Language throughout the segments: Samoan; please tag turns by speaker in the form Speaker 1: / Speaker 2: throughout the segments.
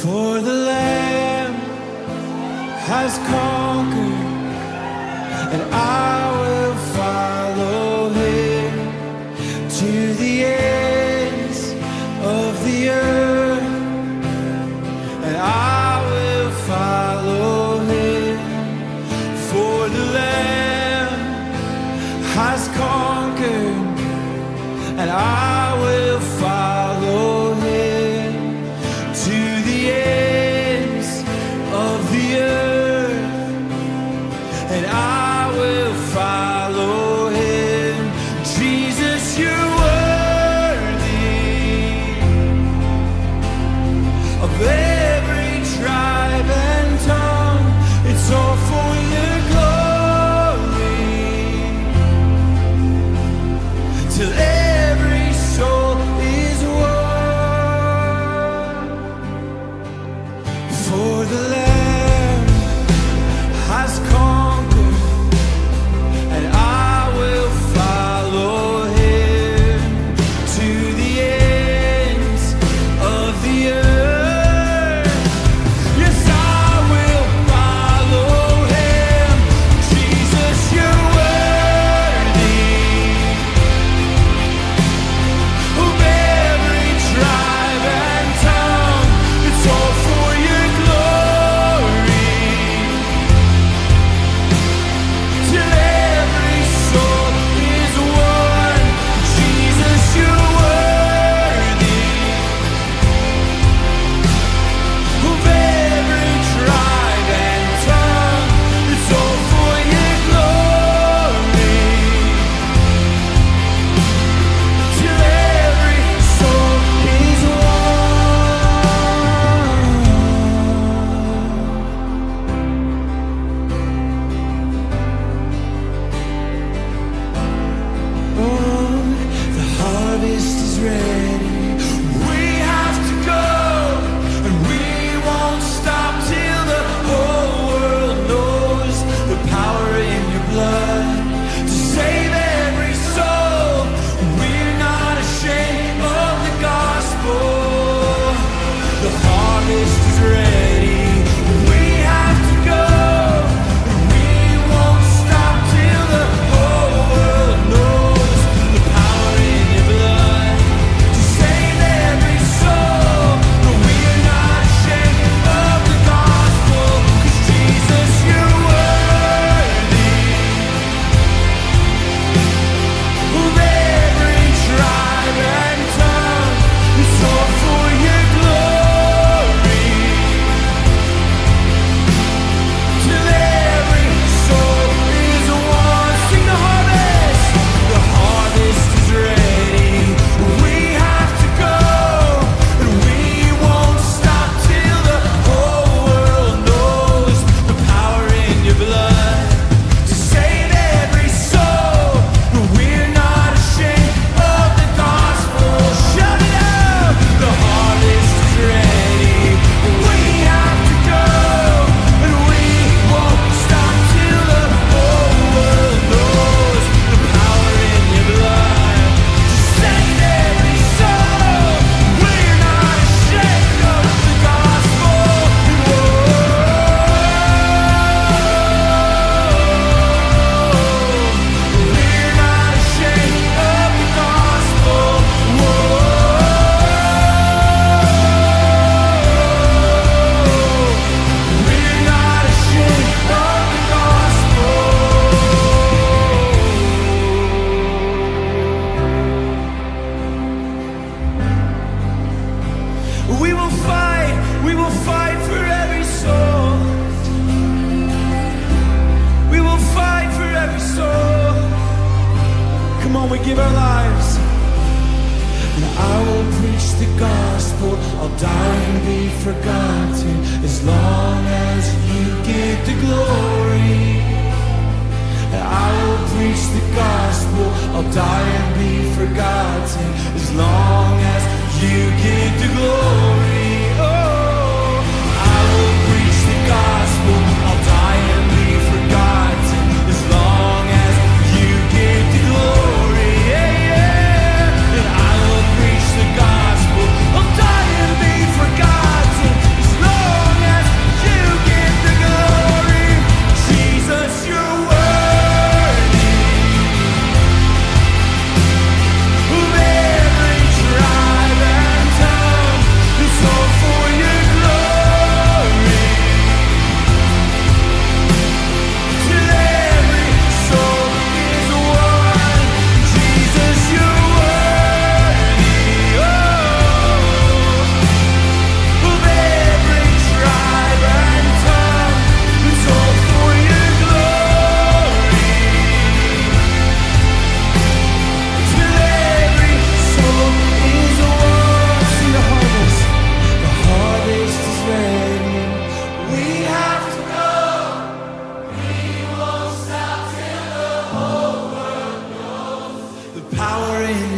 Speaker 1: For the Lamb has conquered, and I will follow him to the ends of the earth, and I will follow him. For the Lamb has conquered, and I will follow him to the ends of the earth, and I will follow him. Jesus, you're worthy of every tribe and tongue. It's all for your glory. Till every soul is won. For the Lamb has conquered, and I will follow him to the ends of the earth. Yes, I will follow him. Jesus, you're worthy of every tribe and tongue. It's all for your glory. Till every soul is won. Jesus, you're worthy of every tribe and tongue. It's all for your glory. Till every soul is won. Oh, the harvest is ready. We have to go, and we won't stop till the whole world knows the power in your blood to save every soul. We're not ashamed of the gospel. The harvest is ready. We have to go, and we won't stop till the whole world knows the power in your blood to save every soul. But we're not ashamed of the gospel, 'cause Jesus, you're worthy of every tribe and tongue. It's all for your glory. Till every soul is won. Sing the harvest. The harvest is ready. We have to go, and we won't stop till the whole world knows the power in your blood to save every soul. We're not ashamed of the gospel. Shout it out! The harvest is ready. We have to go, and we won't stop till the whole world knows the power in your blood to save every soul. We're not ashamed of the gospel. Whoa. We're not ashamed of the gospel. Whoa. We're not ashamed of the gospel. We will fight for every soul. We will fight for every soul. Come on, we give our lives. And I will preach the gospel. I'll die and be forgotten as long as you get the glory. And I will preach the gospel. I'll die and be forgotten as long as you get the glory. Oh, I will preach the gospel. I'll die and be forgotten as long as you get the glory. Yeah. And I will preach the gospel. I'll die and be forgotten as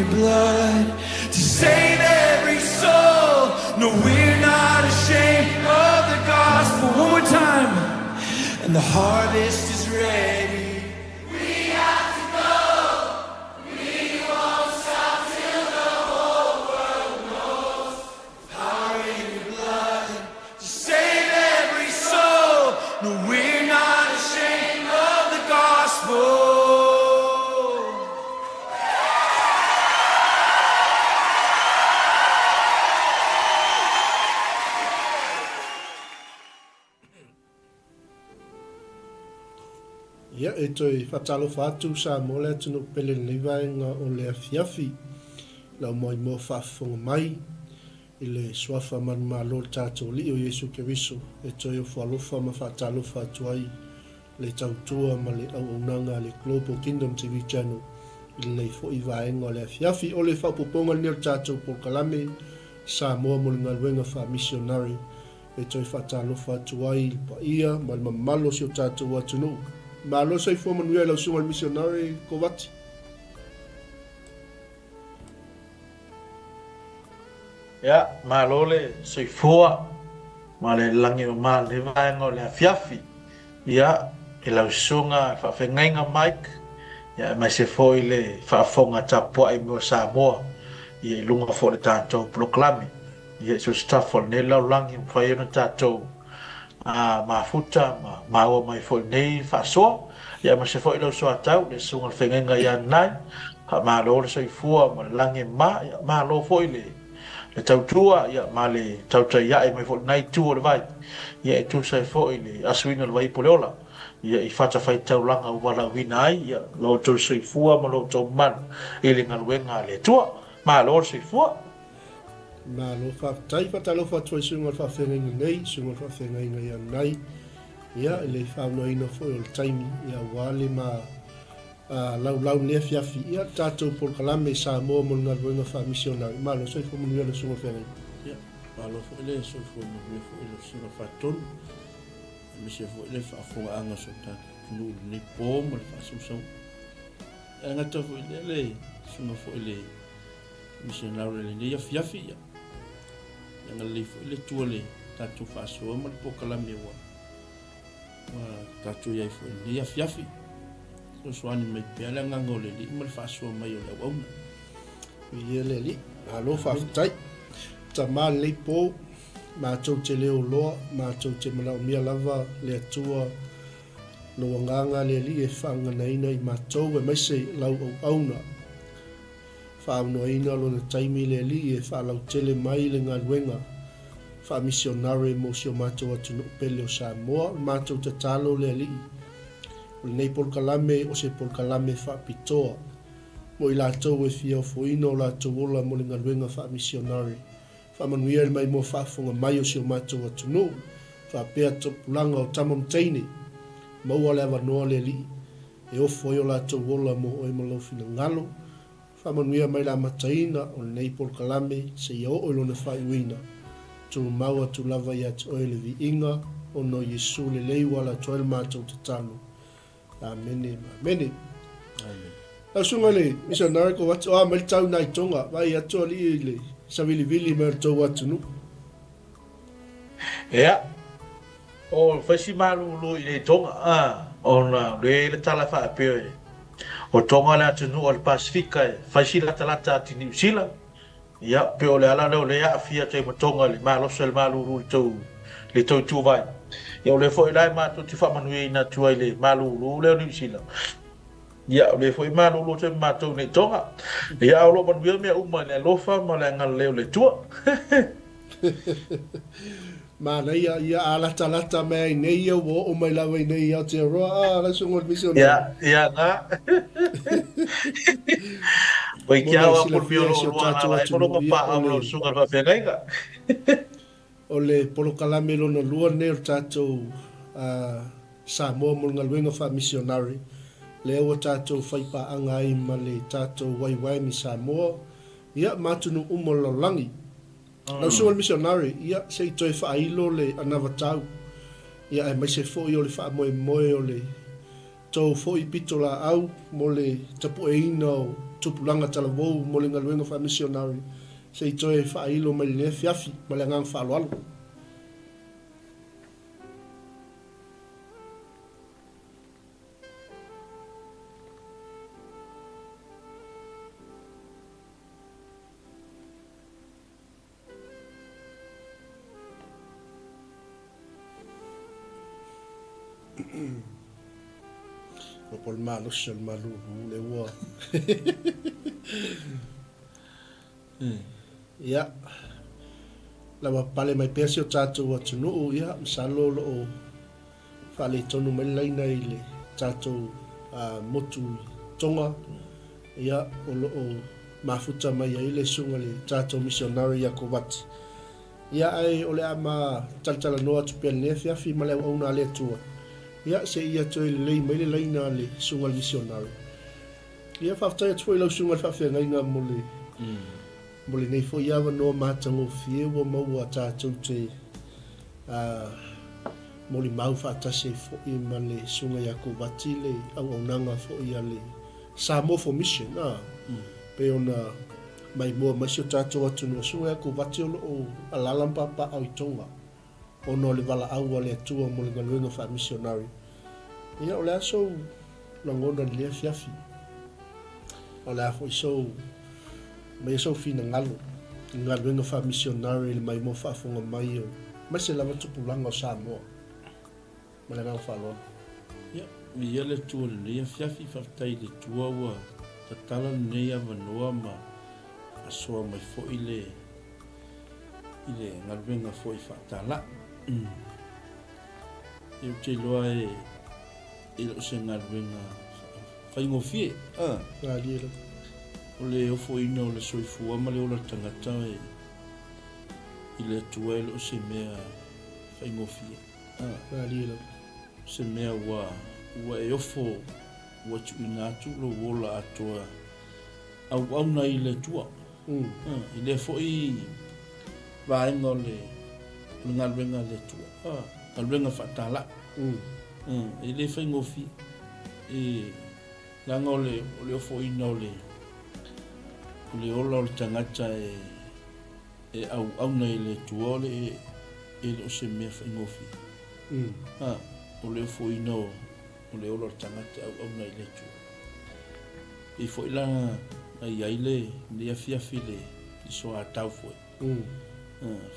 Speaker 1: your blood to save every soul. No, we're not ashamed of the gospel. One more time. And the harvest is ready. We have to go. We won't stop till the whole world knows. Power in your blood to save every soul. No, we're not ashamed of the gospel.
Speaker 2: Ia, e toe faatalofa atu Samoa le atunuu pele i lenei vaega o le afiafi. Lau maimoa faafofoga mai i le Suafa manumalo o le tatou Alii o Iesu Keriso e toe ofo alofa ma faatalofa atu ai le tautua ma le auaunaga a le Global Kingdom TV Channel i lenei foi vaega o le afiafi. O le faaopoopoga lenei o le tatou polokalame Samoa mo le galuega faamisionare e toe faatalofa atu ai i le paia ma le mamalu o si o tatou atunuu. Malo soifua manuia i lau susuga i le misionare Kovati.
Speaker 3: Ia, malo le soifua ma le lagi mama i lenei vaega o le afiafi. Ia, i lau susuga i le faafeagaiga Mike, ia aemaise foi le faafofoga tapuai mai o Samoa, ia i luga foi o le tatou polokalame. Ia, i so o se tafa o lenei lalolagi, ua mafai ona tatou mafuta ma maua mai foi i lenei faasoa, ia aemaise foi lau soatau, le Susuga i le Feagaiga ia Nanai, faamalo le soifua ma le lagi e mama, ia malo foi le le tautua ia ma le tautai ae mai foi i lena itu o le vai, ia e tusa ai foi le asuina o le vai ipu o le ola, ia i fatafaitaulaga ua valaauina ai ia lo outou soifua ma lo outou mamalu i le galuega a le Atua. Malo le soifua.
Speaker 2: Malo faafetai. Faatalofa atu ai suiga o le faafeagaiga nei, suiga o le faafeagaiga ia Nanai, ia i le faauigaina foi o le taimi ia aua le ma laulau i lenei afiafi ia le tatou polokalame i Samoa mo le galuega faamisionari. Malo soifua manuia lau susuga i le feagaiga.
Speaker 4: Ia, malo foi le soifua manuia foi i lau susuga Faatonu, aemaise foi le faafofogaaga o si o tatou atunuu i lenei po ma le faasausauga. E le gata foi i lea le susuga foi i le Misionare i lenei afiafi, ia agalelei foi le Atua i le tatou faasoa ma le polokalame ua ua tatou i ai foi i lenei afiafi. Fesoasoani mai pea le agaga o le Alii ma le faasoa mai o le auauna.
Speaker 2: Viia le Alii. Malo faafetai. Tama lenei po, matou te leo loa, matou te manaomia lava le Atua Lou agaga le Alii e faaganaina i matou aemaise lau auauna. Faaaunoaina lona taimi le Alii e faalautele mai le galuega faamisionare mo si o matou atunuu pele o Samoa. O le matou tatalo le Alii, o lenei polokalame o se polokalame faapitoa mo i latou e fia ofoina o latou ola mo le galuega faamisionare. Faamanuia i le maimoa faafofoga mai o si o matou atunuu, faapea tupulaga o tama ma teine. Maua le avanoa le Alii e ofo ai o latou ola mo oe ma lou finagalo. Faamanuia mai le amataina o lenei polokalame seia oo i lona faaiuina. Tumau atu lava ia te oe le viiga, ona o Iesu lelei ua ala atu ai le matou tatalo. Amene ma amene. Lau susuga i le missionary ko atu, o a mai le tau nai Tonga, vai atu alii i le savilivili mai o le tou atunuu.
Speaker 3: Ea, o fai si malulu i nei Tonga, a, ona o le le tala faapea e, o Tonga le atunuu a le Pasifika e fai si latalata atu i Niu Sila, Ia, pei o le ala lea o lea e aafia atu ai ma Tonga i le malosi o le malulu i le tou ituvai. Ia, o lea foi la e matou te faamanuiaina atu ai i le malulu lea o Niu Sila. Ia, o lea foi e malulu atu ai ma matou nei i Tonga. Ia, a o lo o manuia mea uma i le alofa ma le agalelei o le Atua.
Speaker 2: Manaia, ia a latalata mai ai nei ia ua oo mai lava i nei i Aotearoa, a lau susuga o le misionari.
Speaker 3: Ia, ia na. Oi
Speaker 2: Mo
Speaker 3: kia
Speaker 2: le
Speaker 3: au a pulu
Speaker 2: silafia
Speaker 3: mio
Speaker 2: e
Speaker 3: lo
Speaker 2: si o
Speaker 3: lua
Speaker 2: tatou
Speaker 3: la e polo
Speaker 2: atunuu
Speaker 3: ka
Speaker 2: ia
Speaker 3: pa
Speaker 2: o
Speaker 3: au
Speaker 2: le
Speaker 3: lau susuga i le faafeagaiga.
Speaker 2: O le polokalame lona lua lenei o le tatou Samoa mo le galuega faamisionare, lea ua tatou faipaaga ai ma le tatou YWAM i Samoa, ia ma atunuu uma o le lalolagi. Lau susuga i le misionare, ia, se i toe faailo le anavatau, ia aemaise foi o le faamoemoe o le. tou foi pitolaau mo le tapueina o tupulaga talavou mo le galuega faamisionare se i toe faailo mai lenei afiafi ma le agaga faaaloalo. Ua po le malosi o le malulu le ua. Ia, lava pale mai pea si o tatou atunuu, ia, masalo o lo o faaletonu mai le laina i le tatou motu i Tonga, ia, o lo o mafuta mai ai le susuga i le tatou misionari ia Kovati. Ia, ae o le a ma talatalanoa atu pea i lenei afiafi ma le auauna a le Atua, ia, seia toe lelei mai le laina a le susuga i le misionari. Ia, faafetai atu foi i lau susuga i le faafeagaiga mo le, mo lenei foi avanoa matagofie ua maua tatou te molimau faatasi ai foi ma le Susuga ia Kovati le auaunaga foi a le Samoa for Mission, a, pei ona maimoa mai si o tatou atunuu, Susuga ia Kovati o lo o alaala ma papaaao i Tonga ona o le valaau a le Atua mo le galuega faamisionari. Ia, o le a sou lagona i lenei afiafi? O le a foi sou Aumaia sou finagalo i galuega faamisionare i le maimoa faafofoga mai o aemaise lava tupulaga o Samoa. Ma le agaga faaaloalo.
Speaker 4: Ia, viia le Atua i lenei afiafi, faafetai i le Atua ua tatala lenei avanoa ma asoa mai foi le i le galuega foi faatalai. Ia ou te iloa e e le o se galuega faigofie. A.
Speaker 2: Malie lava.
Speaker 4: O le ofoina o le soifua ma le ola tagata e i le Atua e le o se mea faigofie.
Speaker 2: A. Malie lava.
Speaker 4: O se mea ua ua e ofo ua tuuina atu lou ola atoa auauna i le Atua. I lea foi vaega o le o le galuega a le Atua, a, galuega faatalai. E le faigofie. E leaga o le o le ofoina o le o le ola o le tagata e e auauna i le Atua o le e le o se mea faigofie. A, o le ofoina o o le ola o le tagata e auauna i le Atua. Pei foi la na i ai lenei afiafi i le soatau foi,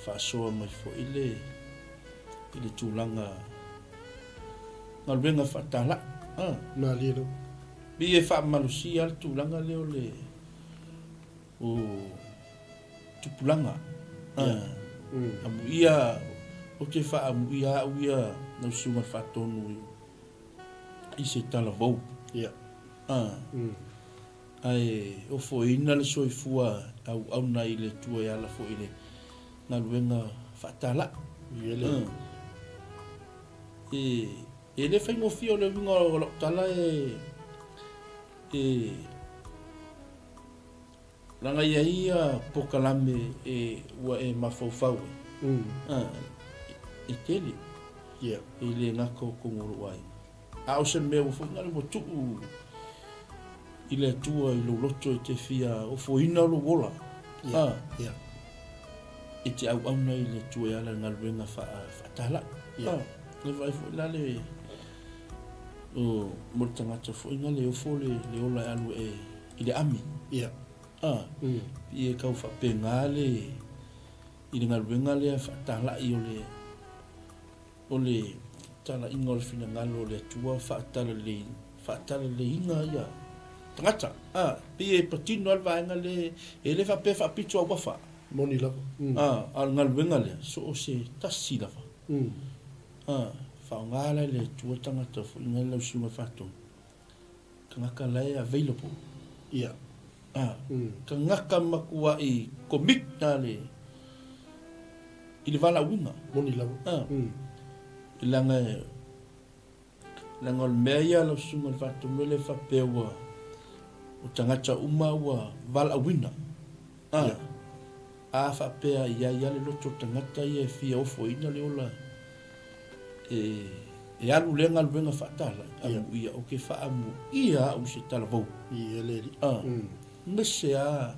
Speaker 4: faasoa mai foi le i le tulaga galuega faatalai.
Speaker 2: Malie lava.
Speaker 4: Pei e faamalosia lava le tulaga lea o le o tupulaga. Amuia, ou te faaamuia au ia lau Susuga i le Faatonu i se talavou.
Speaker 2: Ia.
Speaker 4: A. Ae ofoina le soifua auauna i le Atua e ala foi i le galuega faatalai.
Speaker 2: Ia le.
Speaker 4: E, e le faigofie o le uiga o lau tala e, e, leaga e i ai ia polokalame e, ua e mafaufau ai. A, e tele.
Speaker 2: Ia.
Speaker 4: E le gata o totonu o lou aiga. A o se mea ua foi nale ua tuu i le Atua i lou loto e te fia ofoina lou ola,
Speaker 2: a,
Speaker 4: e te auauna i le Atua e ala i le galuega faatalai. A, le vaai foi la le, o, mo le tagata foi nale e ofo le, le ola e alu e, i le ami. A, pei e tau faapena le, i le galuega lea faatalai o le, O le talaiga o le finagalo o le Atua faatalale, faatalaleiga ia tagata. A, pei e patino lava le vaega lea, e le faapea e faapito auafa.
Speaker 2: Moni lava.
Speaker 4: A, a o le galuega lea, so o se tasi lava. A, faaaoga la e le Atua tagata foi nai lau susuga faatonu, tagata la e available.
Speaker 2: Ia.
Speaker 4: A, tagata matuai commit na le, i le valaauina.
Speaker 2: Moni lava.
Speaker 4: A. Leaga, leaga o le mea ia lau susuga i le Faatonu e le faapea ua, o tagata uma ua valaauina. A.
Speaker 2: Ia.
Speaker 4: A faapea i ai lava le loto o le tagata ia e fia ofoina le ola e. E alu lea galuega faatalai, amuia, ou te faaamuia au i se talavou.
Speaker 2: Ia le alii.
Speaker 4: A, aemaise lava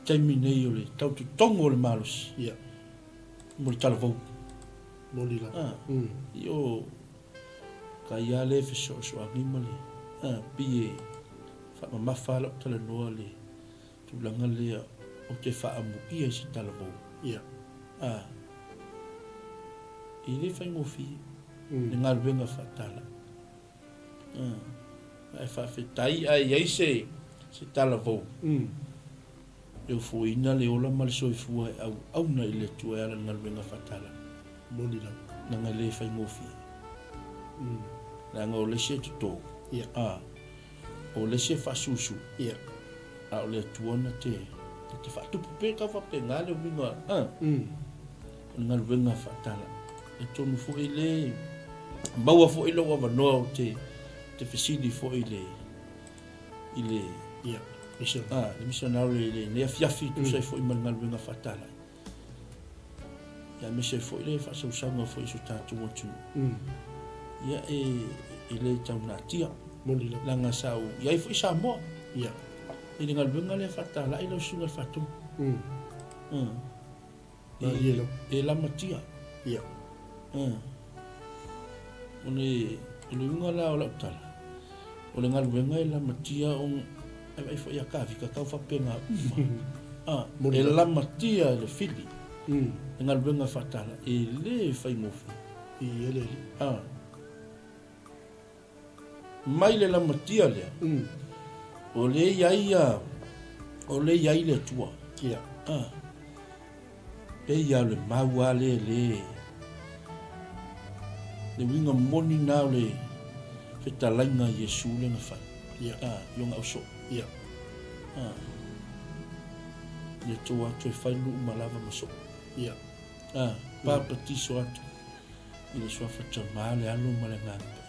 Speaker 4: taimi nei o le tau totogo o le malosi.
Speaker 2: Ia.
Speaker 4: Mo le talavou.
Speaker 2: Moni lava.
Speaker 4: A, io, kai lava lea e fesoasoani ma le, a, pei e faamamafa lava lau talanoa le tulaga lea ou te faaamuia i se talavou.
Speaker 2: Ia.
Speaker 4: A, e le faigofie le galuega faatalai. A, ae faafetai a i ai se, se talavou. E ofoina le ola ma le soifua e auauna i le Atua e ala i le galuega faatalai.
Speaker 2: Moni lava.
Speaker 4: Leaga e le faigofie. Leaga o le isi e toto.
Speaker 2: Ia.
Speaker 4: A, o le isi e faasusu.
Speaker 2: Ia.
Speaker 4: A o le Atua na te, na te faatupu pea tau faapena le uiga, a, o le galuega faatalai. Atonu foi le maua foi lou avanoa ou te, te fesili foi i le, i le,
Speaker 2: Ia, mission.
Speaker 4: a, le missionary i lenei afiafi e tusa ai foi ma le galuega faatalai. Ia, aemaise ai foi le faasausauga foi i so tatou atunuu. Ia, e, e le tau natia.
Speaker 2: Moni lava.
Speaker 4: Leaga sa ou i ai foi i Samoa.
Speaker 2: Ia.
Speaker 4: I le galuega lea faatalai lau susuga i le Faatonu.
Speaker 2: Malie lava.
Speaker 4: E lamatia.
Speaker 2: Ia.
Speaker 4: O le, o le uiga la o lau tala, o le galuega e lamatia ona, e vaai foi ia Kavika tau faapena uma. A, e lamatia e le fili le galuega faatala, e le faigofie.
Speaker 2: Ia le alii.
Speaker 4: A. Mai le lamatia lea, o lea e i ai ia, o lea e i ai le Atua.
Speaker 2: Ia.
Speaker 4: A. Pei lava o le mau lava lea e le, le uiga moni lena o le fetalaiga a Iesu lea na fai.
Speaker 2: Ia.
Speaker 4: A, i ona ausoo.
Speaker 2: Ia.
Speaker 4: A. Le Atua atu e fai nuu ma lava ma soo.
Speaker 2: Ia.
Speaker 4: A, papatiso atu i le Suafa Tama, le Alo ma le Agaga Paia.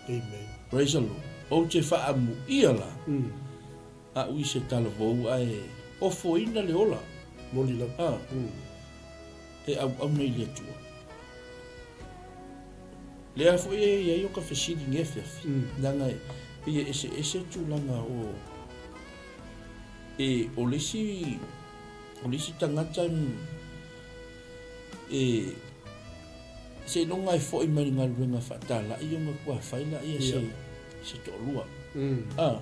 Speaker 2: Amen.
Speaker 4: Praise the Lord. Ou te faamuia la, au i se talavou ae ofoina le ola.
Speaker 2: Moni lava.
Speaker 4: A, e auauna i le Atua. Lea foi e i ai o ka fesili nei afiafi, leaga e pei e eseese tulaga o, e, o le isi, o le isi tagata e, Seiloga e foi mai le galuega faatalai ona ua fai laia se se toalua. A,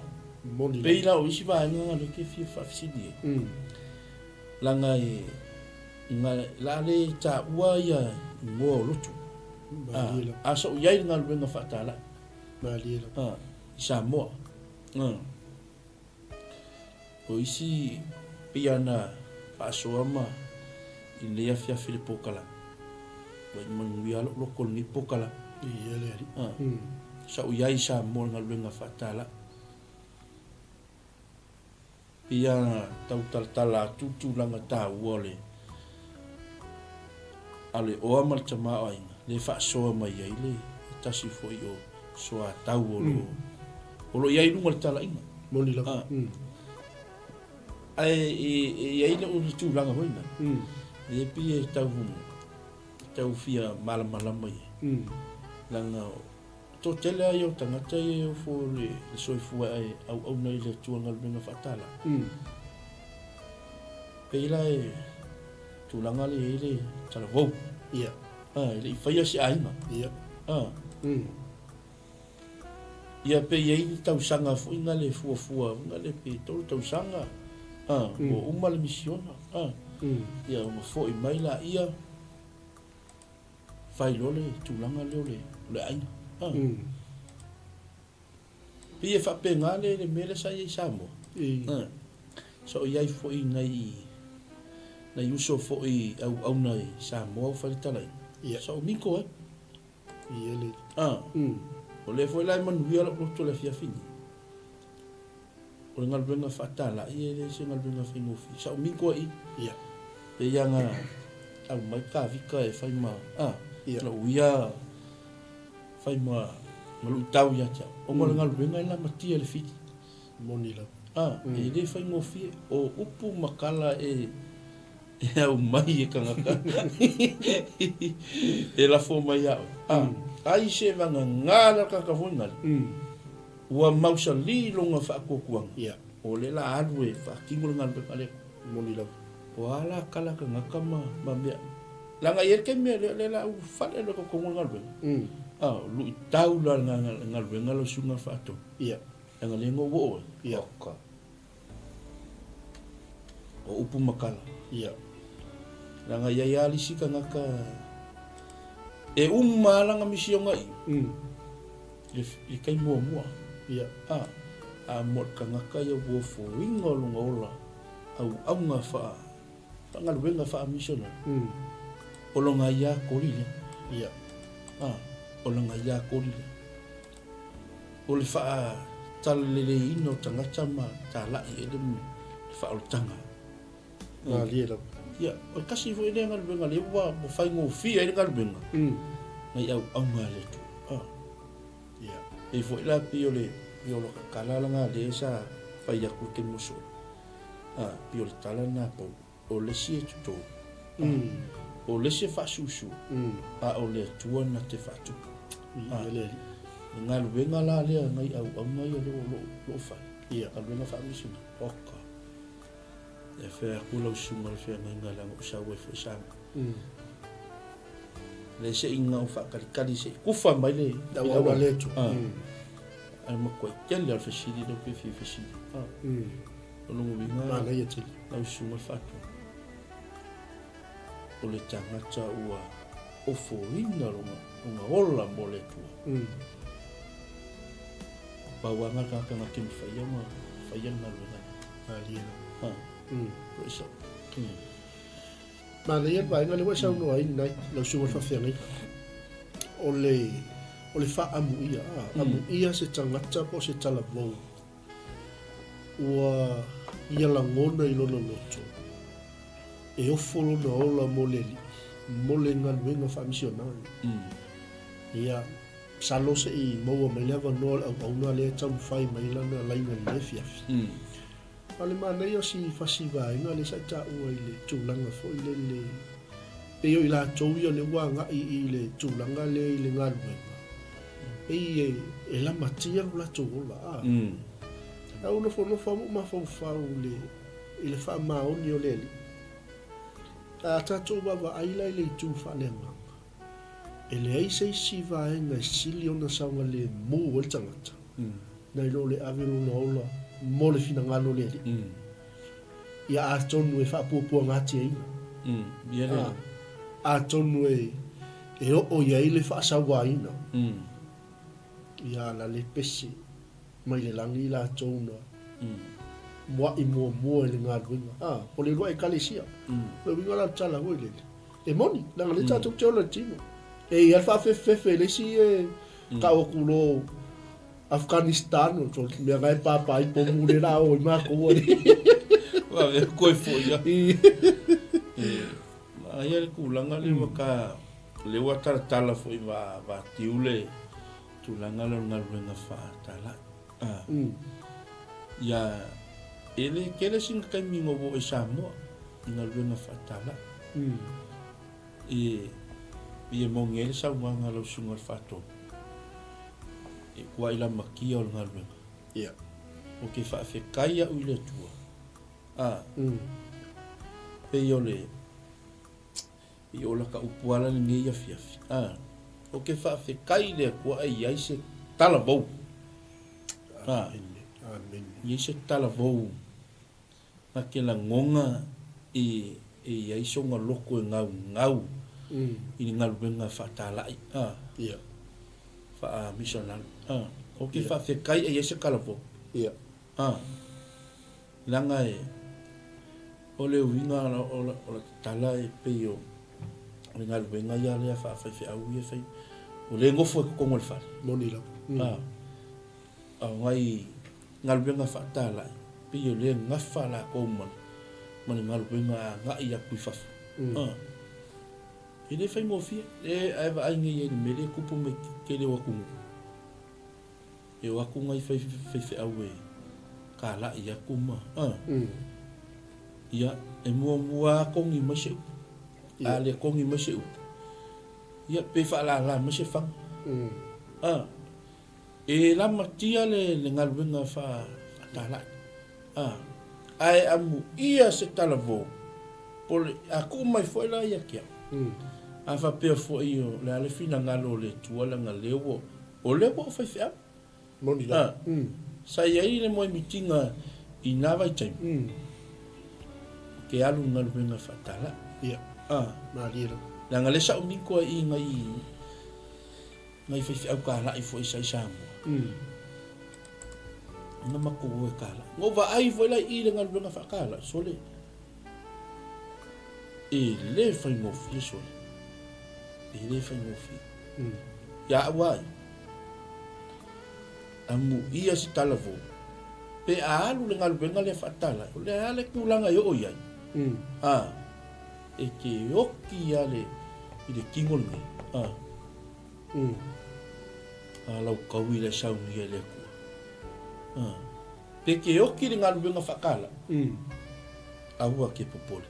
Speaker 4: pei la o isi vaega na lea e te fia faafesili ai, leaga e la le taua ia igoa o lotu. A, a sou i ai le galuega faatalai. A, i Samoa. A. O isi pei ana faasoa ma i lenei afiafi i le pokalame, ua i manuia lou loko i lenei pokalame.
Speaker 2: Ia le alii.
Speaker 4: A, sa ou i ai i Samoa i le galuega faatalai. Pei ana tau talatala atu le tulaga taua o le a le oa ma le tamaoaiga lea e faasoa mai ai le tasi foi o soatau o lo o lo o i ai i luga o le talaiga.
Speaker 2: Moni lava.
Speaker 4: Ae e i ai lou tulaga foi lena, e pei e tau tau fia malamalama i ai, leaga toatele lava ia o tagata ia e ofo le soifua e auauna i le Atua i galuega faatala. Pei la e tulaga lea e i ai le talavou.
Speaker 2: Ia.
Speaker 4: A, e le i faia se aiga.
Speaker 2: Ia.
Speaker 4: A. Ia pe i ai ni tausaga foi na le fuafua na le pe tolu tausaga, a, ua uma le misiona, a. Ia ona foi mai laia, fai loa le tulaga lea o le, o le aiga, a. Pei e faapena le, le mea lea sa i ai i Samoa. A. Sa o i ai foi nai, nai uso foi auauna i Samoa ua fai le talaiga.
Speaker 2: Ia.
Speaker 4: Sa ou miko ai.
Speaker 2: Ia le.
Speaker 4: A. O lea foi la e manuia lou loto i le afiafi nei. O le galuega faatalai e le o se galuega faigofie. Sa umi koa i.
Speaker 2: Ia.
Speaker 4: Pei lava na aumai Kavika e fai ma, a,
Speaker 2: Ia.
Speaker 4: lou ia fai ma, ma luitau ia te au. Ona o le galuega e lamatia e le fili.
Speaker 2: Moni lava.
Speaker 4: A, e le faigofie. O upu ma tala e. E aumai e tagata e lafo mai ia oe. A, ai se vagagā la tagata foi nale, ua mausali lona faatuatuaga, o lea la alu e faatino le galuega a le Atua.
Speaker 2: Moni lava.
Speaker 4: O a la kala tagata ma, ma mea. Leaga e i ai le taimi lea, lea la ulufale loa i totonu o le galuega. A, o luitau la le galuega lau susuga faatonu. Leaga lea na ou oo ai. Oka. O upu ma tala.
Speaker 2: Ia.
Speaker 4: Leaga e i ai lava le isi tagata e uma lava lana misiona i i le taimi muamua.
Speaker 2: Ia.
Speaker 4: A, a mo le tagata ia ua ofoina o lona ola auauna faa faagaluega faamisionari. O lona ia koli lea.
Speaker 2: Ia.
Speaker 4: A, o lona ia koli lea. O le faatalaleiina o tagata ma talai ai le faaolataga.
Speaker 2: Malie lava.
Speaker 4: Ia, o le tasi foi lea galuega lea ua faigofie ai le galuega nai auauna a le Atua.
Speaker 2: Ia.
Speaker 4: E foi la pei o le pei o le tala lena lea sa fai atu i le taimi ua sola. Pei o le tala lena a Paulo. O le isi e toto, o le isi e faasusu, a o le Atua na te faatupu.
Speaker 2: Le
Speaker 4: galuega la lea nai auauna ia lea o lo o fai, galuega faamisionari, oka. E fai atu lau susuga i le feagaiga leaga ou sau ai foi Samoa. Le se i na ou faatalitali se i kufa mai le
Speaker 2: auauna a le Atua.
Speaker 4: Ae matuai tele lava le fesili lea ou te fia fesili. O lona uiga,
Speaker 2: Manaia tele.
Speaker 4: Lau susuga i le faatonu, o le tagata ua ofoina lona, lona ola mo le Atua. Pau lava lena tagata na te mafai ona faia le galuega lea.
Speaker 2: Malie lava.
Speaker 4: Ha. Po o sao.
Speaker 2: Manaia le vaega lea ua e saunoa ai Nai, lau susuga i le faafeagaiga. O le, o le faaamuia, a, amuia se tagata po o se talavou. Ua ia lagona i lona loto, e ofo lona ola mo le Alii, mo le galuega faamisionari. Ia, masalo se i maua mai le avanoa o le auauna lea e taumafai mai lana laina i lenei afiafi. A o le manaia o si fasi vaega lea sa i taua i le tulaga foi lele, pei o i latou ia o lea ua agai i le tulaga lea i le galuega, pei e lamatia lo latou ola, a. Ae ua nofonofo lava ma ou mafaufau i le faamaoni o le Alii. A tatou vaavaai la i le itu faaleagaga, e leai se isi vaega e sili ona saogalemu ai le tagata nai lo le ave lona ola mo le finagalo o le Alii. Ia atonu e faapuapuagatiaina, atonu e oo i ai le faasauaina, ia la le pese mai le lagi i latou na mua'i muamua i le galuega. A, o le uluai Ekalesia. O le uiga la o le tala foi lele, e moni, leaga o lea tatou te ola i le tino. E i ai le faafefefefe i le isi e tau atu loa Afghanistan, o le mea na e pāpā ai pomu lea la o ai matou ai.
Speaker 4: Ua avea koe foi a. Aia le tulaga lea ua ka, lea ua talatala foi ma vatiu le tulaga lea o le galuega faatalai. Ia, e le tele sina taimi na ou oo i Samoa i galuega faatalai. E pei e moni ai le saunoaga a lau susuga i le Faatonu, e kuai lamatia o le galuega.
Speaker 2: Ia.
Speaker 4: Ou te faafetai au i le Atua, a, pei o le, pei o laka upu ala lenei afiafi, a, ou te faafetai i le Atua a i ai se talavou, a,
Speaker 2: Amene.
Speaker 4: i ai se talavou Na te lagona e i ai sona loto e gaugau i le galuega faatalai, a, faa-misionari, a. Ou te faafetai e i ai se talavou, a, leaga e, o le uiga o la tala e pei o le galuega ia lea faa-faifeau ia e fai, o lea e nofo i totonu o le fale.
Speaker 2: Moni lava.
Speaker 4: A, a o nai galuega faatalai, pei o lea e gafa latou ma le galuega agai atu i fafo. E le faigofie, ae vaai nei i ai i le mea lea e tupu mai tele o atunuu, e o atu nai faifeau e talai atu ma, Ia, e muamua lava kogi mai se upu. A le kogi mai se upu, ia, pe faalala mai se faga. A, e lamatia le, le galuega faatalai. A, ae amuia se talavou, po o le, a tuu mai foi la ia te au. A faapea foi o le a le finagalo o le Atua leaga lea ua, o lea ua ou faifeau.
Speaker 2: Moni lava.
Speaker 4: A, sa i ai le moemitiga i na vaitaimi, ou te alu i galuega faatalai.
Speaker 2: Ia.
Speaker 4: A.
Speaker 2: Malie lava.
Speaker 4: Leaga lea sa ou miko ai i nai, nai faifeau kalai foi sa i Samoa. Na matou o e kalai. Na ou vaai foi la i i le galuega faakalai, sole, e le faigofie sole. E le faigofie. Ia au ai. Amuia se talavou, pe a alu le galuega lea faatalai, o le a le tulaga e oo i ai? A, e te oki lava le, i le tino lenei, a, a lau taui la e saunia e le Atua. A, pe te oki le galuega faatalai, aua ke popole.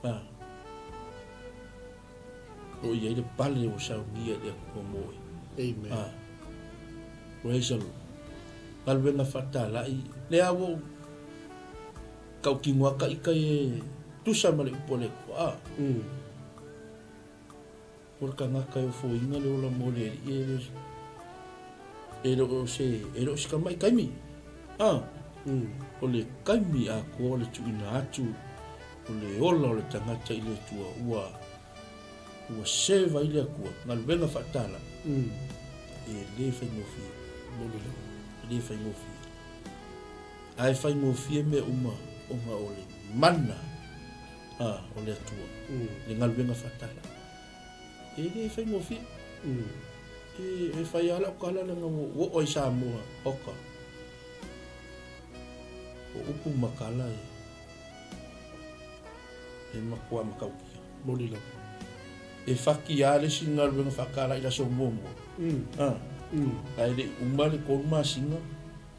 Speaker 4: A. O i ai le pale ua saunia i le Atua mo oe.
Speaker 2: Amen.
Speaker 4: Ah. Praise the Lord. Galuega faatalai, lea ua ou tautino lava ita e tusa ma le upu a le Atua. Ah. O le tagata e ofoina le ola mo le Alii e le e le o se e le o se tamai taimi. Ah. O le taimi atoa o le tuuina atu o le ola o le tagata i le Atua ua ua seva ai le Atua, galuega faatala, e le faigofie.
Speaker 2: Moni lava.
Speaker 4: E le faigofie. Ae faigofie mea uma ona o le mana a, o le Atua, le galuega faatala. E le faigofie. E, e fai lava lau tala leaga ua ou oo ai i Samoa, oka. O upu ma tala e. E matua matautia.
Speaker 2: Moni lava.
Speaker 4: E fati lava le isi galuega faatala i le aso muamua. A. Ae le i uma le tolu masina,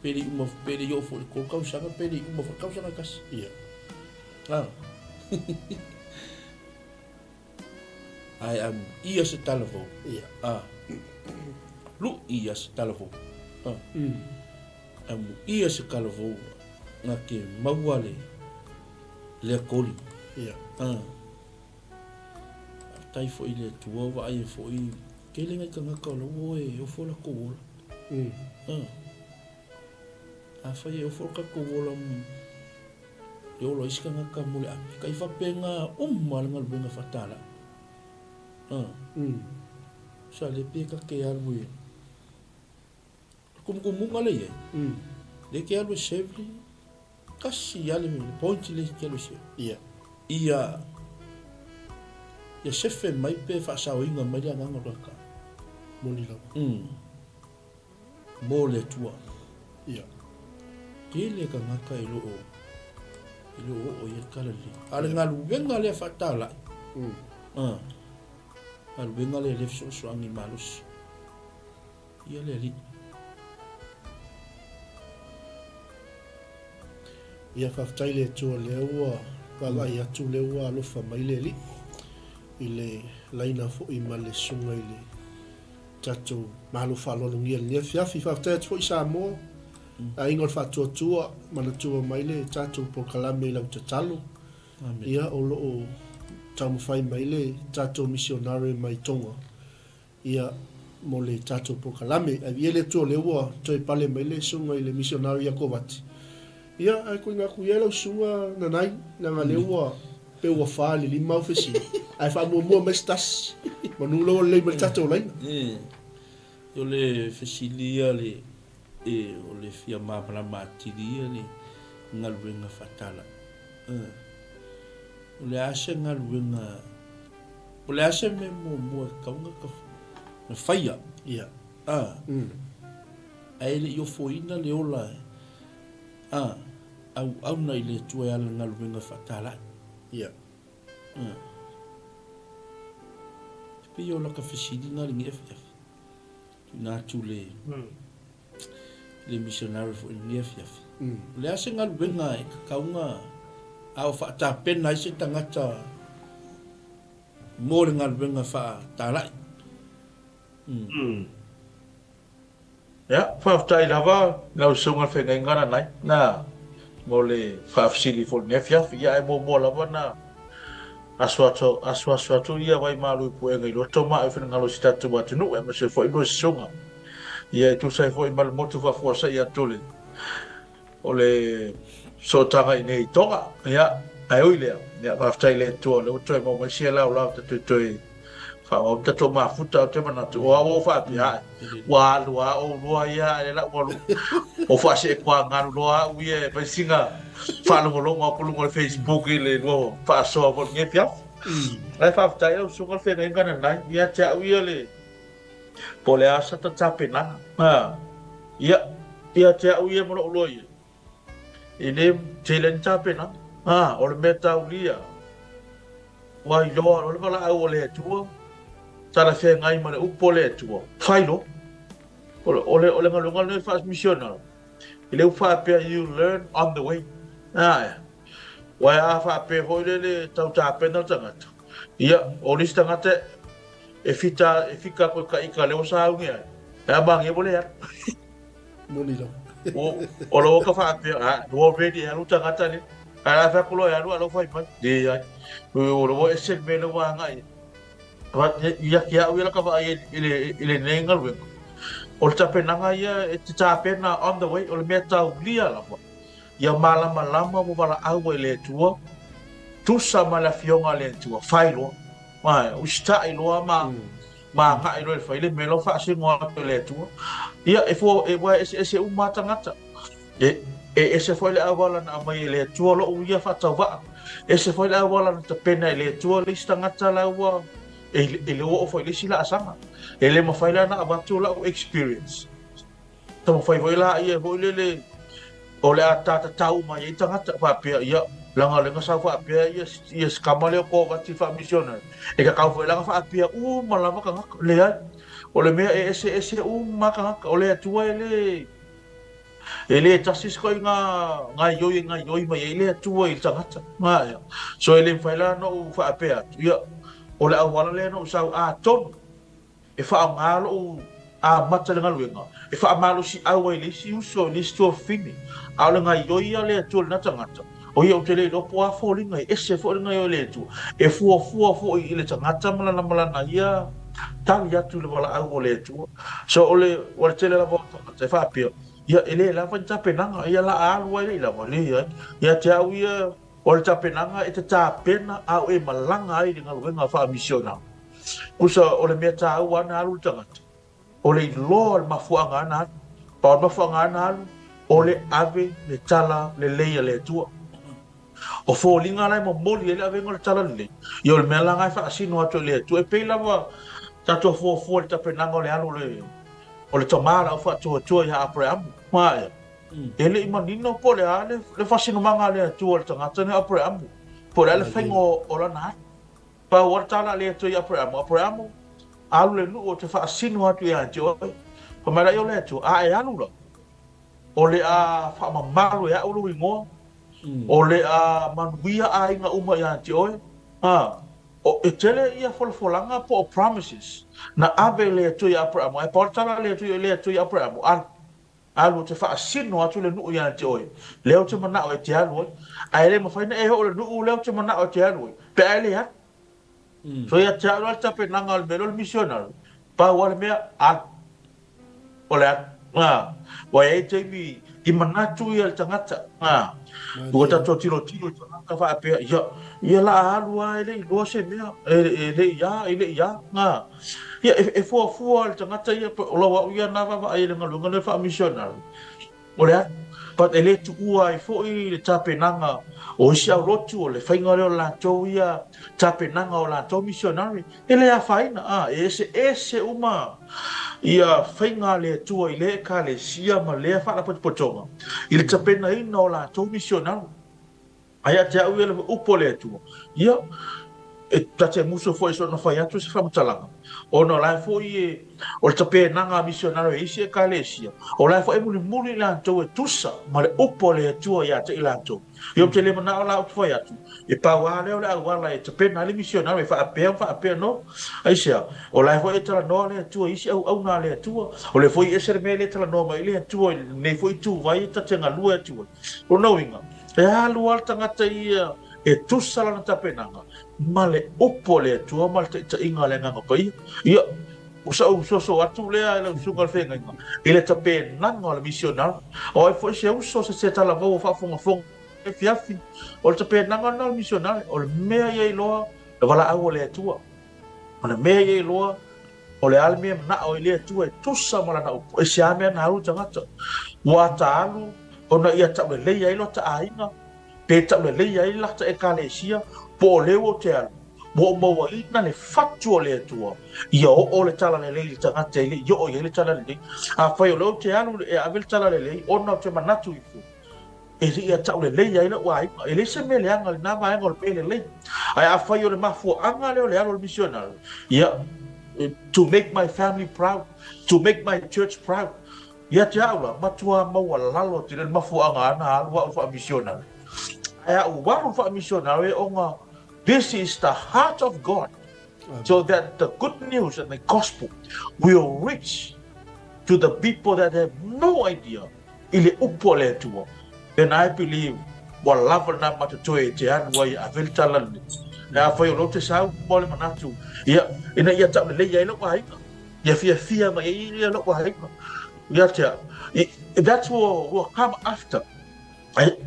Speaker 4: pe le i uma, pe le i oo foi i le tolu tausaga, pe le i uma foi le tausaga e tasi.
Speaker 2: Ia.
Speaker 4: A. Ae amuia se talavou.
Speaker 2: Ia.
Speaker 4: A. Luʻi ia se talavou. A. Amuia se talavou na te maua le lea koli.
Speaker 2: Ia.
Speaker 4: A. Faafetai foi i le Atua ua vaai ai foi tele nai tagata o la ua o e ofo latou ola. A. Afai e ofo lo tatou ola e ola ai isi tagata mo le ave, kai faapena uma le galuega faatalai. A. Sa le pe ta te alu e Kumukumuga lea i ai, lea ke alu e serve le tasi lava le point lea ke alu e serve.
Speaker 2: Ia.
Speaker 4: Ia, ia sefe mai pe faasaoina mai le agaga o le tagata.
Speaker 2: Moni lava.
Speaker 4: Mo le Atua.
Speaker 2: Ia.
Speaker 4: Tele tagata e loo, e loo oo i ai tala lelei. A o le galuega lea faatalai, galuega lea e le fesoasoani malosi. Ia le Alii.
Speaker 2: Ia faafetai le Atua lea ua vaavaai atu lea ua alofa mai le Alii i le laina foi ma le susuga i le tatou Malo faaaloalogia i lenei afiafi. Faafetai atu foi Samoa, aiga o le Faatuatua, manatua mai le tatou polokalame i lau tatalo. Ia o lo o taumafai mai le tatou misionare mai Tonga Ia, mo le tatou polokalame. Ae viia le Atua o lea ua toe pale mai le susuga i le misionari ia Kovati. Ia, ae koina atu ia lau susuga Nanai, leaga lea ua pei ua fa i le lima au fesili, ae faamuamua mai se tasi, manu la ua lelei mai le tatou laina.
Speaker 4: O le fesili ia le, e, o le fia malamalama atili ia le galuega faatala. O le a se galuega O le a se mea muamua e tatau ona faia?
Speaker 2: Ia.
Speaker 4: A. Ae le i ofoina le ola a auauna i le Atua e ala i le galuega faatalai.
Speaker 2: Ia.
Speaker 4: A. E pei o laka fesili lena i lenei afiafi. Tuuina atu le le missionary foi i lenei afiafi. O le a se galuega e tatau ona. A o faatapena ai se tagata mo le galuega faatalai.
Speaker 3: Ia, faafetai lava i lau Susuga i le Feagaiga Nanai na mo le faafesili foi i lenei afiafi. Ia, ae muamua lava na asuasu atu ia vaimalu i puega i loto ma finagalo o si tatou atunuu, aemaise foi lua susuga. Ia, e tusa ai foi ma le motu faafuasei atu o le O le sootaga i nei toga, ia, ae ui lea, ia, faafetai i le Atua o lea ua toe maua mai sia laolao tatou toe faaauau tatou mafuta. Ou te manatu, o au ua ou faapea ae, ua alu lava oulua ia ae le lau alu, o faaseekuagalu loa au ia e fai sina faalogologo atu i luga o le Facebook i le lua faasoa foi i lenei afiafi. Ae faafetai lau susuga le feagaiga nanai, ia te au ia le Po o le a sa ta tapenaga? A, ia, ia te au ia ma lou loia, e le tele ni tapenaga. A, o le mea taulia, ua iloa loa le valaau a le Atua, talafeagai ma le upu a le Atua, fai loa. O le, o le, o le galuega lenei faa-misionari, e le faapea you learn on the way. A, ua a faapea foi lele tau tapena le tagata, ia, o le isi tagata, E fita, e fika koe ka ika leo sa unge ai. E a mange mo le alu.
Speaker 2: Moni lava.
Speaker 3: O, o lo ka whaapea, a, no already e alu tangata le. A la wha kulo e alu, a lo whai mai. Le ai. O lo e se me le wanga i. Ia ki au ia la ka wha i le, i le nei ngaluenga. O le tapenaga ia e te tapena on the way, o le mea taulia lava. Ia malamalama mo valaau ai le Atua, tusa ma le afioga a le Atua, whai loa. Ae, usitai loa ma ma agai loa i le fai le mea la ua faasino atu e le Atua. Ia, e fua, e, ua eseese uma lava tagata. E, e ese foi le auala na aumai e le Atua lou ia faatauvaa. Ese foi le auala na tapena e le Atua le isi tagata la ua, e, e le ua oo foi i le isi laasaga. E le mafai la ona avatu lau experience. Taumafai foi la ia foi lele o le a tatatau mai ai tagata faapea, ia, leaga o lea na sau faapea ia, ia si tama lea o Kovati faa-missionary, e tatau foi la ona faapea uma lava tagata. Leai. O le mea e eseese uma tagata. O le Atua e le, e le tasi se ituaiga gaioi e gaioi mai ai le Atua i le tagata. Ae. So e le mafai la ona ou faapea atu, ia, o le auala lea na ou sau atonu E faaaoga lou amata i le galuega e faamalosiau ai i le isi uso, i le isi tuafafine, a o le gaoioi a le Atua i lena tagata, o ia ou te le iloa po o a foliga e ese foi le gaoioi a le Atua, e fuafua foi i le tagata ma lana ma lana ia tali atu i le valaau a le Atua. So o le, o le tele lava o tagata e faapea, ia e le lava ni tapenaga, ia la a alu ai le i lava, leai, ia te au ia, o le tapenaga e te tapena a o e malaga ai i le galuega faamisionari. Kusa o le mea tāua ana alu le tagata, o le iloa o le mafuaaga ana alu. Pau o le mafuaaga ana alu, o le ave le tala lelei a le Atua. O foliga la e momoli ai le avega o le tala lelei, ia o le mea la na e faasino atu e le Atua. E pei lava tatou fuafua i le tapenaga o le alu o le, o le tama o le aufaatuatua ia Apereamu. Maea. E le i manino po o le a le, le faasinomaga a le Atua i le tagata nei o Apereamu, po o le a le faiga o, o lana alu. Pau a le tala a le Atua i Apereamu, Apereamu, alu le nuu ou te faasino atu ia te oe. Fai mai la ia o le Atua, A e alu la, o le a faamamalu e a'u lou igoa, o le a manuia aiga uma ia te oe. A, o, e tele ia folafolaga po o promises na ave e le Atua ia Apereamu, ae pau le tala a le Atua i le Atua ia Apereamu, alu. Alu ou te faasino atu le nuu ia te oe, lea ou te manao e te alu ai. Ae le mafai ona e oo i le nuu lea ou te manao e te alu ai, pe a e le alu. So ia te au la le tapenaga o le mea lea o le missionary, pau lava le mea, alu. O le alu. A, ua i ai taimi i manatu ia le tagata, a, ua tatou tilotilo i le tagata faapea, ia, ia la a alu lava e le i iloa se mea, e le i a, e le i a, a. Ia, e fuafua le tagata ia, o lau au ia na vaavaai i le galuega lea faa-missionary, o le alu, but e le tuua ai foi le tapenaga o isi aulotu, o le faiga lea o latou ia tapenaga o latou missionary, e le afaina, a, e eseese uma ia faiga a le Atua i lea Ekalesia ma lea faalapotopotoga i le tapenaina o latou missionary. Ae ia te au ia le upu a le Atua, ia, E ta te musu foi so na fai atu se faamatalaga, ona o la e foi e, o le tapenaga a misionare e isi Ekalesia, o la e foi e mulimuli i latou e tusa ma le upu a le Atua ia te i latou. Ia ou te le manao la ou te fai atu, e pau lava lea o le auala e tapena ai le misionare e faapea ma faapea, no. Aisea? O la e foi e talanoa le Atua i isi auauna a le Atua, o lea foi e ese le mea lea e talanoa mai ai le Atua i lenei foi ituvai e ta te galue atu ai. O lona uiga, e alu lava le tagata ia e tusa lana tapenaga ma le upu a le Atua ma le taitaiga a le Agaga Paia. Ia, o sa'u soso atu lea i lau susuga i le feagaiga i le tapenaga o le misionari. O ai foi se uso se talavou o faafogafoga i le afiafi, o le tapenaga lena o le misionari, o le mea ia iloa le valaau a le Atua. O le mea ia iloa O le a le mea e manao ai le Atua e tusa ma lana upu? E se a mea na alu le tagata? Ua ata alu ona ia taulelei ai lota aiga, pe taulelei ai lata ekalesia, po o lea ua ou te alu, ua ou mauaina le fatu o le Atua, ia oo le talalelei i le tagata e le i oo i ai le talalelei. Afai o lea ou te alu e ave le talalelei ona ou te manatu ifo, E le i taulelei ai lou aiga. E leai se mea leaga i lena vaega o le mea lelei. Ae afai o le mafuaaga lea o le alu o le misionari, ia, to make my family proud, to make my church proud, ia te au la, matua maualalo atu i le mafuaaga ana alu au faamisionari. Ae a ou alu faamisionari ona this is the heart of God so that the good news and the gospel will reach to the people that have no idea i le upu a le Atua, then I believe ua lava lena matotoe e te alu ai e ave le tala lenei. Ae afai o lea ou te sau ma le manatu, ia, ina ia taulelei ai lou aiga, ia fiafia mai ai ia lou aiga, ia te au. That's will come after.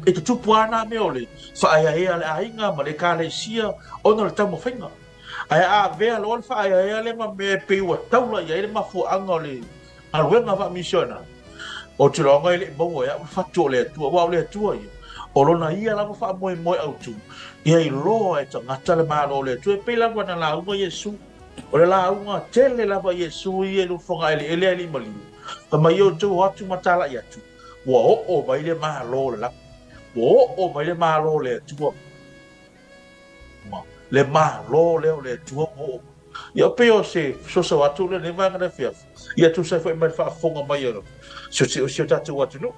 Speaker 3: E tutupu lava nā mea o le faaeaea a le aiga ma le ekalesia ona o le taumafaiga. Ae a avea loa le faaeaea lea ma mea e pei ua taula i ai le mafuaaga o le galuega faamisionari, ou te iloa e le i maua e au le fatu o le Atua, aua o le Atua ia, o lona ia lava faamoemoe autu, ia iloa e tagata le Malo o le Atua. E pei lava na lauga Iesu, o le lauga tele lava Iesu ia i lufoga eleele ae le i maliu, fai mai ia outou o atu ma talai atu, ua oo mai le Malo o le lagi, ua oo mai le Malo o le Atua. Le Malo lea o le Atua ua oo mai. Ia, pei o se fesoasoani atu lea i lenei vaega i le afiafi, ia tusa ai foi ma le faafofoga mai a si o tatou atunuu.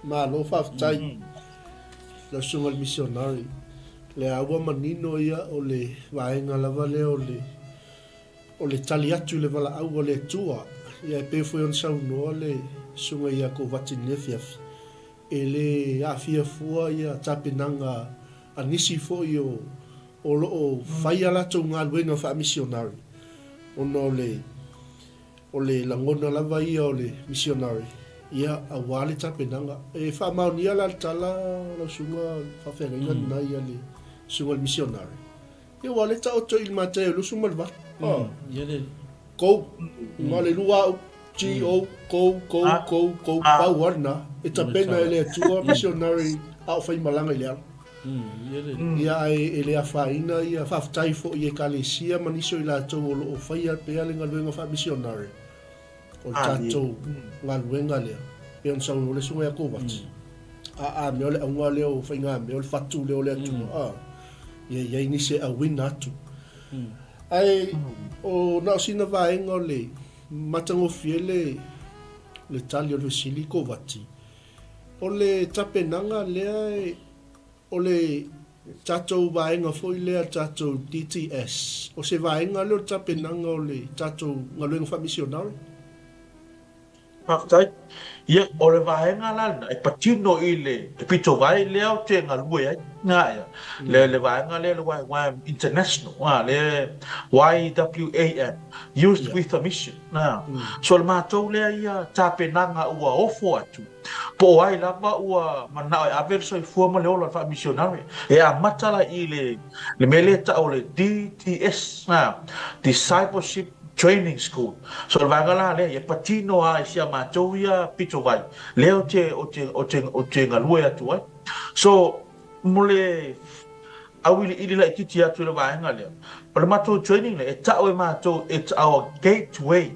Speaker 2: Malo faafetai lau susuga i le misionari. Lea ua manino ia o le vaega lava lea o le o le tali atu i le valaau a le Atua. Ia e pei foi ona saunoa le susuga ia Kovati i lenei afiafi, E le aafia fua ia tapenaga a nisi foi o o lo o fai a latou galuega faamisionari, ona o le o le lagona lava ia o le misionari, ia, aua le tapenaga. E faamaonia la le tala lau susuga faafeagaiga lena ia le susuga i le misionari. Ia ua le taoto i le matai o 28. Mm.
Speaker 4: Ia le
Speaker 2: Go. Ma le lua au. G O go go go go pau a lena. E tapena e le Atua missionary a o faimalaga i le ala. Ia ae e le afaina ia faafetai foi i ekalesia ma nisi o i latou o lo o faia pea le galuega faamisionare. O le tatou galuega lea, pei ona saunoa le Susuga ia Kovati, a a mea o le auga lea o faigamea o le fatu lea o le Atua, a, ia i ai nisi e auina atu. Ae o na o sina vaega o le matagofie le le tali o le fesili Kovati, o le tapenaga lea e O le tatou vaega foi lea le tatou DTS, o se vaega lea o le tapenaga o le tatou galuega faamisionare?
Speaker 3: Faafetai. Ia, o le vaega la lena e patino i le pitovae lea ou te galue ai, na ia, le, le vaega lea le YWAM International, a, le YWAM, Youth With a Mission, na. So, o le matou lea ia tapenaga ua ofo atu, Po o ai lava ua manao e ave le soifua ma le ola i le faamisionare, e amata la i le le mea lea e tau o le DTS, Discipleship Training School. So o le vaega la lea, e patino lava i si a matou ia pitovai, lea ou te, ou te, ou te, ou te galue atu ai. So, mo le auiliili laitiiti atu i le vaega lea, o le matou training lea, e tau e matou, it's our gateway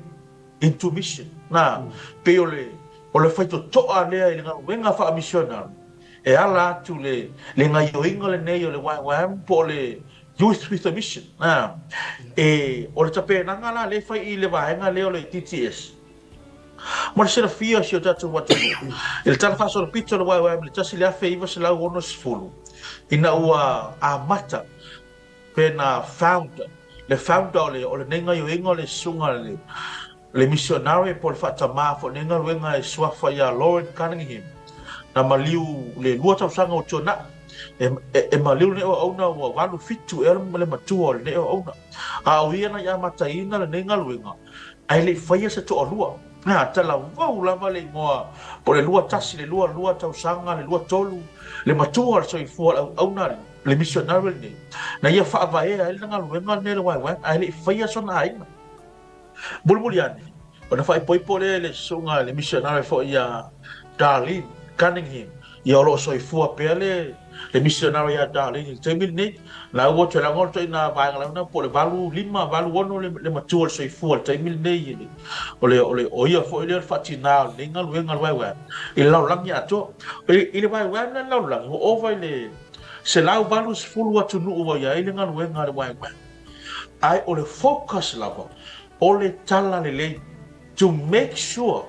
Speaker 3: into mission. Nā, pei o le, o le faitotoa lea i le galuega faamisionare. e ala atu le le gaioiga lenei o le YWAM po o le Youth with a Mission. A, e, o le tapenaga la lea e fai i le vaega lea o le DTS. Mo le silafia o si o tatou atunuu, i le tala faasolopito o le YWAM i le 1960, ina ua amata pe na founder, le founder o le, o lenei gaioiga o le susuga le, le misionare po o le faatamā foi o lenei galuega e suafa ia Loren Cunningham, na maliu le lua tausaga ua tuanai, e, e, e maliu lenei auauna ua 87 ea le matua o lenei auauna. A o ia na i amataina lenei galuega, ae le i faia se toalua. Na talavou lava le igoa o le 21, le 22 tausaga, le 23, le matua o le soifua o le auauna le misionare lenei, na ia faavaea ai le galuega lenei a le YWAM, ae le i faia sona aiga. Mulimuli ane, ona faaipoipo lea i le susuga i le misionare foi ia Darlene Cunningham, ia o lo o soifua pea le le misionare ia Darlene i le taimi lenei. Na ua toe laga o le ituaiga vaega launa po o le 85, 86 le, le matua o le soifua i le taimi lenei i le, o le, o le, o ia foi lea o le faatina o lenei galuega a le YWAM i le lalolagi atoa. I, i le YWAM lea i le lalolagi, ua ova i le 180 atunuu ua i ai le galuega a le YWAM. Ae o le focus lava o le tala lelei to make sure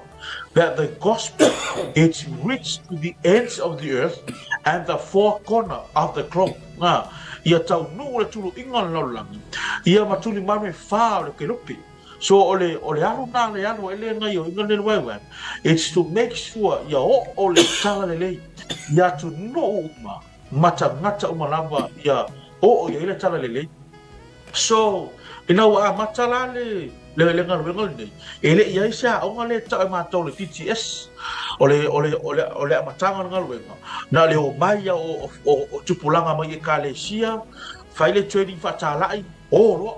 Speaker 3: that the gospel it's reach to the ends of the earth and the four corner of the globe. Nga, ia taunuu le tuluiga o le lalolagi, ia ma tulimanu e whā o le kelupe. So o le, o le alu nā le alu e le gaioiga le YWAM, it's to make sure ia oo le tala lelei i atunuu uma ma tagata uma lava ia oo i ai le tala lelei. So, ina ua amata la le, le, le galuega lenei, e le i ai se aoga lea e tau e matou le DTS, o le, o le, o le, o le amataga o le galuega, na o le omai ia o, o, o, o tupulaga mai ekalesia, fai le training faatalai, o loa.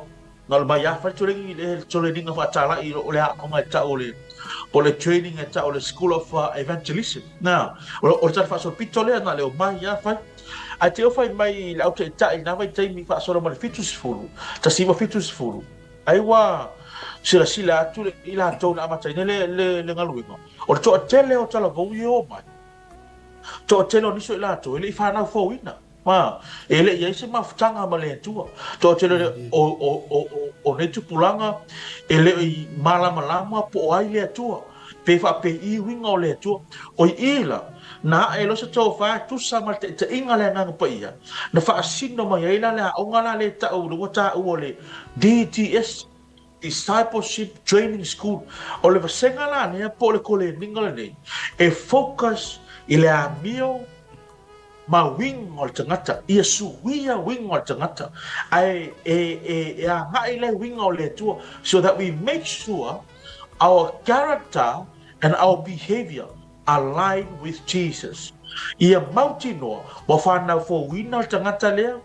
Speaker 3: Na o le mai lava fai le le training faatalai o le aoga e tau o le, o le training e tau o le School of Evangelism. Na, o le tala faasolopito lea, na o le omai lava fai. Ae te i o fai mai le au taitai i na vaitaimi faasolo ma le 70, 1970, ai ua silasila atu le, i latou na amataina le, le, le galuega, o le toatele o talavou i e omai, toatele o nisi o i latou e le i fanau fouina. Ma, e le i i ai se mafutaga ma le Atua. Toatele o, o, o, o, o nei tupulaga e le i malamalama po o ai le Atua, pe faapei uiga o le Atua. O i i la, na ae loa se tofa e tusa ma le taitaiga a le Agaga Paia, na faasino mai ai la le aoga la lea e tau, ua taua o le DTS, Discipleship Training School. O le vasega la lea po o le koleniga lenei, e focus i le amio ma uiga o le tagata, ia suia uiga o le tagata, ae e, e, e agai le uiga o le Atua, so that we make sure our character and our behavior align with Jesus. Ia mautinoa, ua whanau fouina le tagata lea,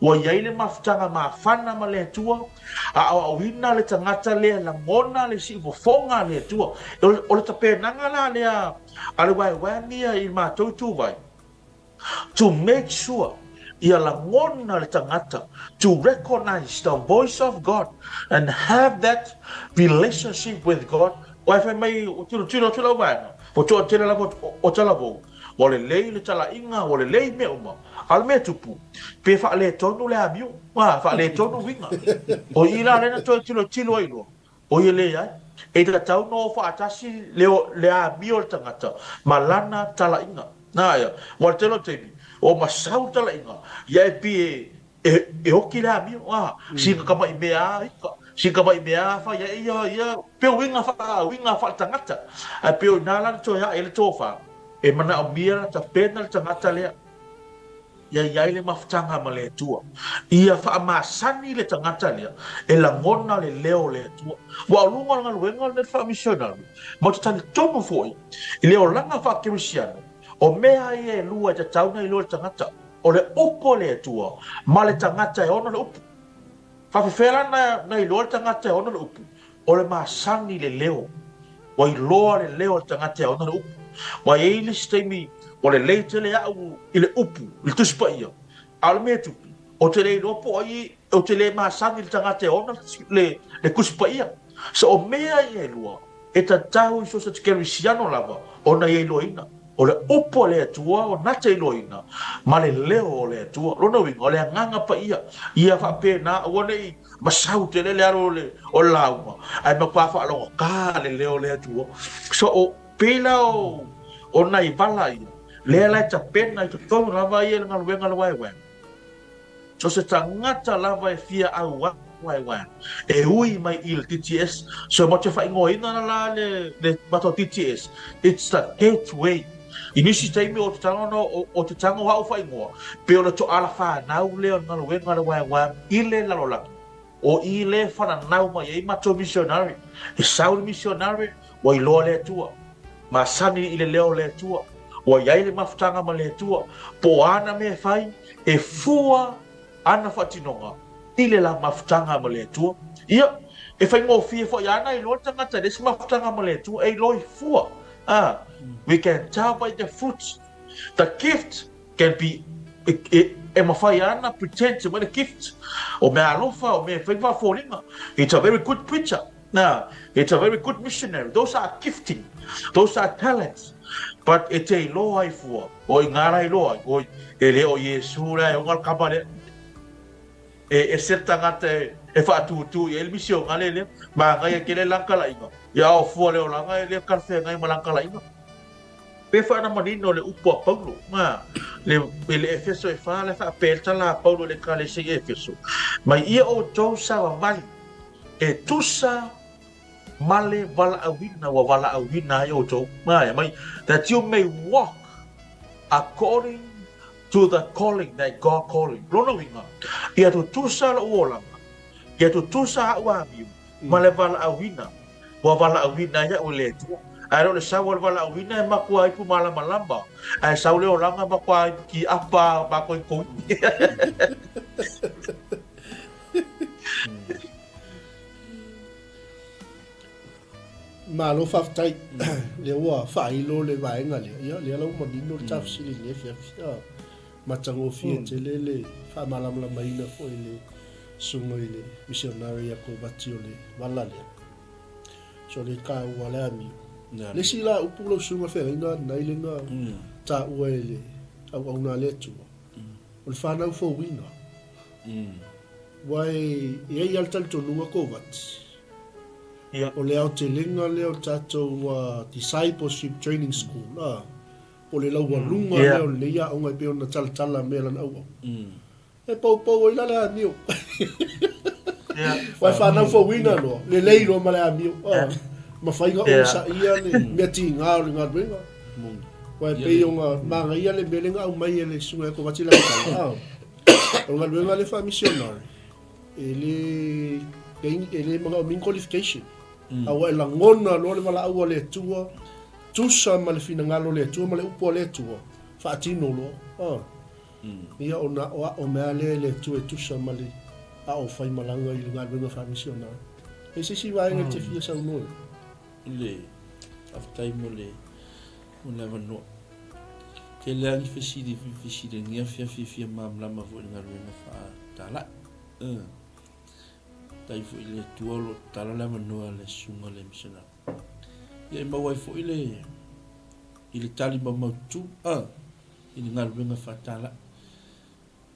Speaker 3: ua i ai le mafutaga mafana ma le Atua, a aoaoina le tagata lea lagona le siufofoga a le Atua. O le tapenaga la lea a le waewae ia i matou ituvai, to make sure ia lagona le tagata to recognize the voice of God and have that relationship with God. Aua e fai mai, ua tilotilo atu lau vaega, ua toatele lava o talavou, ua lelei le talaiga, ua lelei mea uma. A o le mea tupu, pe faaletonu le amio, a, faaletonu uiga. O i la lea na toe tilotilo ai loa, O ia leai, e tatau ona o faatasi le, le amio o le tagata ma lana talaiga. Nā ia, ua le tele o taimi, o masau le talaiga, ia e pi e, e, e oki le amio, ā, sina tamaʻi mea a ika, sina tamaʻi mea a fai ai ia, ia, pei o uiga wha, uiga whaaletangata. Ae pei o inā la na toe aʻe ai le tofa, e manaomia la tapena le tagata lea. Ia i ai le mafutaga ma le Atua. Ia faamasani le tagata lea e lagona le leo o le Atua. Ua o luga o le galuega lenei faamisionari, ma ou te talitonu foi i le olaga faakerisiano, o mea ia e lua e tatau ona iloa e le tagata, o le upu a le Atua ma le tagata e ona le upu. Faafefea la na, na iloa le tagata e ona le upu? O le masani le leo. Ua iloa le leo o le tagata e ona le upu. Ua i ai le isi taimi ua lelei tele au i le upu, i le Tusi Paia, a o le mea e tupu, ou te le iloa po o ai, ou te le masani i le tagata e ona le, le Tusi Paia. So o mea ia e lua, e tatau i so o se kerisiano lava ona ia iloaina. O le upu a le Atua ua na te iloaina ma le leo o le Atua. O lona uiga, o le Agaga Paia ia faapena, aua ne i masau tele le alu o le lauga, ae matua faalogotā le leo o le Atua. So, o, pei la o, o nai vala ia, lea la e tapena i totonu lava ia i le galuega a le YWAM. So se tagata lava e fia auau YWAM, e ui mai i le DTS, so matou te faaigoaina la la le, le matou DTS, it's the gateway. I nisi taimi o te tago no, o te tago au faaigoa, pe o le toala whanau lea o le galuega a le YWAM i le lalolagi. O i le whananau mai ai matou missionary. E sau le missionary, ua iloa le Atua. Masani i le leo o le Atua. Ua i ai le mafutaga ma le Atua. Po o ana mea e fai, e fua ana faatinoga i le la mafutaga ma le Atua. Ia, e faigofie foi ana iloa le tagata e leai se mafutaga ma le Atua, e iloa i fua. Ah, we can tell by the fruits. The gift can be e, e mawhai ana pretend to le gift. O mea alofa, o mea whai foliga. It's a very good preacher. Now, it's a very good missionary. Those are gifting. Those are talents. But e te iloa ai fua, o i ngā rai loa, o e le o Iesu la e onga le kama lea. E, e se tagata e, e whaatūtū i e le misio ngā le lea, ma ngai e kele langkala inga. Ia o fua leo langa e lea karwhea ngai ma langkala inga. Pe whaana manino le upu a Paulo, ngā, le, e le Efeso e wha le wha pe tala a Paulo le kalese i Efeso. Mai ia o tau savavali, e tusa ma le valaauina ua valaauina ai outou, ae mai, that you may walk according to the calling that God called you. Lona uiga, ia tutusa lou olaga, ia tutusa a'u amio ma le valaauina ua valaauina ai a'u e le Atua. Ae le o le sau o le valaauina e matua ipu malamalama, ae sau le olaga e matua ipu ki'apa makoikoi.
Speaker 2: Malo faafetai lea ua faailo le vaega lea. Ia lea la ua manino le ta fesili i lenei afiafi. A matagofie tele le faamalamalamaina foi i le susuga i le misionari ia Kovati o le vala lea. So le taua le amio. Le isi la upu lau susuga feagaiga lenai le na taua e le auauna a le Atua, o le whanau fouina. Aua e i ai lava le talitonuga Kovati, o le aotelega lea o le tatou Discipleship Training School, a, po o le laualuga lea o lenei aoga e pei ona talatala mea lana auau. E poupou ai la le amio. Aua e fanau fouina loa, lelei loa ma le amio. Mafai ona onosaia le mea tiga o le galuega. Aua e pei ona manaia le mea lea na aumai e le Susuga ia Kovati lana tala, O le galuega lea faa-missionary, e le, e le manaomia ni qualification. A ua e lagona loa le valaau a le Atua, tusa ma le finagalo o le Atua ma le upu a le Atua, faatino loa. Ah. Ia ona aoao mai lava lea e le Atua e tusa ma le ao faimalaga i le galuega faa-missionary. E se isi vaega e te fia saunoa i ai?
Speaker 4: Le faafetai mo le mo le avanoa. Tele lava ni fesili e fesiligia fia fiafia malamalama foi i le galuega faatalai. Uh. Tai foi i le Atua o lo o tatala le avanoa a le susuga i le misionari. Ia e maua ai foi le i le tali maumaututu uh, i le galuega faatalai.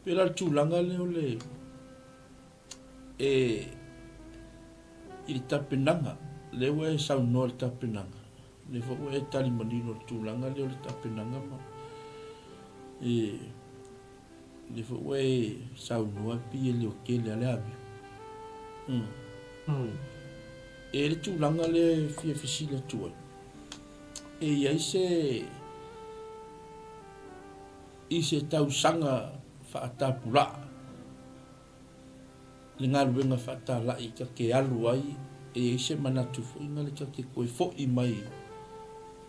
Speaker 4: Pei la le tulaga lea o le e i le tapenaga, lea ua e saunoa i le tapenaga, lea foi ua e tali manino i le tulaga lea o le tapenaga ma e lea foi ua e saunoa pei e leotele lava le amio. Mm. Mm. E le tulaga lea e fia fesili atu ai, e i ai se i se tausaga faatapulaa le galuega faatalai ta te alu ai e i ai se manatu foi na le ta te toe foi mai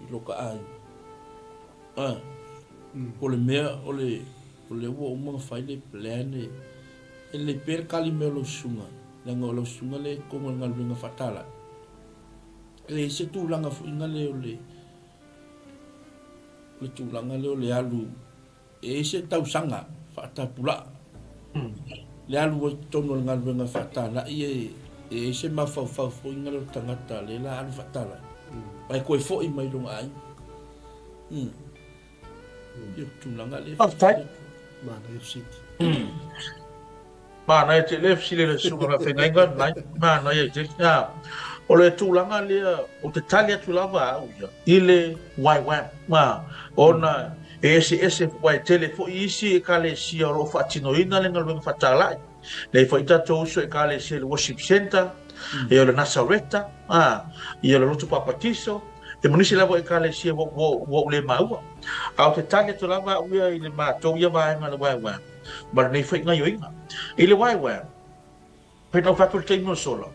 Speaker 4: i lo ka aiga. A, po o le mea o le, o lea ua uma ona fai le plan e, e lelei pea le kali mai o lau susuga, leaga o lau susuga lea e i totonu o le galuega faatalai. E i ai se tulaga foi na le o le, o le tulaga lea o le alu E i ai se tausaga faatapulaa le alu ai i totonu o le galuega faatalai e i ai se mafaufau foi lea o le tagata lea la alu faatalai ae toe foi mai i lona aiga. Ia tulaga lea.
Speaker 3: Faafetai.
Speaker 2: Manaia fesili.
Speaker 3: Manaia tele le fesili a le susuga faafeagaiga lenai. Manaia tele. A, o le tulaga lea, ou te tali atu lava au ia i le YWAM. A, ona e eseese, aua e tele foi isi ekalesia o lo o faatinoina le galuega faatalai. Lea foi tatou uso ekalesia i le Worship Centre, ia o le Nasareta, a, ia o le Lotu Papatiso, ia ma nisi lava o ekalesia ua, ua, ua ou le maua. A ou te tali atu lava au ia i le matou ia vaega o le YWAM, ma lenei foi gaioiga. I le YWAM, pei ona ou fai atu i le taimi o sola,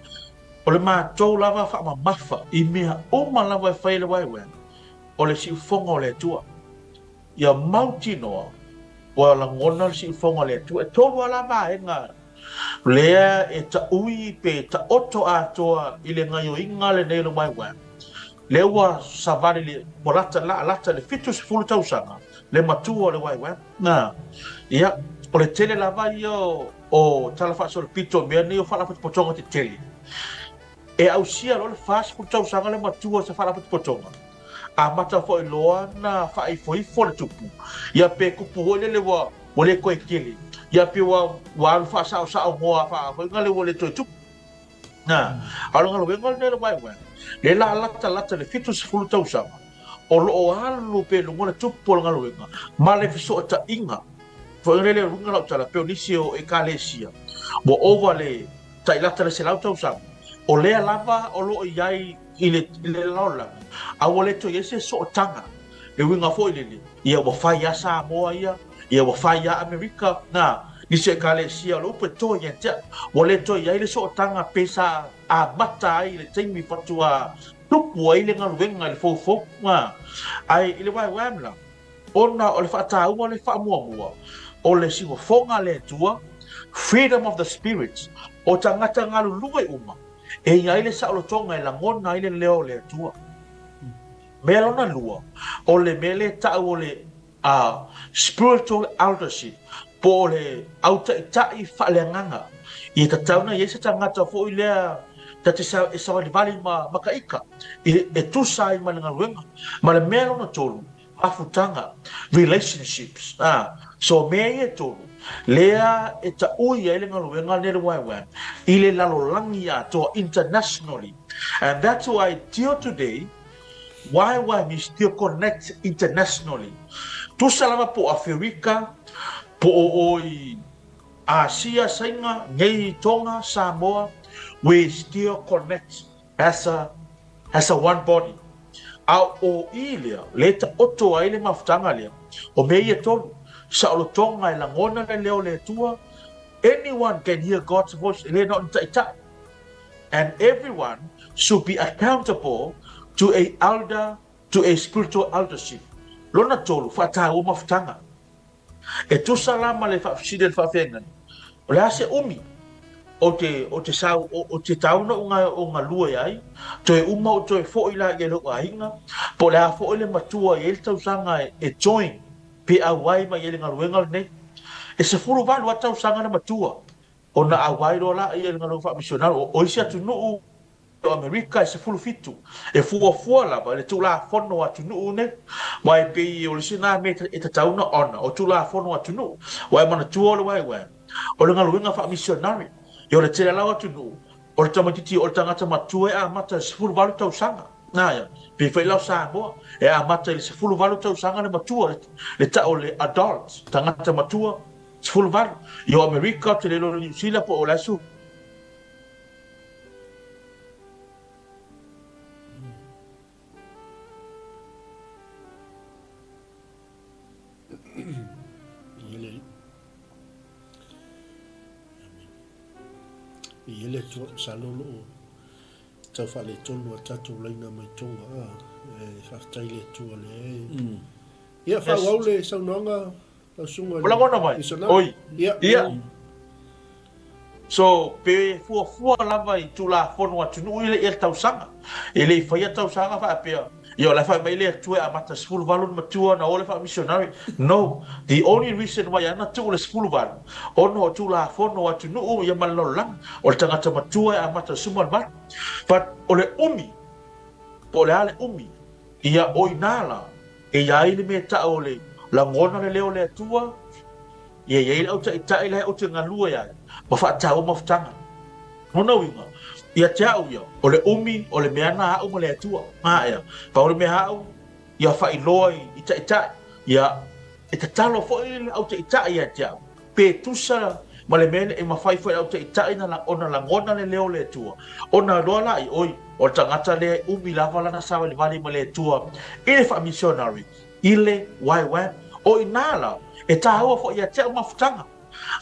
Speaker 3: o le matou lava faamamafa i mea uma lava e fai e le YWAM, o le siufofoga o le Atua. Ia mautinoa ua lagona le siufofoga o le Atua. E tolu lava la vaega lea e taui pe taoto atoa i le gaioiga lenei o le YWAM, lea ua savali le, ua lata, laalata le 70 tausaga le matua o le YWAM. Na, ia, o le tele lava ia o tala faasolopito o mea nei o faalapotopotoga tetele. E ausia loa le 40 tausaga le matua o se faalapotopotoga, amata foi loa na faaifoifo le tupu, ia pe kupu foi lele ua ua le toe tele, ia pe ua ua alu faasaosao moa faafoiga le ua le toe tupu. Na, a o le galuega lenei a le YWAM, lea la latalata i le 70 tausaga, o lo o alu pea i luga le tupu o le galuega ma le fesootaiga. Foi lele uiga lau tala, pei o nisi o Ekalesia ua ova le tai lata le 100 tausaga, o lea lava o lo o i ai i le, i le lalolagi, a ua le toe i ai se sootaga. Le uiga foi lele, ia ua fai lava Samoa ia, ia ua fai lava Amerika, na, nisi o Ekalesia o le upu e to ia te au. Ua le toe i ai le sootaga pe sa amata ai i le taimi faatoa tupu ai le galuega i le foufou, na. Ae i le YWAM la, ona o le faataua le faamuamua o le siufofoga a le Atua, freedom of the spirit, o tagata galulue uma, e i ai le saolotoga e lagona ai le leo o le Atua. Mea lona lua, o le mea lea e tau o le spiritual eldership, po o le au taitai faaleagaga. Ia tatau ona i ai se tagata foi lea ta te e savalivali ma makaika e tusa ai ma le galuega. Ma le mea lona tolu, mafutaga, relationships. So mea ia e tolu, lea e taui ai le galuega lenei le YWAM i le lalolagi atoa, internationally. And that's why till today, YWAM is still connect internationally. Tusa lava po o Aferika, po o o i Asia, Saina, nei Tonga, Samoa, we still connect as a as a one body. A o i lea, le taoto ai le mafutaga lea, o mea ia tolu, saolotoga e lagona le leo o le Atua, anyone can hear God's voice, e le na o ni taitai. And everyone should be accountable to a elder, to a spiritual eldership. Lona tolu, faataua mafutaga. E tusa la ma le faafesili a le faafeagaiga, o le a se umi o te, o te sau, o, o te tau na o o galue ai, toe uma o toe fo'i la i lou aiga, po o le a fo'i le matua i ai le tausaga e, e join, pe auai mai ai le galuega lenei. E 18 lava tausaga le matua, ona auai loa la ia i le galuega faamisionari. O, o isi atunuu, o Amerika e 17, e fuafua lava i le Tulafono atunuu nei, aua e pei o le isi lena mea e tatau ona ona, o Tulafono atunuu. Aua e manatua o le YWAM, o le galuega faamisionari, ia o le tele lava o atunuu, o le tamaitiiti o le tagata matua e amata i le 18 tausaga. Na ia, pei foi la o Samoa, e amata i le 18 tausaga le matua, le tau o le adult, tagata matua, 18. Ia o Amerika, ou te le iloa o Niu Sila po o le aso.
Speaker 2: I ele atu masalo o lo o tau faaletonu a tatou laina mai Tonga a e faafetai le Atua lea e Ia faaauau le saunoaga Lau susuga i
Speaker 3: le Lagona mai.
Speaker 2: misionari.
Speaker 3: Oi.
Speaker 2: Ia.
Speaker 3: Ia. So, pe fuafua lava i Tulafono atunuu ia le tausaga. E le i faia tausaga faapea, ia o la e fai mai le Atua e amata 18 le matua ona o le faamisionari. No. The only reason why ana tuu le 18, ona o Tulafono atunuu ia ma le lalolagi, o le tagata matua e amata i le 18. But o le umi, po o le a le umi, ia o i ina la, E i ai le mea tau o le Lagona le leo o le Atua, ia i ai le au taitai la e ou te galue ai, ma faataua mafutaga. Lona uiga, ia te au ia, o le umi o le mea na a au ma le Atua. A ea, pau le mea a au, ia faailoa i taitai, ia e tatalo foi le au taitai ia te au, pe tusa ma le mea e mafai foi e le au taitai ona lagona le leo o le Atua, ona iloa la i oi, o le tagata lea e umi lava lana savalivali ma le Atua i le faamisionari, i le YWAM. O i ina la, e tāua foi ia te au mafutaga.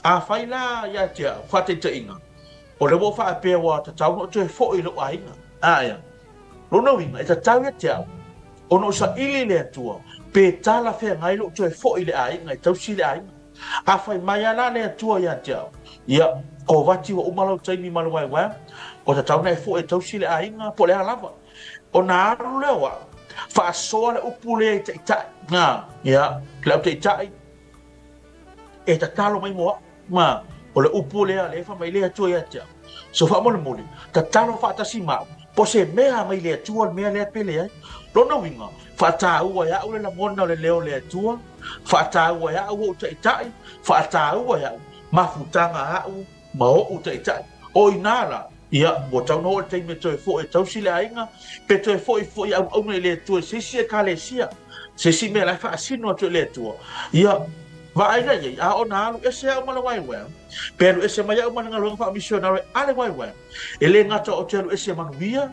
Speaker 3: Afai la ia te au, faataitaiga, o lea ua ou faapea ua tatau ona ou toe foi i lou aiga. A ea? Lona uiga, e tatau ia te au ona ou saili i le Atua pe talafeagai lou toe foi i le aiga e tausi le aiga. Afai mai a la le Atua ia te au, ia, kovati ua uma lau taimi ma le YWAM, ua tatau ona e foi e tausi le aiga po o le a lava. Ona alu lea o au, faasoa le upu lea i taitai, a, ia, le au taitai, e tatalo mai mo au. Ma, o le upu lea, lea e fai mai le Atua ia te au. So faamolemole, tatalo faatasi ma au, po o se mea mai le Atua le mea lea pe leai. Lona uiga, faataua e au le lagona o le leo o le Atua, faataua e au ou taitai, faataua e au mafutaga a au ma ou taitai. O i ina la, ia, ua tatau ona oo le taimi e toe foi e tausi le aiga, pe toe foi foi e auauna i le Atua i se isi Ekalesia, se isi mea la e faasino atu e le Atua. Ia, vaai la i ai, a ona alu ese au ma le YWAM, pe alu ese mai au ma le galuega faamisionare a le YWAM, e le gata ou te alu ese manuia,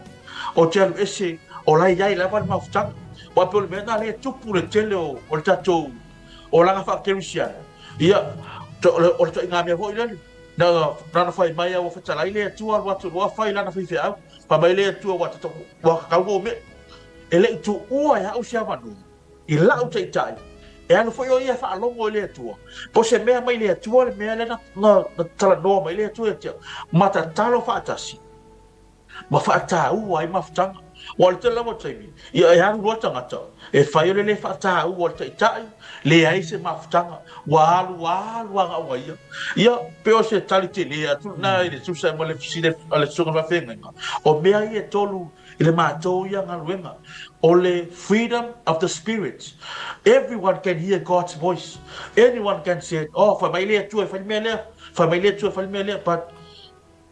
Speaker 3: ou te alu ese o la e i ai lava le mafutaga. Aua pei o le mea lena lea e tupu le tele o le tatou olaga faakerisiano, ia, o le ituaiga mea foi lele, na ona fai mai a ua fetalai le Atua alu atu loa fai lana faifeau, fai mai le Atua ua tatau ou me'i. E le i tuua e au se avanoa i la'u taitai, e alu foi o ia e faalogo i le Atua, po o se mea mai le Atua le mea lea na talanoa mai le Atua ia te au, ma tatalo faatasi. ma faataua ai mafutaga. Aua o le tele lava o taimi, ia e alu loa le tagata, e fai o le le faataua o le taitai, leai se mafutaga, ua alu alu agauga ia. Ia, pei o se tali tele atu lena i le tusa ai ma le fesili a le Susuga Faafeagaiga. O mea ia e tolu i le matou ia galuega, o le freedom of the spirit. Everyone can hear God's voice. Anyone can say, oh, fai mai le Atua e fai le mea lea, fai mai le Atua e fai le mea lea, but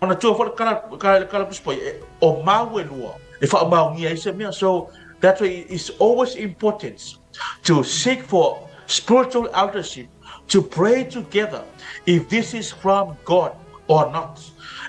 Speaker 3: Manatua foi le kala, le kala Tusi Paia, o mau e lua e faamaonia ai se mea. So that's why it's always important to seek for spiritual eldership, to pray together if this is from God or not.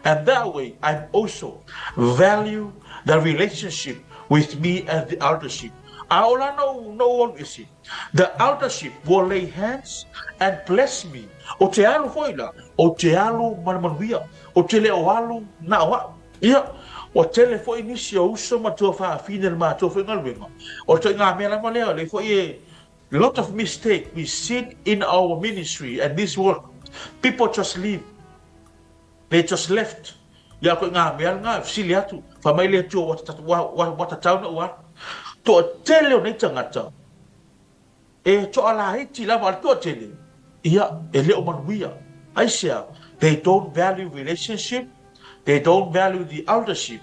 Speaker 3: And that way I'm also value the relationship with me and the eldership. A ola no no alu ese. The eldership will lay hands and bless me. O te alu foi la, o te alu ma le manuia, o te le o alu na o au. Ia, ua tele foi nisi o uso ma tuafafine le matou foi galuega. O le ituaiga mea lava lea, lea foi e lot of mistake we seen in our ministry and this work. People just leave. They just left. Ia koe ngā mea ngā, fesili atu, whai mai le Atua ua tatau na ua alu. Toatele o nei tangata, e toalaiti lava a le toatele, ia, e le o manuia. Aisea? They don't value relationship, they don't value the eldership,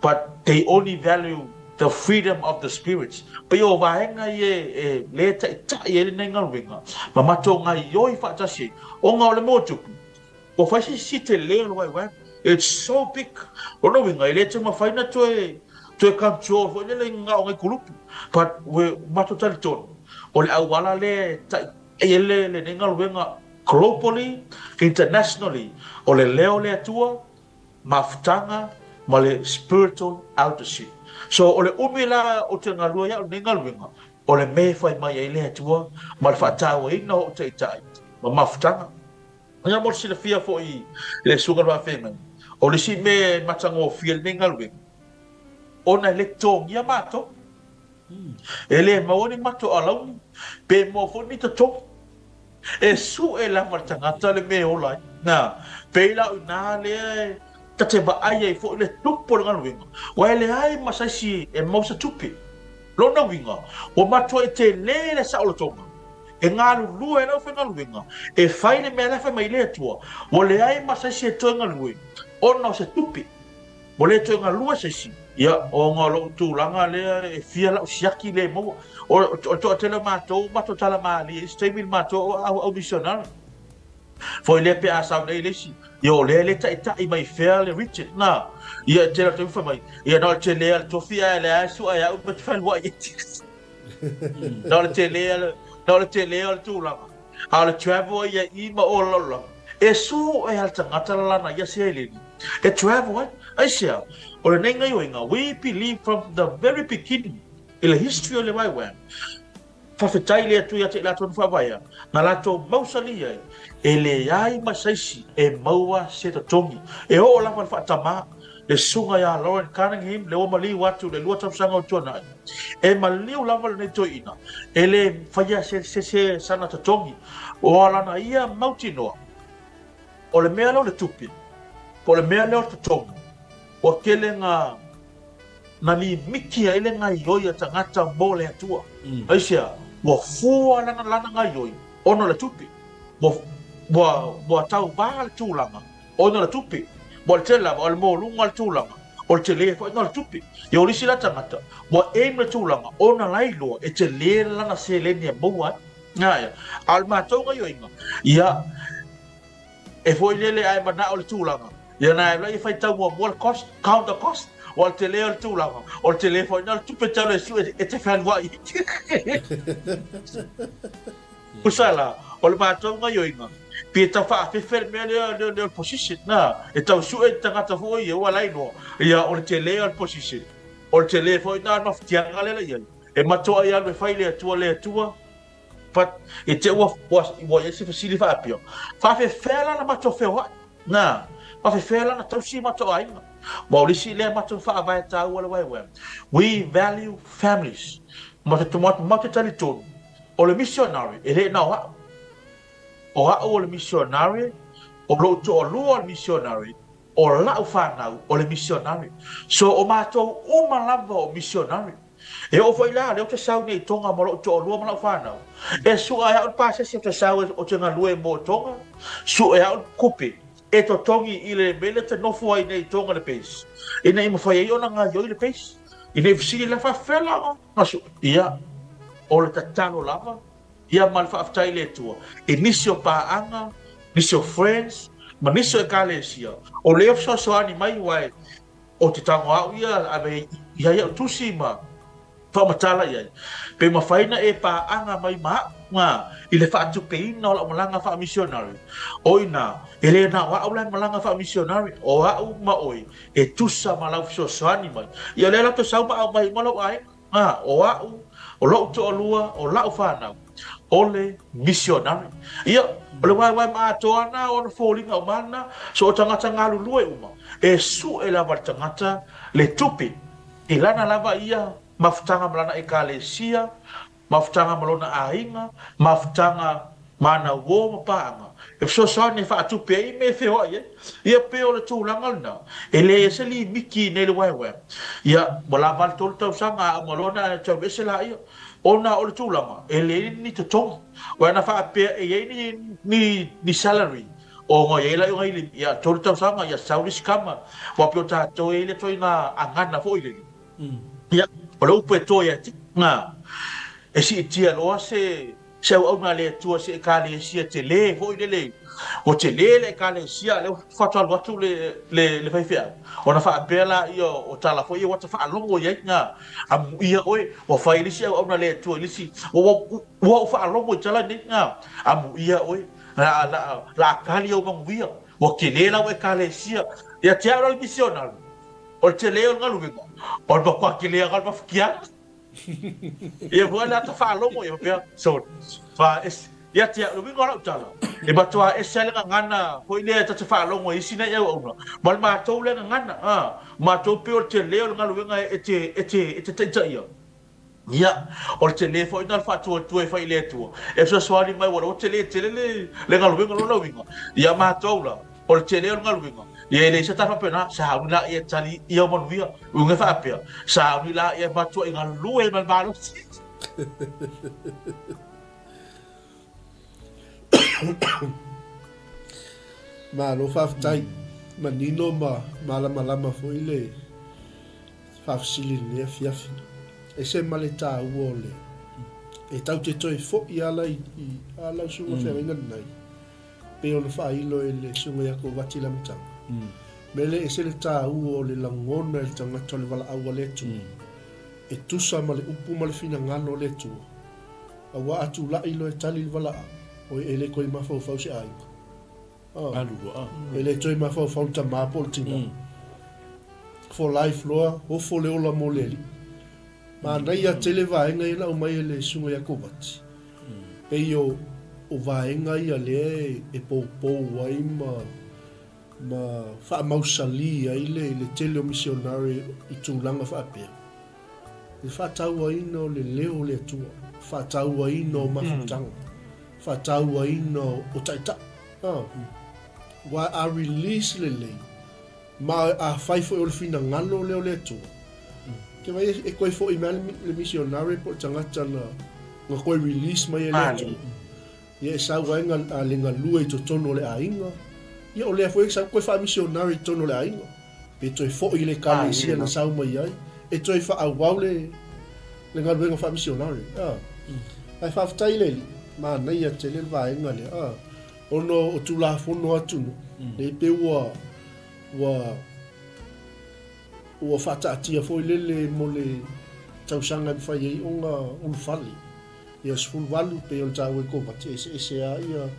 Speaker 3: but they only value the freedom of the spirits. Pei o vaega ia e le taitai ai lenei galuega, ma matou gaioi faatasi ai, ona o le motupu, Ua fai se isi tele o le YWAM. It's so big. Lona uiga, e le taumafai na toe, toe control foi lele i ngā o ngai kulupu. But we, matou talitonu, o le auala lea e taitai ai le, lenei galuega globally, internationally, o le leo o le Atua, mafutaga, ma le spiritual eldership. So, o le umi la o te galue ai au i lenei galuega, o le mea e fai mai ai le Atua ma le faatauaina o ou taitai ma mafutaga. Ia mo le silafia foi i le Susuga i le Faafeagaiga, o le isi mea e matagofie i lenei galuega, ona e le totogia matou. E le maua ni matou alauni, pe maua foi ni totogi. E sue lava le tagata le mea e ola ai. Na, pei la o i ina lea e ta te vaai ai foi le tupu o le galuega, aua e leai ma se isi e maua se tupe. Lona uiga, ua matuai tele le saolotoga e galulue ai le aufaigaluega e fai le mea la e fai mai le Atua, ua leai ma se isi e toe galue ona o se tupe. Ua le toe galue se isi. Ia, ona o lou tulaga lea e fia lau siaki le maua. O le toatele o matou, matou tala malie i isi taimi le matou au misionari. Foi lea pe a sau nei le isi, ia o lea e le taitai mai fea le Richard na. Ia e tele o taimi fai mai, ia na o le tele a le tofi ae leai sua e au ma te fealuai ai. Na o le tele a le, na o le tele o le tulaga. A o le travel ia i ma o lalolagi, e su e a le tagata lana ia seleni e travel ai. Aisea? O lenei gaioiga, we believe from the very beginning i le history o le YWAM, Faafetai i le Atua ia te i latou na faavaea, na latou mausali ai, e leai ma se isi e maua se totogi. E oo lava le faatama, le susuga ia Loren Cunningham, lea ua maliu atu i le lua tausaga ua tuanai, e maliu lava lenei toeaina, e le faia se, se, se sana totogi. Ua lana ia mautinoa, o le mea lea o le tupe, po o le mea lea o le totogi, ua tele na Na limiti ai le gaioi a tagata mo le Atua. Aisea? Ua fua lana lana gaioi ona o le tupe. Ua, ua, ua tauvā le tulaga ona o le tupe. Ua le tele lava, o le moluga le tulaga, o le tele foi ona o le tupe. Ia o le isi la tagata, ua aim le tulaga ona la iloa e tele lana seleni e maua ai. Ae, a o le matou gaioiga, ia, E foi lele ae manao le tulaga. Ia na e ia faitau muamua le cost, count the cost, ua le tele o le tulaga. O le tele foi na o le tupe tau le sue e te fealuai. Pusa la, o le matou gaioiga, pi e tau faafefe le mea lea lea lea o le position, na, e tau sue le tagata foi ia ua lailoa, ia o le tele o le position. O le tele foi na o le mafatiaga lea la i ai. E matoa ia alu e fai le Atua le Atua, But i te ua ua ua i ai se fesili faapea, faafefea la na matou feoai? Na, faafefea la na tausi matou aiga? Ua o le isi lea matou faavae taua le YWAM. We value families. Matou matou te talitonu, o le missionary e le na o a'u. O a'u o le missionary, o lo'u toalua o le missionary, o la'u fanau o le missionary. So o matou uma lava o missionary. E oo foi la, lea ou te sau nei i Tonga ma lou toalua ma lau fanau. E sua e au le pasese ou te sau ou te galue mo Tonga, sua e au le kupe e totogi i le mea lea te nofo ai nei i Tonga le base, ina ia mafai ai ona gaioi le base. Ina ia fesili la faafefea la ona sua? Ia, o le tatalo lava, ia ma le faafetai i le Atua i nisi o paaga, nisi o friends, ma nisi o ekalesia, o lea fesoasoani mai aua e O te tango au ia ave i ai au tusi ma faamatala i ai, pe mafai na e paaga mai ma a'u nga i le faatupeina o la'u malaga faamisionari. O ina, e le na o a'u la e malaga faamisionari, o a'u ma oe e tusa ma lau fesoasoani mai. Ia o lea la toe sau ma aumai uma lou aiga. Ā, o a'u, o lo'u toalua, o la'u fanau, o le misionari. Ia, o le waewae ma atoa ana ona foliga uma ana, so o tagata galulue uma, e su'e lava le tagata le tupe i lana lava ia mafutaga ma lana ekalesia, mafutaga ma lona aiga, mafutaga ma ana uō ma paaga, e fesoasoani e faatupe ai mea e feoai ai. Ia pei o le tulaga lena, e leai se limiti i nei le waewae. Ia, ua lava le tolu tausaga a uma loa ona tau ese laia, ona o le tulaga, e leai ni totogi. Aua ana faapea e i ai ni, ni, ni salary, ona i ai lea o nai limiti, ia, tolu tausaga, ia sau le isi tama. Aua pei o tatou e i ai le ituaiga agana foi lele. Ia, o le upu e toe atu, na, e siitia loa se, se auauna a le Atua i se Ekalesia tele foi lele, ua tele le Ekalesia, a o lea ua faatoa alu atu le, le, le faifeau, ona faapea laia o tala foi ia ua ta faalogo i ai, na, amuia oe, ua fai le isi auauna a le Atua i le isi, ua, ua, ua ou faalogo i tala nei, na, amuia oe, la, la, la kali ou manuia, ua tele lau Ekalesia. Ia te au la le misionari, O le tele o le galuega, o le matua tele lava o le mafatiaga. Ia foi le ata faalogo ia faapea, so, fa ese. Ia te au, le uiga o lau tala, e matua ese lava le gagana foi lea ta te faalogo ai i isi nai auauna, ma le matou lea gagana, a, matou pei o le tele o le galuega e te, e te, e te taitaia. Ia, o le tele foi lena o le faatuatua e fai i le Atua, e fesoasoani mai, ua lava tele tele le, le galuega lona uiga. Ia matou la, o le tele o le galuega, ia e leai se tala faapena, sauni laia e tali ia o manuia. Uiga e faapea, sauni laia e matuai galulue ma le malosi.
Speaker 2: Malo faafetai. Manino ma malamalama foi le. faafesili i lenei afiafi. Ese ma le taua o le e tau te toe fo'i ala i a lau susuga feagaiga lenai pei ona faailo e le susuga ia Kovati i le amataga. Mea lea ese le taua o le lagona e le tagata o le valaau a le Atua e tusa ma le upu ma le finagalo o le Atua aua a tulai loa e tali le valaau oi e le toe mafaufau se aiga.
Speaker 4: Alu loa.
Speaker 2: E le toe mafaufau le tama po o le tina. For life loa, ofo le ola mo le alii. Manaia tele vaega ia na aumai e le susuga ia Kovati. Pei o o vaega ia lea e poupou ai ma ma faamausali ai le le tele o misionare i tulaga faapea. Le faatauaina o le leo o le Atua, faatauaina o mafutaga, faatauaina o taitai. Aua a release lelei, ma afai foi o le finagalo lea o le Atua, ke vai e toe foi mai le missionary po o le tagata na na toe release mai e le Atua. Ia e sau ai le galue i totonu o le aiga, ia o lea foi e sau toe faamisionari i totonu o le aiga. Pe toe foi i le ekalesia na sau mai ai, e toe faaauau le le galuega faamisionari. A. Ae faafetai le Alii, manaia tele le vaega lea. A. Ona o Tulafono a atunuu, nei pei ua ua ua faataatia foi lele mo le tausaga e mafai ai ona ulufale. Ia 18 pei ona taua e Kovati, e eseese lava ia.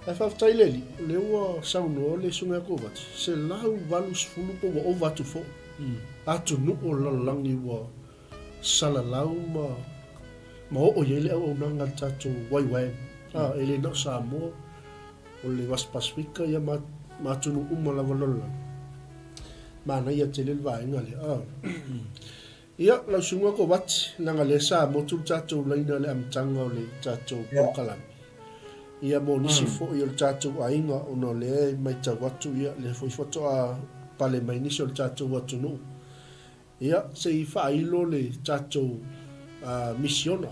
Speaker 2: Ae faafetai i le Alii, o lea ua saunoa le Susuga ia Kovati, 180 po ua ova atu foi atunuu o le lalolagi ua salalau ma ma oo i ai le auaunaga a le tatou YWAM. A, e le na o Samoa, o le West Pasifika ia ma ma atunuu uma lava o le lalolagi. Manaia tele le vaega lea. A. Ia, lau susuga Kovati, leaga lea sa motu le tatou laina i le amataga o le tatou polokalame. Ia mo nisi foi o le tatou aiga ona o lea e matau atu ia lea foi faatoa pale mai nisi o le tatou atunuu. Ia, se i faailo le tatou misiona.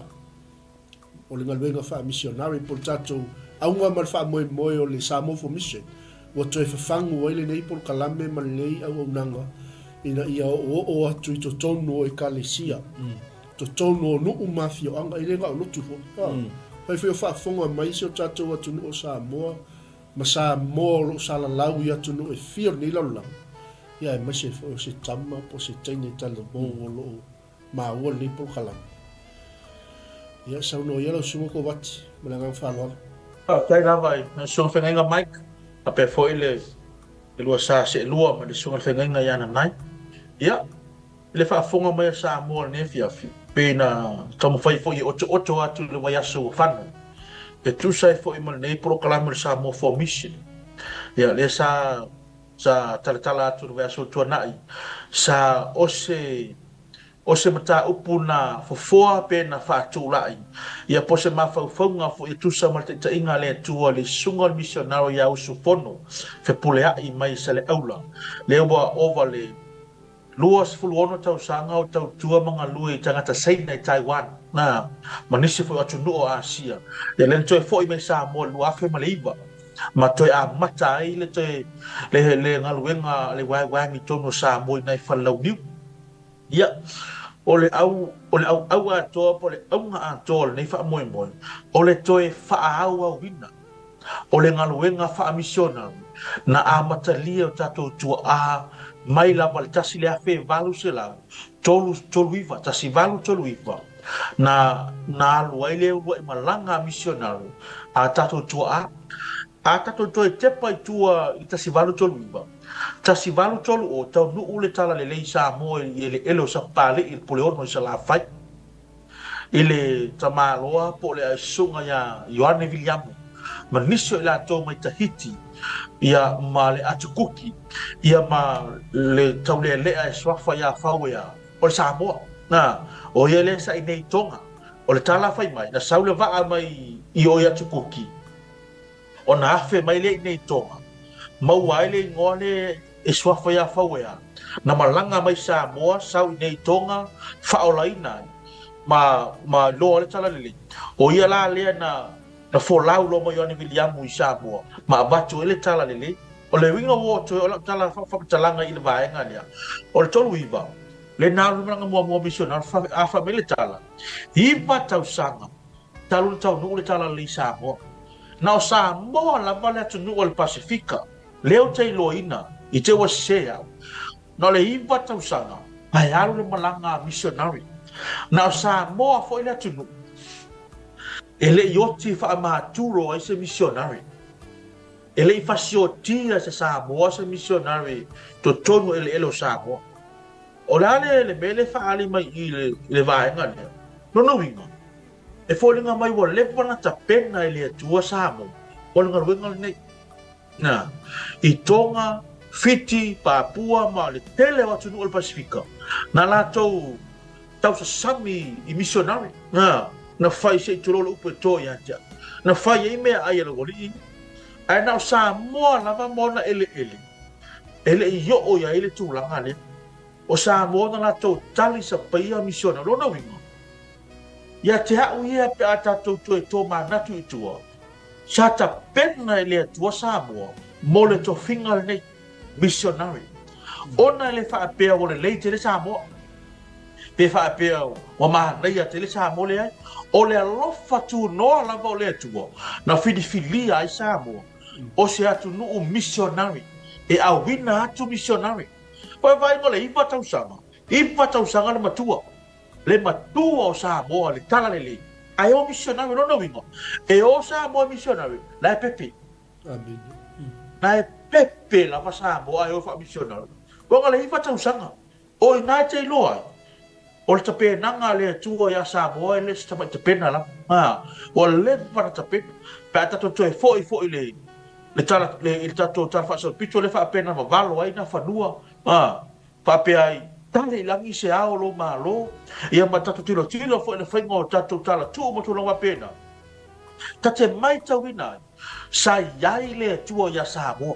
Speaker 2: o le galuega faamisionare po o le tatou auga ma le faamoemoe o le Samoa for Mission, ua toe fafagu ai lenei polokalame ma lenei auaunaga ina ia oooo atu i totonu o Ekalesia, totonu o nuu ma afioaga, e le na o lotu foi. Fai foi o faafofoga mai si o tatou atunuu o Samoa ma Samoa o lo o salalau i atunuu e fia o lenei lalolagi, ia aemaise foi o se tama po o se teine talavou o lo o maua lenei polokalame. Ia, saunoa ia lau Susuga Kovati, ma le agaga faaaloalo.
Speaker 3: Faafetai lava i lau Susuga Feagaiga Mike, faapea foi le lua sa seelua ma le Susuga i le Feagaiga ia Nanai. Ia, i le faafofoga mai a Samoa i lenei afiafi, pei na taumafai foi e otooto atu i le vaiaso ua fano, e tusa ai foi ma lenei polokalame o le Samoa for Mission. Ia, lea sa Sa talatala atu i le vaiaso ua tuanai, sa o se o se mataupu na fofoa pe na faatulai, ia po o se mafaufauga foi e tusa ma le taitaiga a le Atua i le Susuga o le Misionaro ia Usufono Fepuleai mai Saleaula, lea ua ova le 26 tausaga o tautua ma galue i tagata Saina i Taiwan, na, ma nisi foi o atunuu o Asia. Ia lea na toe foi mai Samoa i le 2009 ma toe amata ai le toe le, le galuega a le YWAM i totonu o Samoa i nai falelauniu. Ia, o le au, o le auau atoa po o le auga atoa o lenei faamoemoe, o le toe faaauauina O le galuega faamisionari na amatalia e o tatou tuaa mai lava i le 1839, 1839, na na alu ai le uluai malaga a misionari a tatou tuaa. A tatou toe tepa i tua i le 1839, 1830, taunuu le Talalelei i Samoa i eleele o Sapapalii i le Puleono i Salafai. i le tamaloa po o le susuga ia Ioane Viliamu ma nisi o i latou mai Tahiti ia ma le Atukuki ia ma le taulealea e suafa ia Fauea o le Samoa. Na, o ia lea sa i nei Toga. O le tala fai mai, na sau le vaa mai i o i Atukuki, Ona afe mai lea i nei Toga, maua ai le igoa lea e suafa ia Fauea, na malaga mai Samoa, sau i nei Toga, faaolaina ai, ma, ma iloa ai le talalelei. O ia la lea na, na folau loa ma Ioane Viliamu i Samoa, ma avatu ai le talalelei. O le uiga ua oo atu ai o lau tala faamatalaga i le vaega lea, o le 39. Le na alu malaga muamua misionari a fai mai le tala, iva tausaga talu ona taunuu le Talalelei i Samoa. Na o Samoa lava le atunuu o le Pasefika lea ou te iloaina i te ua sese au. Na o le iva tausaga ae alu le malaga a misionari. Na o Samoa foi le atunuu e le i oti faamaturo ai se misionari. E le i fasiotia e se Samoa se misionari i totonu o eleele o Samoa. O le a le mea lea e faaali mai i i le vaega lea? Lona uiga, e foliga mai ua leva ona tapena e le Atua Samoa mo le galuega lenei. Na, i Tonga, Fiti, Papua ma le tele o atunuu o le Pasefika, na latou tausasami i misionari. Na, na fai se i tulou le upu e to ia te au. Na fai ai meaai a le aualii, ae na o Samoa lava ma ona eleele e le i oo i ai le tulaga lea. O Samoa na latou tali sapaia misionari. Lona uiga, ia te au ia pe a tatou toe tomanatu i tua, sa tapena e le Atua Samoa mo le tofiga lenei, missionary. Ona e le faapea ua lelei tele Samoa, pe faapea ua manaia tele Samoa, leai. O le alofa tunoa lava o le Atua na filifilia ai Samoa o se atunuu missionary e auina atu missionary. Vaivai ma le iva tausaga, iva tausaga le matua, le matua o Samoa le Talalelei, ae o missionary, lona uiga, e o Samoa e missionary, la e pepe.
Speaker 2: Amene.
Speaker 3: La e pepe lava Samoa ae o faamisionari. Uaga le iva tausaga. O i ina e te iloa ai, o le tapenaga a le Atua iā Samoa e le o se tamai tapena lava. A, ua leva ona tapena. Pe a tatou toe foi foi i le, le tala, le, i le tatou tala faasolopito lea faapena vavalo ai nā fanua, a, faapea ai, tali i lagi se ao o lou Malo, ia ma tatou tilotilo foi i le faiga o tatou tala tuu ma tulaga faapena. Ta te maitauina ai, Sa i ai le Atua iā Samoa,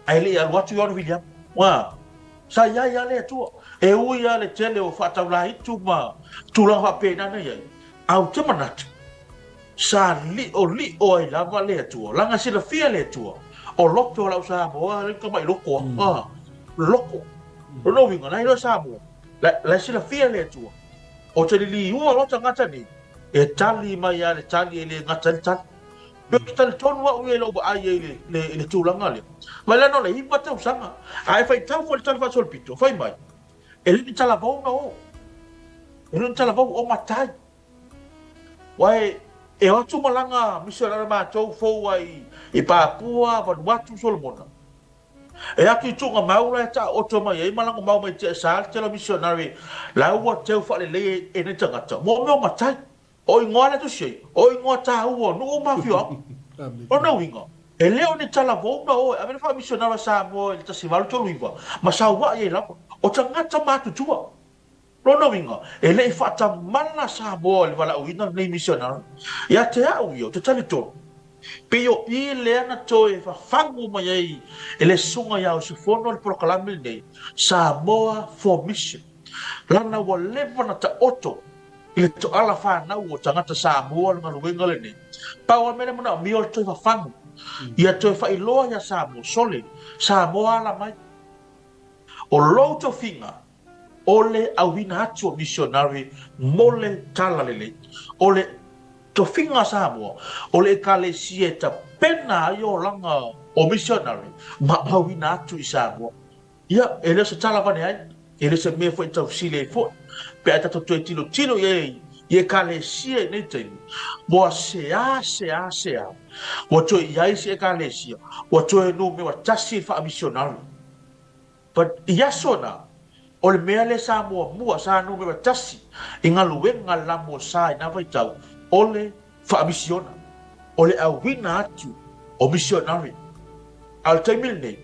Speaker 3: ae le i alu atu Ioane Wiliama. Ua, sa i ai lava le Atua. E ui lava le tele o faataulaitu ma tulaga faapena na i ai, ae ou te manatu, sa liʻoliʻo ai lava le Atua, leaga e silafia e le Atua, o loto o lau Samoa le tamai loko a, loko. Lona uiga, la e iloa e Samoa, la e silafia e le Atua, o te liliua loa tagata nei, e tali mai lava le tali e le gata ai le tali. Ou te talitonu au ia i lou vaai ai i le tulaga lea. Mai lana o le iva tausaga, a e faitau foi i le Tala Faasolopito, fai mai, E le o ni talavou na o. E le o ni talavou o matai. Aua e o atu malaga misionare matou fou ai i Papua, Vanuatu, Solomona. E atu i Tuugamau la e taoto mai ai ma lagomau mai tia e sa le tele o misionare la ua teu faalelei e nei tagata mo mea o matai. O ingoa le tusi ai, o ingoa taua o nuu ma afioaga. O lona uiga, e le o ni talavou na o e ave le faamisionare a Samoa i le 1839 ma saua'i ai lava, o tagata matutua. Lona uiga, e le i faatamala Samoa i le valaauina lenei misionare. Ia te au ia, ou te talitonu, pei o i lea na toe fafagu mai ai e le Susuga ia Usufono le polokalame lenei, Samoa for Mission. Lana ua leva na taoto i le toala fanau o tagata Samoa le galuega lenei. Pau a mea le manaomia o le toe fafagu, ia toe faailoa ia Samoa, sole, Samoa ala mai. O lou tofiga, o le auina atu o misionari mo le Talalelei. O le tofiga a Samoa, o le Ekalesia e tapena ai olaga o misionari ma auina atu i Samoa. Ia, e le o se tala avane ai, e le o se mea foi e tausili ai foi, pe a tatou toe tilotilo i ai i Ekalesia i nei taimi, ua seā, seā, seā, ua toe i ai se Ekalesia, ua toe numera tasi i le faamisionari. But i aso na, o le mea lea sa muamua, sa numera tasi i galuega a le Lamuasa i na vaitau, o le faamisiona, o le auina atu o misionari. A o le taimi lenei,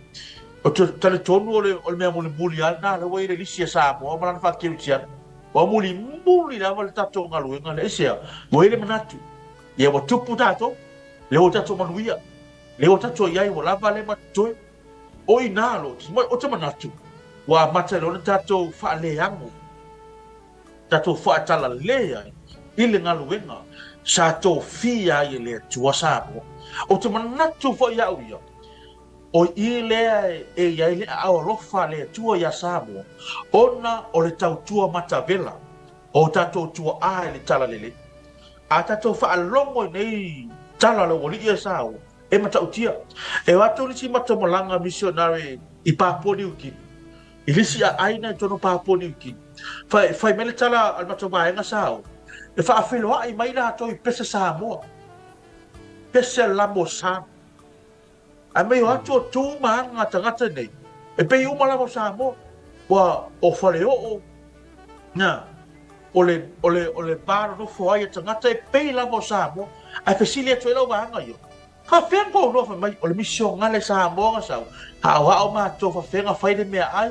Speaker 3: ou te talitonu o le, o le mea mulimuli lava lena lea ua i ai le lisi a Samoa ma lana faakeritiana. Ua mulimuli lava le tatou galuega lea. Aisea? Ua i ai le manatu, ia ua tupu tatou, lea ua tatou manuia, lea ua tatou i ai, ua lava lea ma totoe. O i nā lo, ou te manatu, ua amata loa ona tatou faaleago tatou faatalale ai i le galuega sa tofia ai e le Atua Samoa. Ou te manatu foi au ia, O i lea e i ai le aao alofa a le Atua iā Samoa, ona o le tautua matavela o tatou tuaa i le Talalelei. A tatou faalogo i nei tala a le Aualii ia Saoa, e matautia. E o atu nisi matamalaga misionare i Papua Niu Kini, i lisi aaina i totonu o Papua Niu Kini. Fai, fai mai le tala a le matou vaega Saoa, e faafeiloai mai latou i pese Samoa, pese lamo Samoa. Ae mai o atu o tu ma aga tagata nei, e pei uma lava o Samoa, ua o Faleoo, na, o le, o le, o le va nonofo ai a tagata e pei lava o Samoa. Ae fesili atu ai lau vaega ia, faafefea na kou fai mai, o le misionale Samoa na sau, aoao matou faafefea na fai le meaai,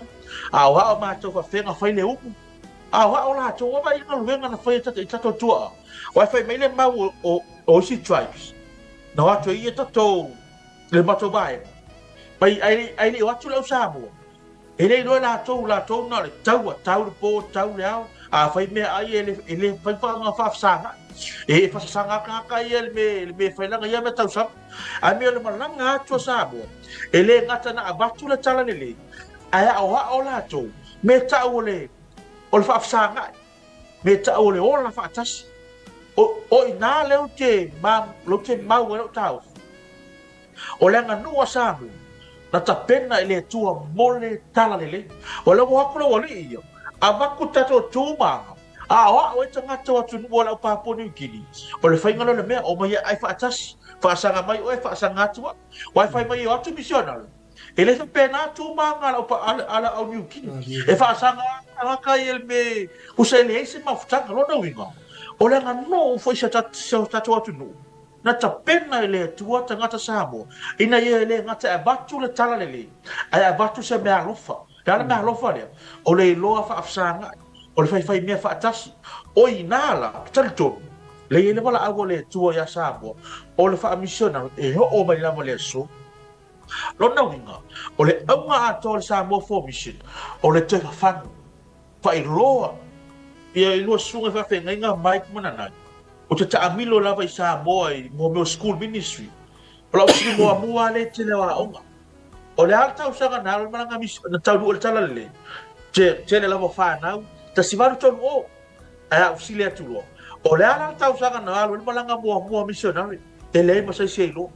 Speaker 3: aoao matou faafefea na fai le umu, aoao latou, ua vaai i le galuega na fai e tatou tuaa. Aua e fai mai le mau o, o, o isi tribes, Na o atu ai ia tatou le matou vaega, mai ai ai le o atu le au Samoa, e le iloa e latou, latou na o le taua, tau le po, tau le ao, a fai mea ai e le, e le fai whaanga whaafsanga. E whasasanga tagata ia le me, le me whailanga ia mea tausama. Ae mea o le malanga atu a Samoa, e le gata na avatu le tala lelei, ae aoao latou, me tau o le, o le whaafsanga. Me tau o le ola faatasi. O, o inā lea ou te, ma, lea ou te mau ai lau taofi. O le aganuu a Samoa, na tapena i le Atua mo le talalelei. O lea ua o atu lau alii ia, avatu tatou tu ma aga, aoao ai tagata o atunuu o le au Papua Niu Kini. O le faiga lea o le mea, omai e ai faatasi, faasaga mai oe, faasaga atu au. Aua e fai mai e o atu misionare, E le faapena tu ma aga a le au Niu Kini. E faasaga tagata ia i le mea usa e leai se mafutaga. Lona uiga, o le aganuu foi si o tatou atunuu, na tapena e le Atua tagata Samoa, ina ia e le gata e avatu le talalelei, ae avatu se meaalofa. O le a le meaalofa lea? O le iloa faafesagai, o le faifai mea faatasi. O i ina la, talitonu, lea e i ai le valaau a le Atua iā Samoa, o le faamisionare e oo mai lava le aso. Lona uiga, o le auga atoa o le Samoa for Mission, o le toe fafanu, faailoa ia i lua susuga i faafeagaiga Mike ma Nanai, ou te taamilo lava i Samoa i mo mea o school ministry. O lau sili muamua lava lea i tele o aoga. O le a le tausaga na alu ai malaga na taunuu ai le Talalelei, tele lava o fanau, 1830, ae a ou sili atu loa, o le a la le tausaga na alu ai le malaga muamua missionary, e leai ma se isi e iloa.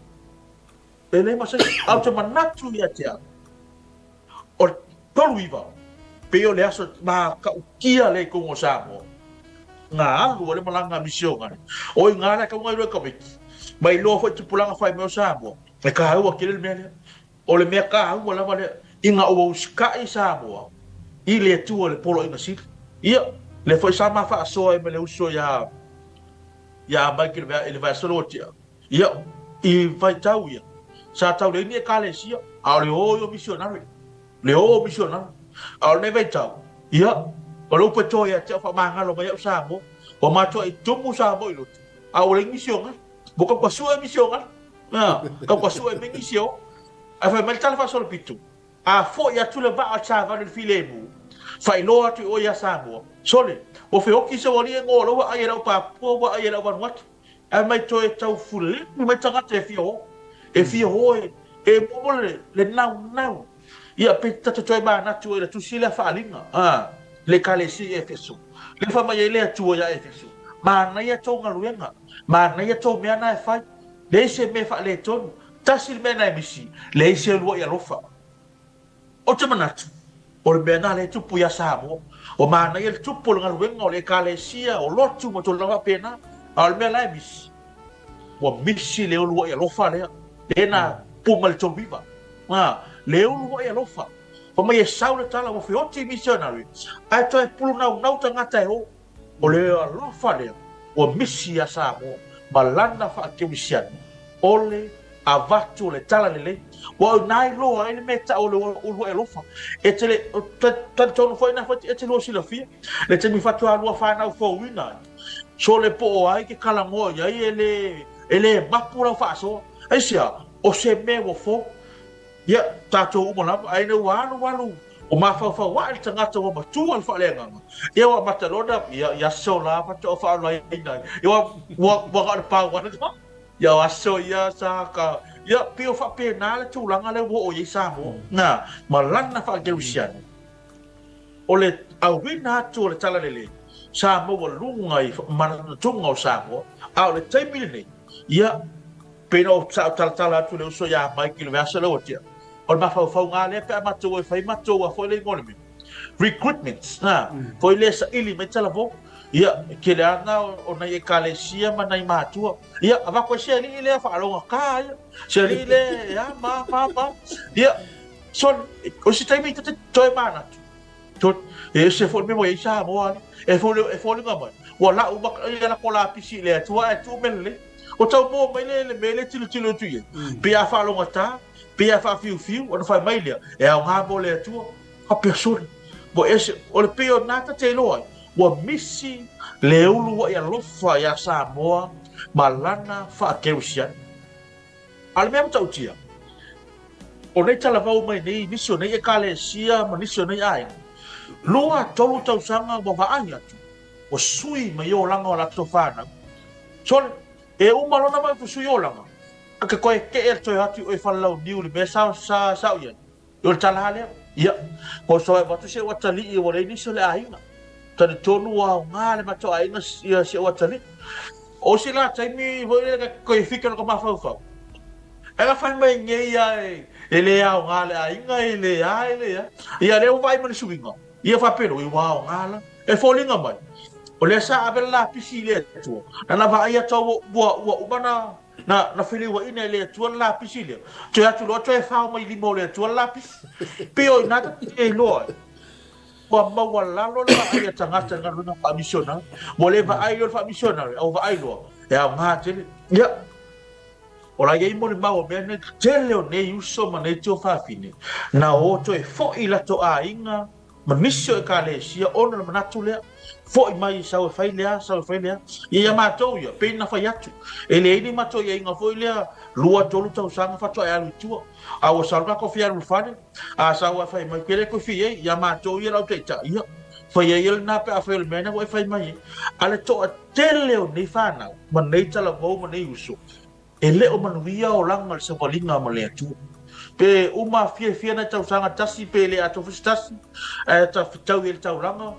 Speaker 3: E leai ma se isi. Ae ou te manatu ia te au, o le 39, pei o le aso matautia lea i totonu o Samoa, na alu ai le malaga a misionare. O i ina la e tau galuega Komiti, ma iloa foi tupulaga fai mai o Samoa, e taua tele le mea lea. O le mea taua lava lea, ina ua usikai Samoa i le Atua i le Poloaiga Sili. Ia, lea foi sa ma faasoa ai ma le uso ia ia Mike i le vaiaso lea ua tea. Ia, i vaitau ia, sa tau leai ni ekalesia, a o le o ia o misionare, le o o misionare. A o lenei vaitau, ia, o le upu e toa ia te au faamagalo mai au Samoa, ua matuai tumu Samoa i lotu, a ua leai ni misionare. Ua tau pasue misionare, a, tau pasue mai nisi e o. Ae fai mai le tala faasolopito, a foi atu le vaa o le savali o le filemu, faailoa atu i oe ia Samoa, sole, ua feoti se ualii e goa lau aai e lau Papua ua ai e lau Vanuatu. Ae mai toe tau fulemi mai tagata e fia o, e fia o e, e momo le, le naunau. Ia, pe tatou toe manatu ai le tusi lea faaaliga, a, le Ekalesia i Efeso. Lea fai mai ai le Atua iā Efeso, Manaia tou galuega, manaia tou mea na e fai, leai se mea e faaletonu, tasi le mea na e misi, leai se uluai alofa. Ou te manatu, o le mea lena lea e tupu iā Samoa. Ua manaia le tupu o le galuega o le Ekalesia, o lotu ma tulaga faapena, a o le mea la e misi, ua misi le uluai alofa lea, lea na puma mai le 39. A, le uluai alofa. Fai mai e sau le tala ua feoti misionare, ae toe pulunaunau tagata e o. O le alofa lea ua misi iā Samoa ma lana faakerisiano, o le avatu o le talalelei. Ua ina iloa ai le mea e tau o le uluai alofa. E te le, talitonu foi na e te lua silafia, le taimi faatoa lua fanau fouina ai, sole po o ai ke talanoa i ai e le, e le mapu lau faasoa. Aisea? O se mea ua fou. Ia, tatou uma lava, ae ina ua alualu Ua mafaufau ae le tagata ua matua le faaleagaga. Ia ua amata loa ona, ia, i aso la faatoa faaolaina ai. Ia ua, ua, ua na o le pau lava. Ia o aso ia sa ka, Ia, pei o faapena le tulaga lea ua oo i ai Samoa, na, ma lana faakerisiano. O le auina atu o le Talalelei sa maualuga i manatunatuga o Samoa, a o le taimi lenei, ia, pei ona ou sa ou talatala atu i le uso ia Mike i le vaiaso lea ua tea, o le mafaufauga lava lea pe a matou o e fai matou a foi le igoa o le mea, recruitments, a, foi lea e saili mai talavou. Ia, e tele lava na o nai Ekalesia ma nai matua. Ia, avatu ai se alii lea faalogata ia, se alii lea e a ma ma ma. Ia, So, o se taimi ta te toe manatu, to, e ese foi le mea ua i ai Samoa alii, e foli, e foliga mai, ua lau uma ia lako lapisi i le Atua ae tuu mea lelei. O tau mua mai le, le mea lea tilotilo atu i ai, pe a faalogata, pe a faafiufiu, ona fai mai lea, e aoga mo le Atua. Faapea sole, ua ese, o le pei o na ta te iloa ai, ua misi le uluai alofa iā Samoa ma lana faakerisiano. A o le mea matautia, o nei talavou mai nei nisi o nei Ekalesia ma nisi o nei aiga, 23 tausaga ua vaai atu, ua sui mai olaga o latou fanau. Sole, e uma lona mai ua sui olaga, a ke koe keʻe le toe atu i oe falelauniu i le mea sa, sa, sa o i ai. O le tala lea, ia, ko so e avatu se atalii ua leai nisi o le aiga. Talitonu ua aoga le matou aiga ia si ou atalii. O se la taimi foi lea koe fika loko mafaufau. E la fai mai nei ia e le aoga le aiga e le a e le a. Ia lea ua vaai mai le suiga. Ia faapea oi ua aoga la. E foliga mai. O lea sa ave le lapisi i le Atua. Na na vaai atu ua ua uma na Na, na feliuaina e le Atua le lapisi lea. Toe atu loa toe fao mai lima o le Atua le lapisi. Pei o i ina ta te iloa ai, ua maualalo le vaai a tagata i le galuega faamisionari. Ua le vaai loa le faamisionari, a ua vaai loa, e aoga tele. Ia, o la e i ai molimau o mea nei, tele o nei uso ma nei tuafafine, na o toe foi i latou aiga, ma nisi o Ekalesia ona o le manatu lea, foi mai sau e fai lea, sau e fai lea. Ia ia matou ia, pei na fai atu, e leai ni matou iaiga foi lea, lua, tolu tausaga faatoa e alu i tua. A ua sau le tatou fia alu i le fale, a sau ae fai mai, ke le koe fia i ai, ia matou ia lau taitai, ia, fai ai ia lena pe afai o le mea lena ua e fai mai ai. A le toatele o nei fanau, ma nei talavou ma nei uso, E le o manuia olaga le savaliga ma le Atua. Pe uma fiafia nai tausaga tasi pe le atoa foi se tasi, ae ta fetau i ai le taulaga,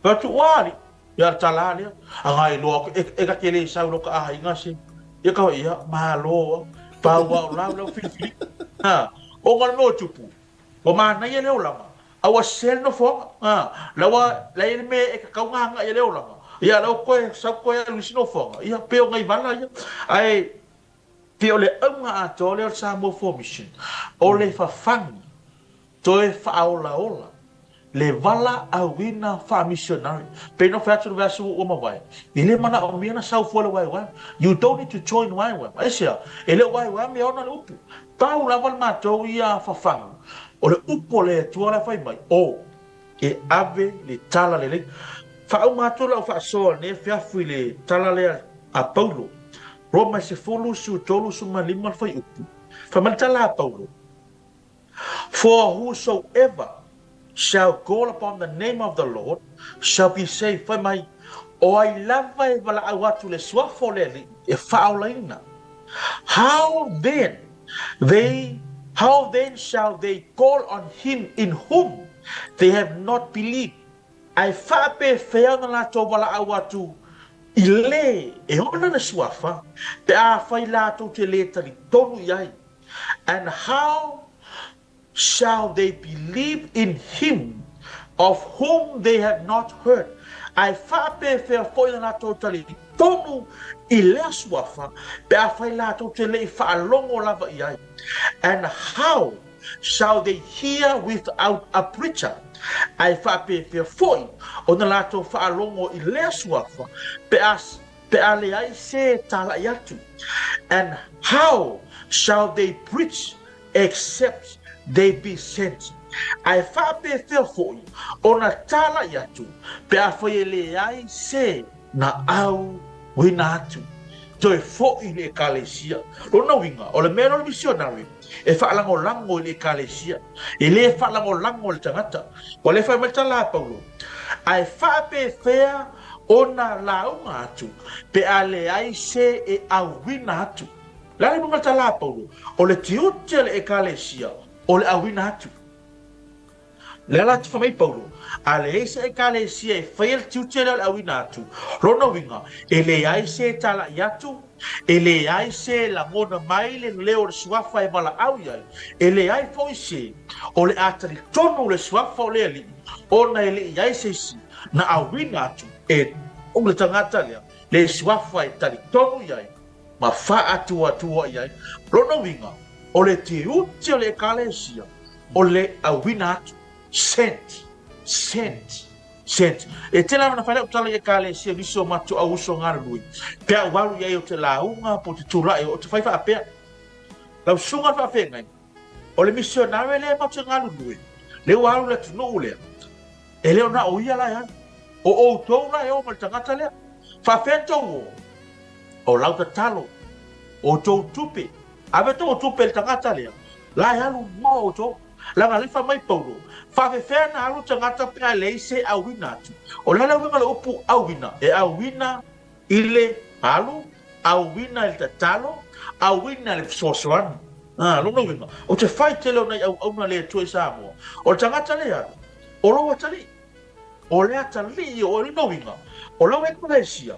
Speaker 3: fai atu, Ua alii! Ia le tala lea, agai loa e, e ka te le sau lo ka aiga se. Ia ka ia, malo, pau a o lau lau filifiliga. Ha, o ngā mea o tupu, ua manaia le olaga, a ua sese le nofoaga. Ha, la ua, la i le mea e kakau ngā ngai e le olaga. Ia, la ua koe, sau koe alu isi nofoaga. Ia, pe o ngai vala ia. Ae, pe o le auga atoa lea o le Samoa for Mission, o le fafagi, toe faaolaola le vala auina faamisionari. Pei ona fai atu le vaiaso ua mavae, e le manaomia ona sau fua le YWAM. You don't need to join YWAM. Aisea? E le o YWAM e ona le upu. Pau lava le matou ia fafagu, o le upu a le Atua la e fai mai, o, e ave le tala lelei. Faauma atu lau faasoa i lenei afiafi i le tala lea a Paulo, Roma e 10, 35 le fuaiupu. Fai mai le tala a Paulo, For whosoever shall call upon the name of the Lord shall be saved. Fai mai, o ai lava e valaau atu le suafa o le Alii e faaolaina. How then they how then shall they call on him in whom they have not believed? Ae faapefea ona latou valaau atu i le e ona le suafa pe afai latou te le talitonu i ai? And how shall they believe in him of whom they have not heard? Ae faapefea foi ona latou talitonu i lea suafa pe afai latou te le i faalogo lava i ai? And how shall they hear without a preacher? Ae faapefea foi ona latou faalogo i lea suafa pe a Pe a leai se talai atu. And how shall they preach except they be sent? Ae faapefea foi ona talai atu pe afai e leai se na auina atu? Toe foi i le Ekalesia. Lona uiga, o le mea lea o le misionari e faalagolago i le Ekalesia, e le faalagolago i le tagata. Ua le fai mai le tala a Paulo, ae faapefea ona lauga atu pe a leai se e auina atu. Le a le uiga o le tala a Paulo? O le tiute o le Ekalesia o le auina atu. Le ala atu fai mai Paulo, a leai se Ekalesia e faia le tiute lea o le auina atu, lona uiga, e leai se e talai atu, e leai se e lagona mai le leo o le Suafa e valaau i ai, e leai foi se o le a talitonu le Suafa o le Alii, ona e le i ai se isi na auina atu e le tagata lea le Suafa e talitonu i ai ma faatuatua i ai. Lona uiga, o le tiute o le Ekalesia o le auina atu, sent, sent, sent. E tele lava ona fai lau tala i Ekalesia nisi o matou au uso galulue, pe a ou alu i ai ou te lauga po o te tulai ou te fai faapea, Lau susuga i le faafeagaiga, o le misionare lea matou te galulue, lea ua alu i le atunuu lea, E le o na o ia la e alu. O outou la e o ma le tagata lea. Faafea na tou o? O lau tatalo, o tou tupe. Ave tou tupe i le tagata lea, la e alu mo outou. Leaga lefa mai Paulo, faafefea na alu tagata pe a leai se auina atu. O le a le uiga o le upu auina? E auina i le alu, auina i le tatalo, auina i le fesoasoani. A, lona uiga, o te fai tele o nai auauna le Atua i Samoa. O le tagata le alu, o lou atalii. O le atalii o lona uiga, o lau ekalesia,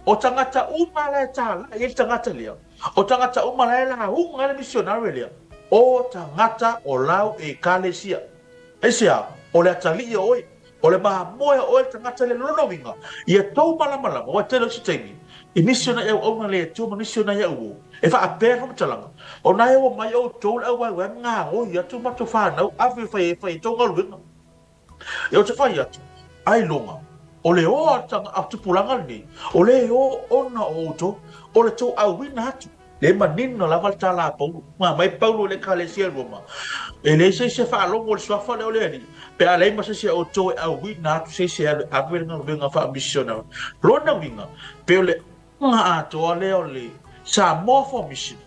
Speaker 3: o tagata uma la e talai ai le tagata lea, o tagata uma la e lauga ai le misionare lea, o tagata o lau ekalesia. Aisea? O le atalii o oe. O le mamoe o oe le tagata lea, lona uiga, ia tou malamalama, aua e tele o isi taimi, i nisi o nai auauna le Atua ma nisi o nai auo, e faapea le faamatalaga, Ona e ua mai outou le auvaevae ma gagoi atu matou fanau ave e fai ai tou galuega. Ia ou te fai atu, ailoga, o le o a tupulaga lenei, o le o ona o outou, o le tou auina atu. Le manino lava le tala a Paulo. Ua mai Paulo i le Ekalesia i Roma, E leai se isi e faalogo i le suafa lea o le Alii, pe a leai ma se isi a outou e auina atu se isi e alu e ave le galuega faamisionari. Lona uiga, pei o le aga atoa lea o le Samoa for Mission,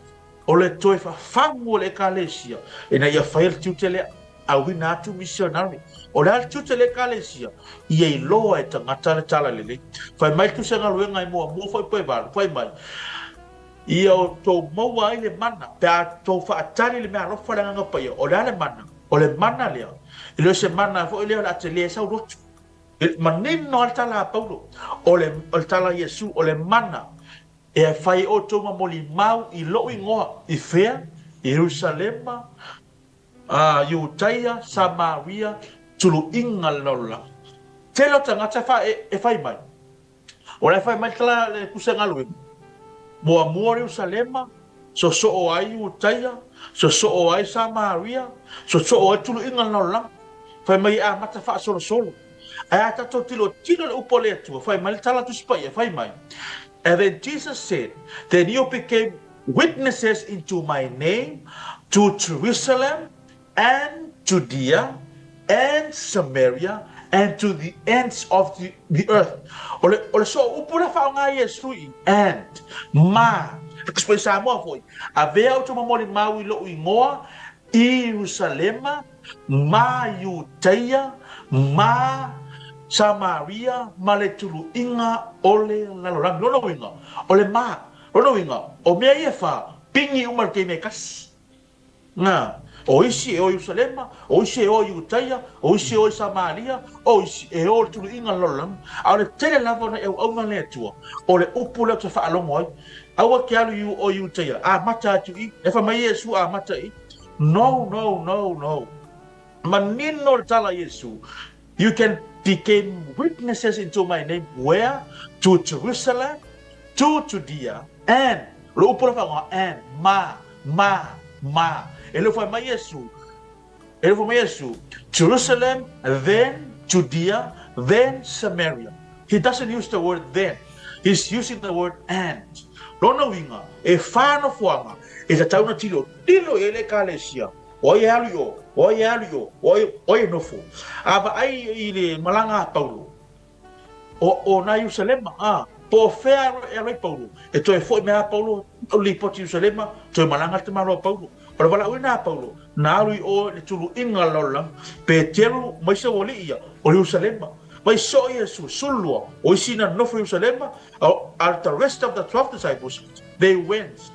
Speaker 3: o le toe fafagu o le Ekalesia ina ia faia le tiute lea. Auina atu misionari. O le a le tiute o le Ekalesia? Ia iloa e tagata le talalelei. Fai mai le tusi a galuega e muamua foi po e valu, fai mai, Ia outou maua ai le mana, pe a outou faatali i le mea alofa le Agaga Paia. O le a le mana? O le mana lea, e le o se mana foi lea o le a tele ai sau lotu. E manino lava le tala a Paulo, o le, o le tala a Iesu, o le mana e fai ai outou ma molimau i lou igoa, i fea? I Ierusalema, a Iutaia, Samaria, tuluiga le lalolagi. Tele o tagata e fa, e, e fai mai. O la e fai mai tala le tusa galuega. Muamua Ierusalema, sosoo ai Iutaia, sosoo ai Samaria, sosoo ai tuluiga le lalolagi. Fai mai e amata faasolosolo. Ae a tatou tilotilo i le upu a le Atua, fai mai le tala Tusi Paia, fai mai, And then Jesus said, Then you became witnesses into my name to Jerusalem and Judea and Samaria and to the ends of the, the earth. O le, o le soo upu le whaonga i Iesu i and, ma, Tusi Samoa foi, avea o tau mau i lou ingoa i Ierusalema, ma Iutaia, ma Samaria, ma le tuluiga o le lalolagi. Lona uiga, o le ma, lona uiga, o mea ia e fa, pigi uma i le taimi e tasi. Na, o isi e o i Ierusalema, o isi e o i Iutaia, o isi e o i Samaria, o isi e o i le tuluiga o le lalolagi. A o le tele lava o nai auauna a le Atua, o le upu lea ou te faalogo ai, Aua ke alu i o Iutaia, amata atu i, e fai mai Iesu amata i. No, no, no, no. Manino le tala a Iesu, You can became witnesses into my name where? To Jerusalem, to Judea, and, o le upu la faaaoga, and, ma, ma, ma. E le o fai mai Iesu, e le o fai mai Iesu, Jerusalem, then Judea, then Samaria. He doesn't use the word then. He's using the word and. Lona uiga, e wha nofoaga e tatau ona tilotilo i ai le Ekalesia. O ai e alu i o? O ai e alu i o? O ai, o ai e nofo? A vaai i le malaga a Paulo, o, o nā Ierusalema, a, po o fea e alu ai Paulo? E toe foi mai a Paulo, o lipoti i Ierusalema, toe malaga le tamaloa a Paulo. O le valaauina a Paulo, na alu i o i le tuluiga o le lalolagi, Peteru ma isi aualii ia, o Ierusalema. Mai soo Iesu, sulua, o isi na nofo i Ierusalema, a the rest of the 12 disciples, they went.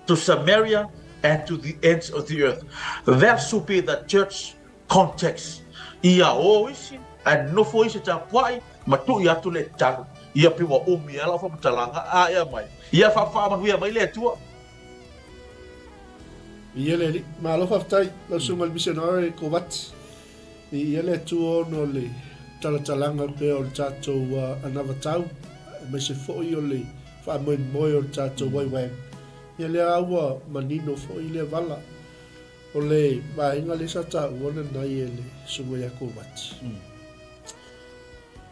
Speaker 3: to Samaria and to the ends of the earth. That should be the church context. Ia o isi, ae nofo isi e tapuai ma tui atu le tatalo. Ia pei ua umi ai lau faamatalaga a ea mai. Ia faamanuia mai le Atua.
Speaker 2: Ia le Alii. Malo faafetai lau Susuga i le Misionare Kovati. Ia le Atua ona o le talatalaga pea o le tatou anavatau aemaise foi o le faamoemoe o le tatou YWAM. Ia lea lava ua manino foi lea vala. O le vaega lea sa taua nanai e le Susuga ia Kovati.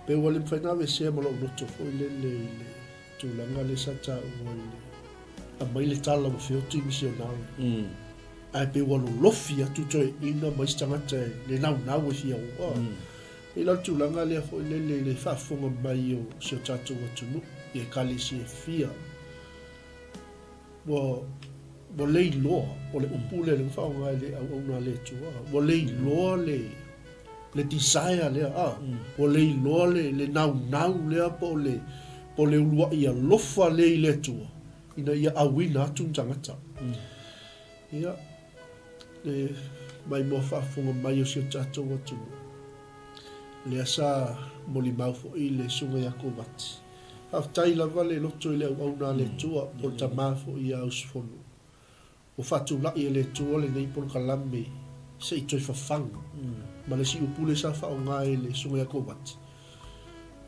Speaker 2: Pe ua le mafai ona aveesea ma lou loto foi lele i le tulaga lea sa taua i le aumai le tala ua feoti misionare. Ae pei ua lolofi atu toeaiina ma isi tagata e le naunau e fia o. E pei la o le tulaga lea foi lele i le faafofoga mai o si o tatou atunuu i ekalesia e fia. Ua ua le iloa, o le upu lea lea ua faaaoga e le auauna a le Atua, ua le iloa le le desire lea, a, ua le iloa le le naunau lea po o le po o le uluai alofa lea i le Atua ina ia auina atu ni tagata. Ia, le maimoa faafofoga mai o si o tatou atunuu, lea sa molimau foi le Susuga ia Kovati. Faafetai lava le loto i le auauna a le Atua, po o le tama foi ia usufono. Ua faatulai e le Atua lenei polokalame se i toe fafagu ma le isi upu lea sa faaaoga e le Susuga ia Kovati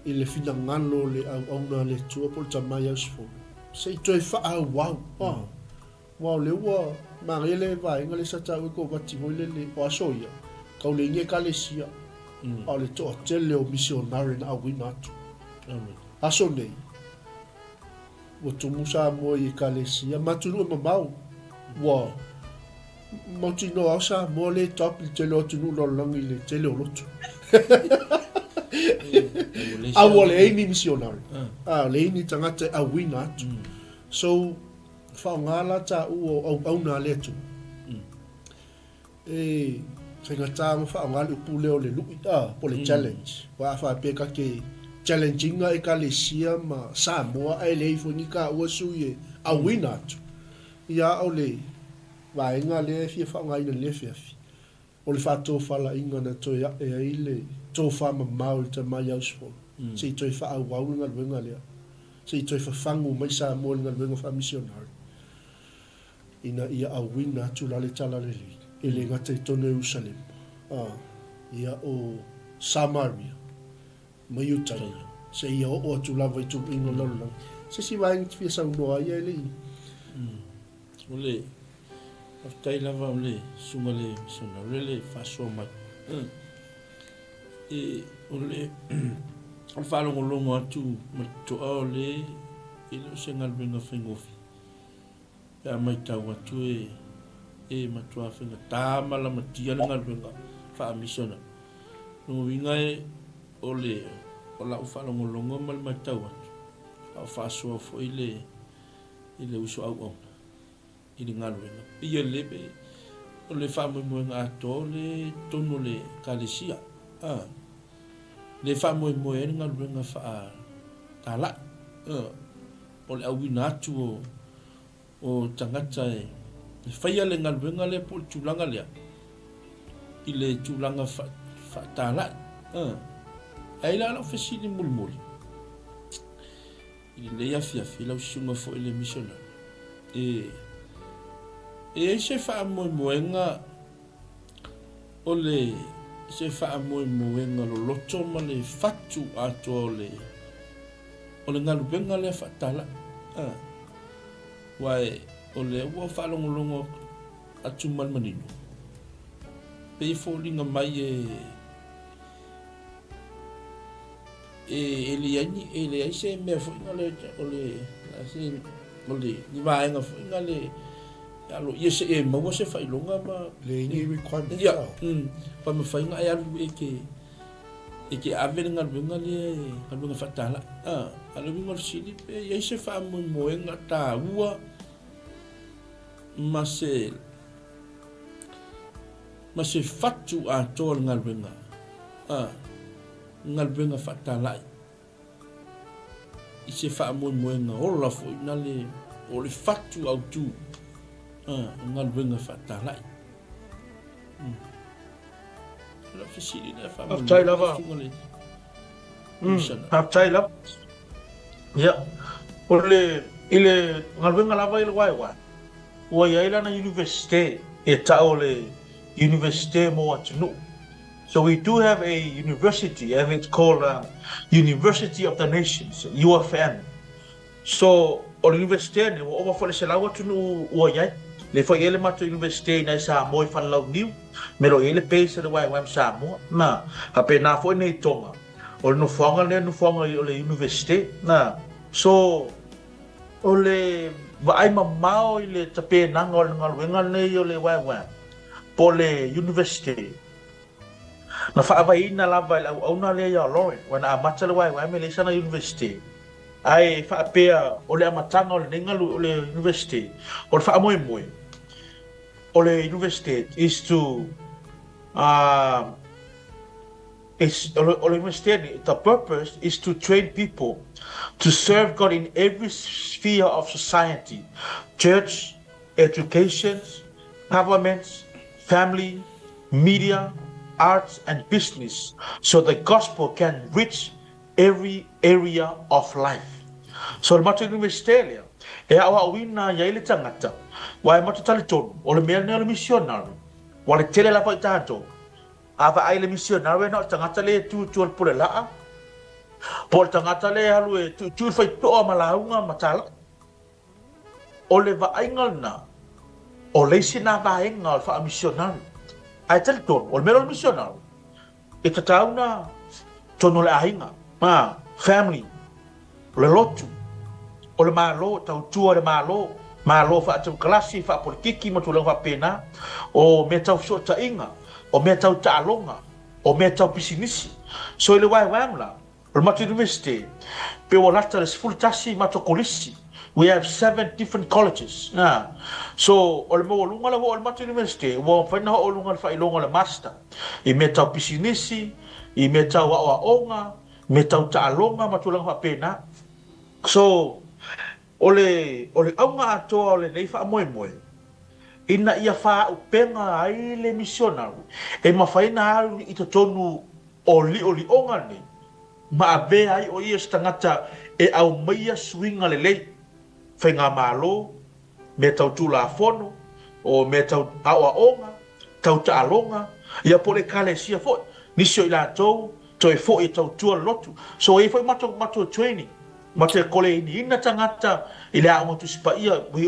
Speaker 2: i le finagalo o le auauna a le Atua po o le tama ia usufono, se i toe faaauau. Aua o lea ua manaia le vaega lea sa taua e Kovati foi lele, o aso ia, tau leai ni ekalesia, a o le toatele o misionare na auina atu. Aso nei, ua tumu Samoa i ekalesia ma atunuu e mamao, ua mautinoa o Samoa lea e top i le tele o atunuu lalolagi i le tele o lotu. A ua leai ni misionare, a leai ni tagata e auina atu. So, Faaaoga la taua o auauna a le Atua. E faigata ona faaaoga le upu lea o le lui, a, po o le challenge. Aua a faapea ta te challenge ina Ekalesia ma Samoa ae leai foi ni taua sui e auina atu, ia a o le vaega lea e fia faaaogaina i lenei afiafi, O le faatofalaiga na toe ae ai le tofamamao i le tama ia usufono, se i toe faaauau le galuega lea, se i toe fafagu mai Samoa i le galuega faamisionare, ina ia auina atu la le Talalelei, e le gata i totonu o Ierusalema, a, ia o Samaria, ma Iutaia, seia oo atu lava i tuluiga o le lalolagi. Se isi vaega e te fia saunoa ai, e le i.
Speaker 4: O le faafetai lava o le susuga i le misionare le faasoa mai. E, o le o le faalogologo atu ma le totoa o le e le o se galuega faigofie. Pe a matau atu e e matua faigata ma lamatia le galuega faamisionare. Lona uiga e o le o lau faalogologo ma le matau atu, a o faasoa foi le i le uso auauna i le galuega. Pei e le o le faamoemoega atoa o le totonu o le Ekalesia, a, le faamoemoe ai le galuega faatalai, a, o le auina atu o, o tagata e, e faia le galuega lea po o le tulaga lea i le tulaga faatalai. A, ai la lau fesili mulimuli, I lenei afiafi, lau susuga foi le misionari, e, e i ai se faamoemoega o le, se faamoemoega loloto ma le fatu atoa o le, o le galuega lea faatalai. A, aua e, o lea ua faalogologo atu ma le manino, pei e foliga mai e, E leai ni, e leai se mea foi na le, o le, se, o le, ni vaega foi na le, alo ia se e maua se faailoga ma...
Speaker 2: Leai ni requirement.
Speaker 4: Ia, pa mafai na e alu e te, e te ave le galuega lea e, galuega faatalai. A, a le uiga o le fesili, pe i ai se faamoemoega taua ma se, ma se fatu atoa o le galuega. A. galuega faatalai i se faamoemoega ola foi na le o le fatu autu. O galuega faatalai. O lau fesili lea
Speaker 3: Faafetai
Speaker 4: faamolemole
Speaker 3: lava.
Speaker 4: susuga le Commissioner.
Speaker 3: Faafetai lava. Ia, o le, i le galuega lava i le waewae, ua i ai lana Universite e tau o le Universite mo atunuu. So we do have a university and it's called University of the Nations, UFN. So, o le Universite nei, ua ova foi le 100 atunuu ua i ai. Lea foi e i ai le matou Universite i nai Samoa i Falelauniu, me lo i ai le base a le YWAM Samoa. Na, faapena foi nei Tonga. O le nofoaga lea, nofoaga o le Universite. Na, so, o le vaai mamao i le tapenaga o le galuega lenei o le YWAM, po o le Universite, Na faavaeina lava e le auauna lea ia Lauren, ua na amata le YWAM e leai sana Universite. Ae faapea o le amataga o lenei galu o le Universite, o le faamoemoe o le Universite is to uh, is, o le, o le Universite nei, the purpose is to train people to serve God in every sphere of society, church, education, government, family, media, arts and business so the gospel can reach every area of life. So le matou Universite lea, e aoaoina ai ai le tagata, aua e matou talitonu, o le mea lenei o le missionary, ua le tele lava i tatou, a vaai i le missionary na o le tagata lea e tu i tua o le pule laa, po o le tagata lea e alu e tuitui le faitotoa ma lauga ma talai. O le vaaiga lena o le isi na vaega o le faamisionari. Ae talitonu, o le mea lea o le misionari, e tatau na tonu o le aiga, ma family, o le lotu, o le Malo, tautua i le Malo, Malo faatemokarasi, faapolitiki ma tulaga faapena, o mea tau fesootaiga, o mea tau taaloga, o mea tau pisinisi. So i le waewae la, O le matou University, pe ua lata le 11 matou kolisi. We have seven different colleges. Na. So, o le maualuga la ua oo i le matou University, ua mafai ona oo i luga le faailoga o le Master i mea tau pisinisi, i mea tau aoaoga, mea tau taaloga ma tulaga faapena. So, o le, o le auga atoa o lenei faamoemoe, ina ia faaupega ai le misionari e mafai ona alu i totonu O liolioga nei, ma avea ai o ia se tagata e aumaia suiga lelei, faigamalo, mea tau tulafono, o mea tau aoaoga, tau taaloga, ia po o le ekalesia foi, nisi o i latou toe foi e tautua le lotu. So e i ai foi matou matou training, matou e koleiniina tagata i le aoga Tusi Paia, we,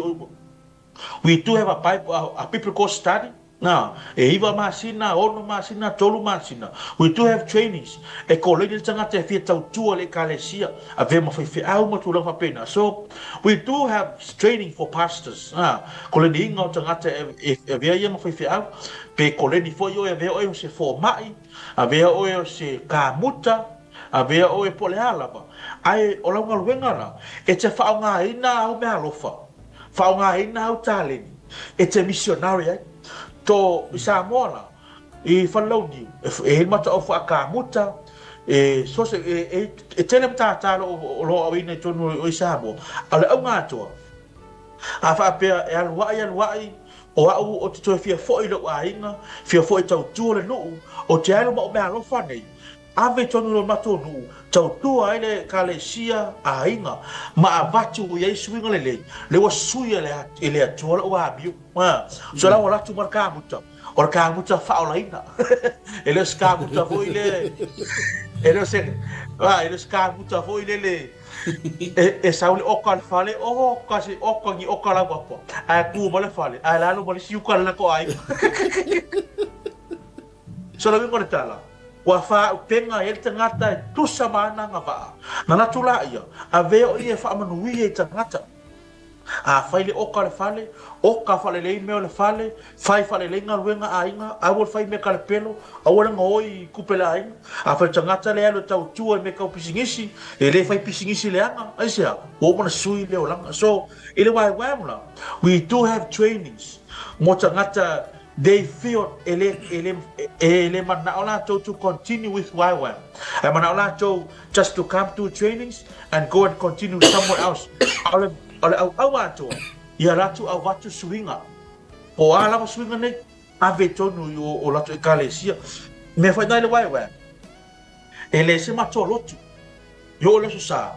Speaker 3: we do have a Bible, a, a biblical study, Nā, e iwa masina, ono masina, tolu masina. We do have trainings e koleni le tagata e fia tautua i le ekalesia, avea ma faifeau ma tulaga faapena. So, we do have training for pastors, nā, koleniina o tagata e, e avea ia ma faifeau, pe koleni foi oe avea oe o se fomai, avea oe o se kamuta, avea oe po o le a lava. Ae o lau galuega la, e te faaaogaina au meaalofa, Faaaogaina au taleni e te misionari ai. To i Samoa la, i Falelauniu, e i ai mataʻau faakamuta, e so se, e, e, e tele matata o lo, o lo aoina i tonu o i Samoa. A o le auga atoa, a faapea e alu aʻi alu aʻi, o aʻu o te toe fia foʻi i loʻu aiga, fia foʻi tautua le nuʻu, o te alu ma o meaalofa nei, Ave tonu lo matou nuu, tautua ai le ekalesia aiga, ma avatu i ai suiga lelei, le ua sui e le Atua lou amio. So la ua latu ma le kamuta, o le kamuta faaolaina. E le o se kamuta foi le, e le o se, e le o se kamuta foi lele e sau le oka le fale, oho ka se oka ni oka lau apa, ae ku ma le fale, ae lalo ma le isi uka le lako aiga. So le uiga o le tala, Kua whāutenga ai le tangata e tusa ma ana agavaa. Na ratu la ia, avea o ia e faamanuia i tangata. A whai le oka o le fale, oka whalelei mea o le fale, whai whalelei galuega aiga, aua le whai mea kalepelo, aua le gaoi i kupe le aiga. A whai tangata le alu e tautua i mea kau pisinisi, e le whai pisinisi leaga, aisea, ua uma na sui le olaga. So, i le waewae la, we do have trainings mo tangata They feel e le, e le, e le manao latou to continue with YWAM. E manao latou just to come to trainings and go and continue somewhere else. A o le, o le auau atoa, ia latou avatu suiga. Po o a lava suiga nei, ave tonu i o, o latou ekalesia. Mea foi nai le waewae, e le se matou lotu, i oo i le aso sa,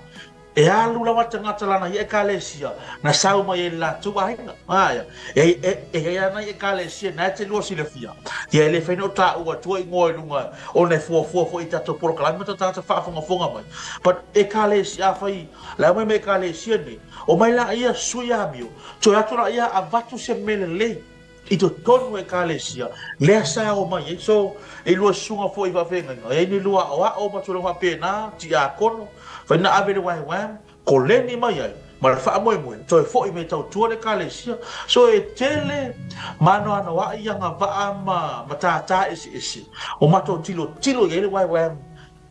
Speaker 3: e alu lava le tagata lana ia ekalesia na sau mai ai le latou aiga. Aia, e, e, e i ai lava nai ekalesia na e te lua silafia, ia e le fai na o taua atua igoa i luga ona e fuafua foi i tatou polokalame ma tagata faafogafoga mai. But ekalesia, afai le aumai mai ekalesia nei, Omai laia sui amio, toe atu laia avatu se mea lelei i totonu o ekalesia lea sa omai ai. So, e lua susuga foi i faafeagaiga, e ai ni lua aoao ma tulaga faapena, tiakono, fai na ave le YWAM, koleni mai ai ma le faamoemoe toe foi mai e tautua le ekalesia. So, e tele maanoanoaʻi agavaa ma matata eseese o matou tilotilo i ai le YWAM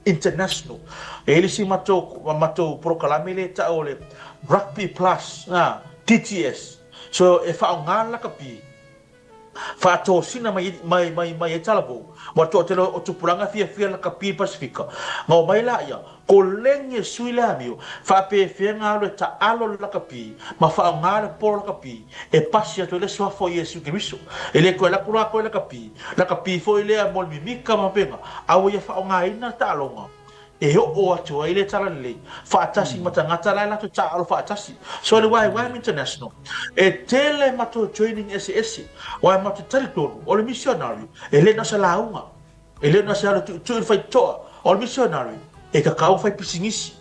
Speaker 3: International. E i ai le isi matou, matou polokalame lea e tau o le Rugby Plus, a, TTS. So e faaaoga le lakapi, faatosina mai, mai, mai, mai ai talavou, ua toatele o tupulaga e fiafia lakapi i le Pasefika. Na omai laia, koleni e sui le amio, faapefea na alu e taalo le lakapi ma faaaoga le polo lakapi e pasi atu ai le suafa o Iesu Keriso. E le toe alu atu latou i lakapi, lakapi foi lea mo le mimika ma faapena, a ua ia faaaogaina le taaloga e oo atu ai le talalelei faatasi ma tagata la e latou taaalo faatasi. So le YWAM International, e tele matou training eseese, aua e matou te talitonu o le missionary e le na o se lauga, e le na o se alu tuitui i le faitotoa, o le missionary e tatau ona fai pisinisi.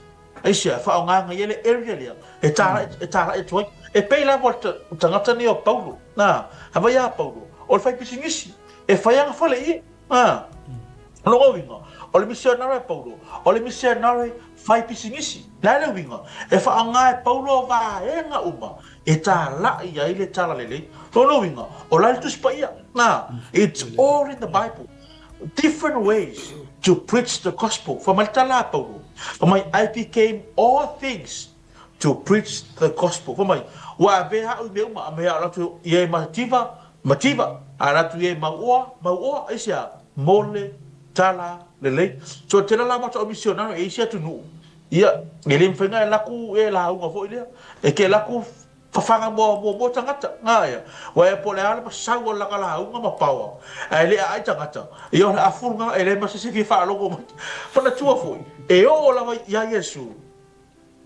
Speaker 3: Aisea, e faaaogaina ia le area lea e tālaʻi, e tālaʻi atu ai. E pei lava o le tagata nei o Paulo, nā, a vai a Paulo, o le faipisinisi, e fai ana fale i e, nā. O lona uiga, o le misionare a Paulo, o le misionare faipisinisi. Le a le uiga? E faaaoga e Paulo vaega uma e tālaʻi ai le Talalelei. O lona uiga, o la le Tusi Paia, nā, it's all in the Bible. Different ways to preach the gospel. Fai mai le tala a Paulo, fai mai, I became all things to preach the gospel. Fai mai, ua avea au i mea uma, a mea alu atu i ai mativa, mativa, a alu atu i ai mauoa, mauoa, aisea, mo le tala lelei. So, tele la matou misionari e isi atunuu, ia, e le mafai ona e alu atu e lauga foi lea, e te alu atu Fafaga muamua tagata, nga ia, ua e po le a le masau o lana lauga ma paoa, ae le aai tagata, ia o le afulu nga e le ma se se fia faalogo mai. Manatua foi, e oo lava ia Iesu,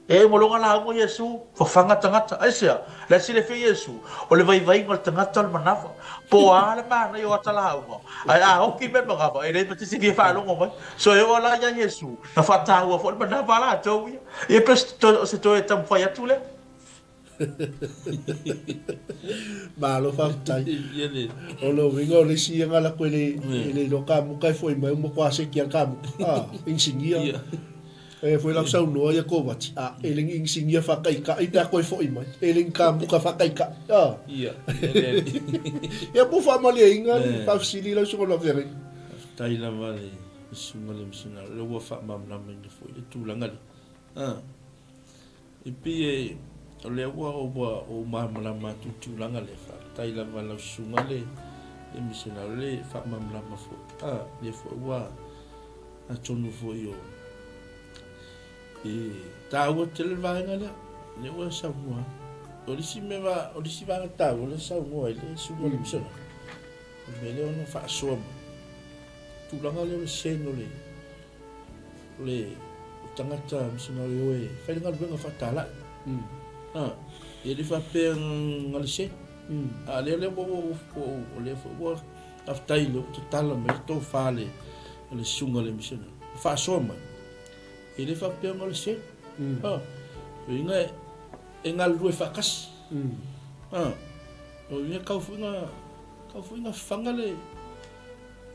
Speaker 3: e uma loa nga lauga Iesu, fafaga tagata. Aisea? La e silafia Iesu, o le vaivaiga o le tagata o le manava. Po a le manaia o ata lauga, ae a oki mea manava, e le ma se se fia faalogo mai. So e oo la ia Iesu, na faataua foi le manava a latou ia. Ia pe o se toe taumafai atu lea.
Speaker 2: Malo faafetai. O le uiga o le isi ia nga lako e le e le iloa kamuka e foi mai uma koa seki a kamuka. Ah, inisinia. E foi lau saunoa ia Kovati. Ah, e le inisinia whakaikai pe a koe foi mai. E le kamuka whakaikai. Ah.
Speaker 4: Ia.
Speaker 2: Ia po whaamaliainga le whaafisili lau suka la feagai.
Speaker 4: Faafetai lava le susuga le misionari. O lea ua faamalamalamaina foi le tulaga lea. Ah. E pei e, o lea ua ua ou malamalama atu i le tulaga lea, faafetai lava i lau susuga le le misionari le faamalamalama foi. A, lea foi ua atonu foi o e taua tele le vaega lea, lea ua saunoa. O le isi mea, o le isi vaega taua lea saunoa ai le susuga le misionari, o le mea lea ona faasoa mai. Tulaga lea o le sen o le o le tagata misionari o e fai le galuega faatalai. A, e le faapea na le se. A lea lea ua ua o lea foi ua faafetai lea ua tatala mai le tofa le le susuga le misionari. Faasoa mai. E le faapea na le se. A, uiga e galulue faatasi. A, o uiga tau foi na tau foi na fafaga le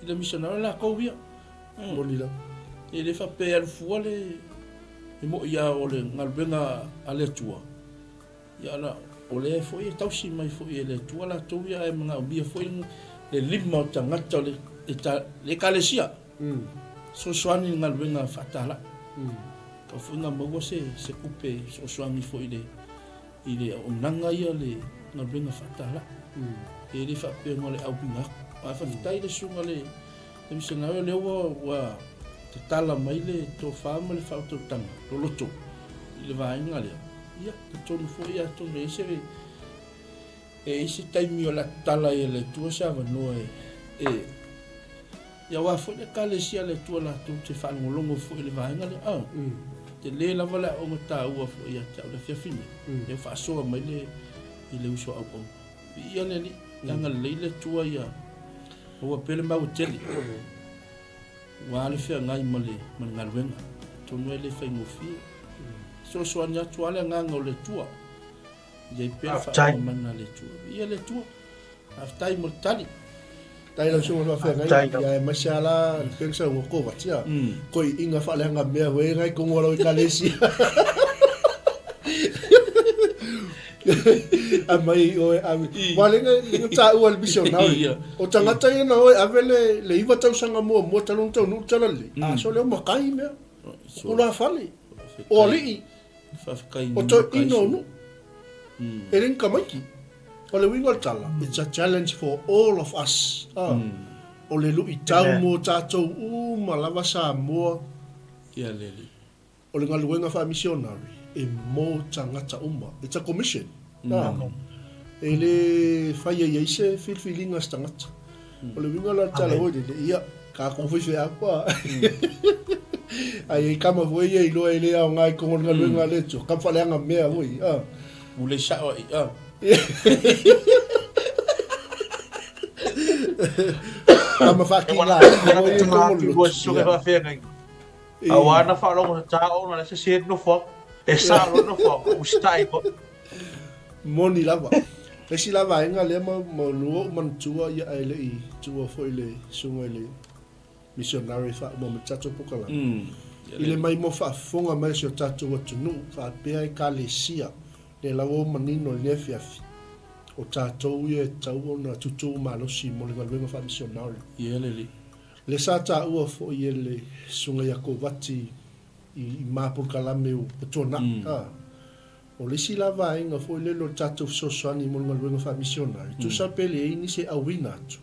Speaker 4: i le misionari latou ia.
Speaker 2: Moni lava.
Speaker 4: E le faapea e alu fua le e moi lava o le galuega a le Atua, ia ala o lea foi e tausi mai foi e le Atua latou ia ae manaomia foi le lima o tagata o le le Ekalesia fesoasoani i le galuega faatalai. Tau foi na maua se se tupe e fesoasoani foi i le i le auaunaga ia le galuega faatalai. E le faapea na o le auina atu. Ae faafetai le susuga le Le misionare lea ua ua tatala mai le tofa ma le faautautaga loloto i le vaega lea, ia, talitonu foi atonu e i ai se E i ai se taimi o le a tatala ai e le Atua se avanoa e, e, ia aua foi le Ekalesia a le Atua latou te faalogologo foi i le vaega lea. A, tele lava le aoga taua foi ia te au i le afiafi nei, lea ua faasoa mai le, i le uso auauna. Viia le Alii, ia agalelei le Atua ia maua pea le maua tele, aua le feagai ma le, ma le galuega. Atonu e le faigofie. Fesoasoani atu lava le agaga o le Atua. Ia i pea le
Speaker 3: Faafetai.
Speaker 4: faamama a le Atua. Viia le Atua. Faafetai mo le tali.
Speaker 2: Tai lau susuga faafeagai
Speaker 3: Faafetai lau.
Speaker 2: ia aemaise a la le peng sa ua kovatia koi inga faaleaga mea we ngai kongo lau ekalesia amai oe ave wa lenga lenga ta ua le missionary
Speaker 4: Ia.
Speaker 2: o tangata ia na oe ave le le iwa tausaga mua mua talu tau nu tala le a so leo makai mea o la fale o alii
Speaker 4: Faafetai
Speaker 2: O toeaina o nuu. E le ni tamaiti. O le uiga o le tala, it's a challenge for all of us. O le luitau mo tatou uma lava Samoa.
Speaker 4: Ia le alii.
Speaker 2: O le galuega faamisionari e mo tagata uma. It's a commission. E le faia i ai se filifiliga a se tagata. O le uiga la o le tala foi lele, ia, kākou faifeau a. Ai ai kama foi ia iloa e le aoga i kogo o le galuega a le Atua, kama faaleaga mea foi a.
Speaker 4: Pule sao ai a.
Speaker 2: Kama faakīlā foi ia i kogo o le lotu.
Speaker 3: Ia. Aua na faalogo ta ona le sese nofoaga. E sa loa nofoaga, usitai loa.
Speaker 2: Moni lava. Le isi la vaega lea ma maua ou manatua ia ae le i tuua foi le susuga i le missionary faauma mai le tatou polokalame. I le maimoa faafofoga mai o si o tatou atunuu faapea ekalesia lea lava ua manino i lenei afiafi o tatou ia e tatau ona tutu malosi mo le galuega faamisionari.
Speaker 4: Ia le alii.
Speaker 2: Lea sa taua foi e le Susuga ia Kovati i ma polokalame ua tuanai. O le isi la vaega foi lele o le tatou fesoasoani mo le galuega faamisionari, tusa pe leai ni se auina atu,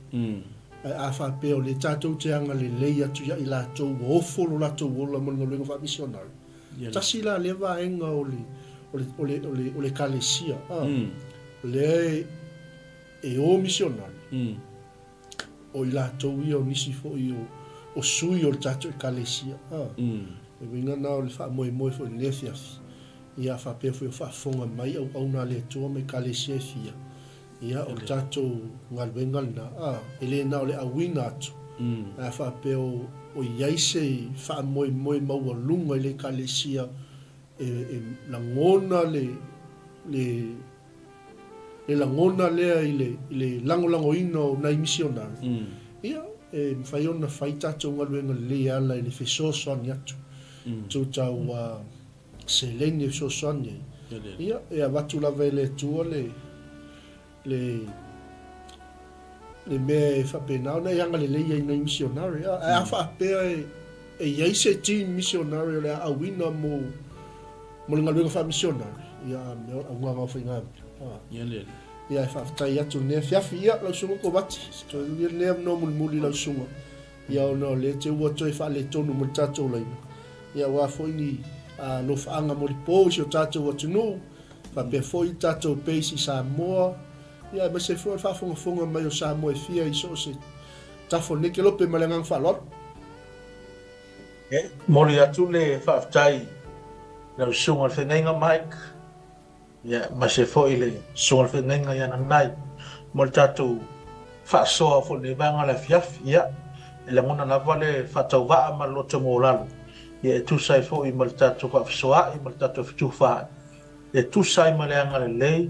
Speaker 2: ae a faapea o lea tatou te agalelei atu ia i latou ua ofo lo latou ola mo le galuega faamisionari, tasi la lea vaega o le, o le, o le, o le, o le Ekalesia, lea e o misionari. O i latou ia o nisi foi o sui o le tatou Ekalesia. Le uiga lena o le faamoemoe foi i lenei afiafi, ia faapea foi o faafofoga mai auauna a le Atua ma Ekalesia e fia, ia o le tatou galuega lena, e le na o le auina atu, ae a faapea o i ai se faamoemoe maualuga i le Ekalesia e lagona le le lagona lea i le, i le lagolagoina o nai misionari, ia, e mafai ona fai tatou galuega lelei e ala i le fesoasoani atu, tu tau seleni e fesoasoani ai, ia, e avatu lava e le Atua le, le, le mea e faapena ona e agalelei ai nai misionari. Ae a faapea e, e i ai se team misionari o le a auina mo, mo le galuega faamisionari, ia a mea o le augaga o faigamea.
Speaker 4: Ia le.
Speaker 2: Ia e faafetai atu i lenei afiafi. Ia, lau susuga Kovati, toe ui lenei avanoa mulimuli i lau susuga, ia ona o lea te ua toe faaletonu ma le tatou laina, ia aua foi ni alofaaga molipo i si o tatou atunuu, faapea foi le tatou base i Samoa, Ia aemaise foi o le faafogafoga mai o Samoa e fia i so o se tafa o lenei kelope ma le agaga faaaloalo.
Speaker 3: E momoli atu le faafetai i lau Susuga i le Feagaiga Mike, ia aemaise foi i le Susuga i le Feagaiga ia Nanai mo le tatou faasoa foi i lenei vaega o le afiafi. Ia, e lagona lava le faatauvaa ma le loto maualalo, ia e tusa ai foi ma le tatou faafesoaai ma le tatou fetufaai. E tusa ai ma le agalelei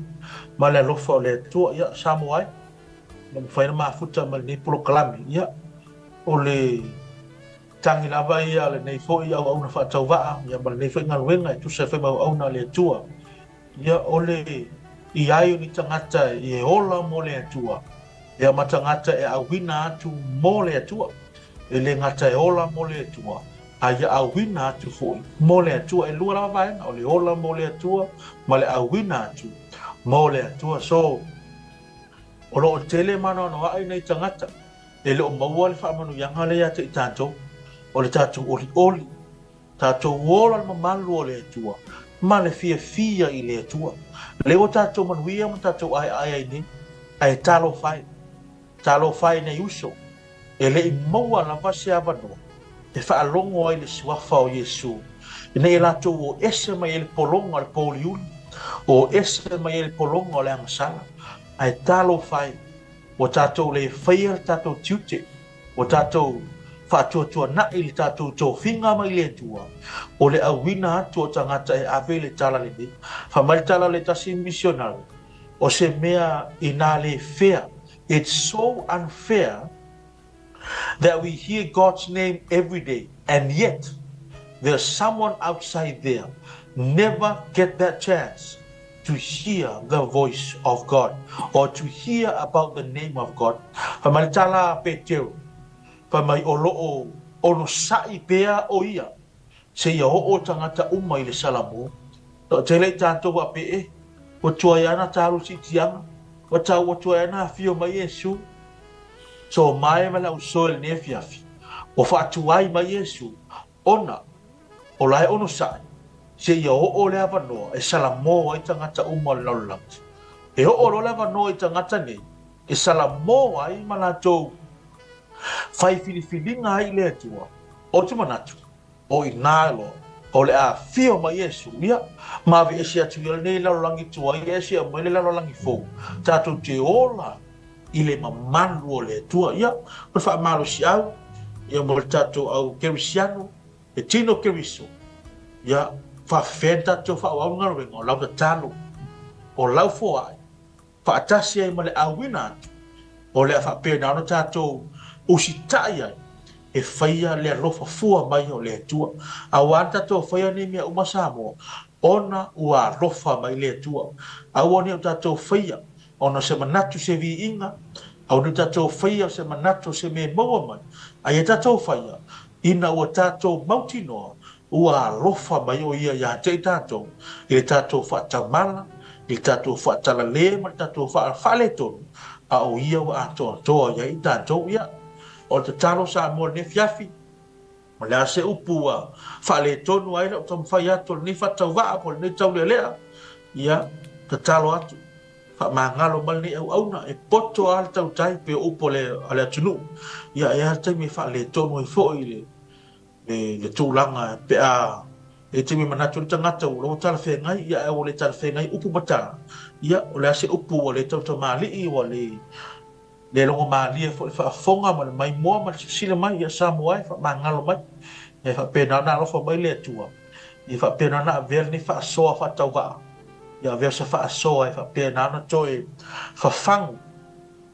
Speaker 3: ma le alofa o le Atua, ia, Samoa e, ua mafai ona mafuta ma lenei polokalame, ia, o le tagi lava ia a lenei foi auauna faatauvaa, ia, ma lenei foi galuega e tusa ai foi ma auauna a le Atua, ia, o le i ai o ni tagata e ola mo le Atua, ia, ma tagata e auina atu mo le Atua, e le gata e ola mo le Atua, a ia auina atu foi mo le Atua. E lua lava vaega, o le ola mo le Atua ma le auina atu mo le Atua. So, o lo o tele maanoanoaʻi nei tagata e le o maua le faamanuiaga lea ia te i tatou, o le tatou olioli, tatou ola le mamalu o le Atua, ma le fiafia i le Atua. Lea ua tatou manuia ma tatou aeae ai nei, ae talofa e, talofa e nei uso, e le i maua lava se avanoa e faalogo ai le suafa o Iesu, ina ia latou o ese mai ai le pologa o le pouliuli, o ese mai ai le pologa o le agasala, ae talofa e, ua tatou le faia le tatou tiute, ua tatou faatuatuanai le tatou tofiga mai le Atua, o le auina atu o tagata e ave le tala lenei. Fai mai le tala a le tasi misionari, o se mea inā le fea, it's so unfair that we hear God's name every day and yet there's someone outside there never get that chance to hear the voice of God or to hear about the name of God. Fai mai le tala a Petero, fai mai o lo o onosai pea o ia seia oo tagata uma i le Salamo. Toatele i tatou a pe e, ua tuai ana talu siitiaga, ua tau ua tuai ana afio mai Iesu. So mae ma le ausoe lenei afiafi, ua faatuai mai Iesu Ona, o la e onosai, seia oo le avanoa e salamō ai tagata uma o le lalolagi. E oo loa le avanoa i tagata nei e salamō ai ma latou fai filifiliga ai i le Atua, ou te manatu, o inā loa o le a afio mai Iesu, ia, ma aveese atu ia lenei lalolagi tuai e ese mai le lalolagi fou, tatou te ola i le mamalu o le Atua. Ia, o le faamalosiau, ia mo le tatou au Kerisiano, le tino Keriso, ia, faafefea ni tatou faaauau le galuega o lau tatalo, o lau foai, faatasi ai ma le auina atu, o le a faapena ona tatou usitai ai e faia le alofa fua mai o le Atua. Aua na tatou faia nei mea uma Samoa, ona ua alofa mai le Atua. Aua ne i o tatou faia Ona o se manatu se viiga, aua ne i tatou faia o se manatu o se mea e maua mai, a ia tatou faia, ina ua tatou mautinoa ua alofa mai o Ia ia te i tatou, i le tatou faatamala, i le tatou faatalalē ma le tatou faaletonu, a o Ia ua atoatoa i ai i tatou. Ia, o le tatalo Samoa i lenei afiafi, O le a se upu ua faaletonu ai lau taumafai atu o lenei faatauvaa po o lenei taulealea? Ia, tatalo atu, faamagalo mai lenei auauna, e poto lava le tautai pei o upu a le, a le atunuu. Ia, e a le taimi e faaletonu ai foi le, le, le tulaga pe a e taimi e manatu ai le tagata ua lava talafeagai, ia ae ua le talafeagai upu ma tala. Ia, o le a se upu ua le tautamalii, ua le Le logo malie foi le faafofoga ma le maimoa ma le silasila mai ia Samoa e faamagalo mai. E faapena ona alofa mai le Atua, ia faapena ona avea lenei faasoa faatauvaa, ia avea se faasoa e faapena ona toe fafagu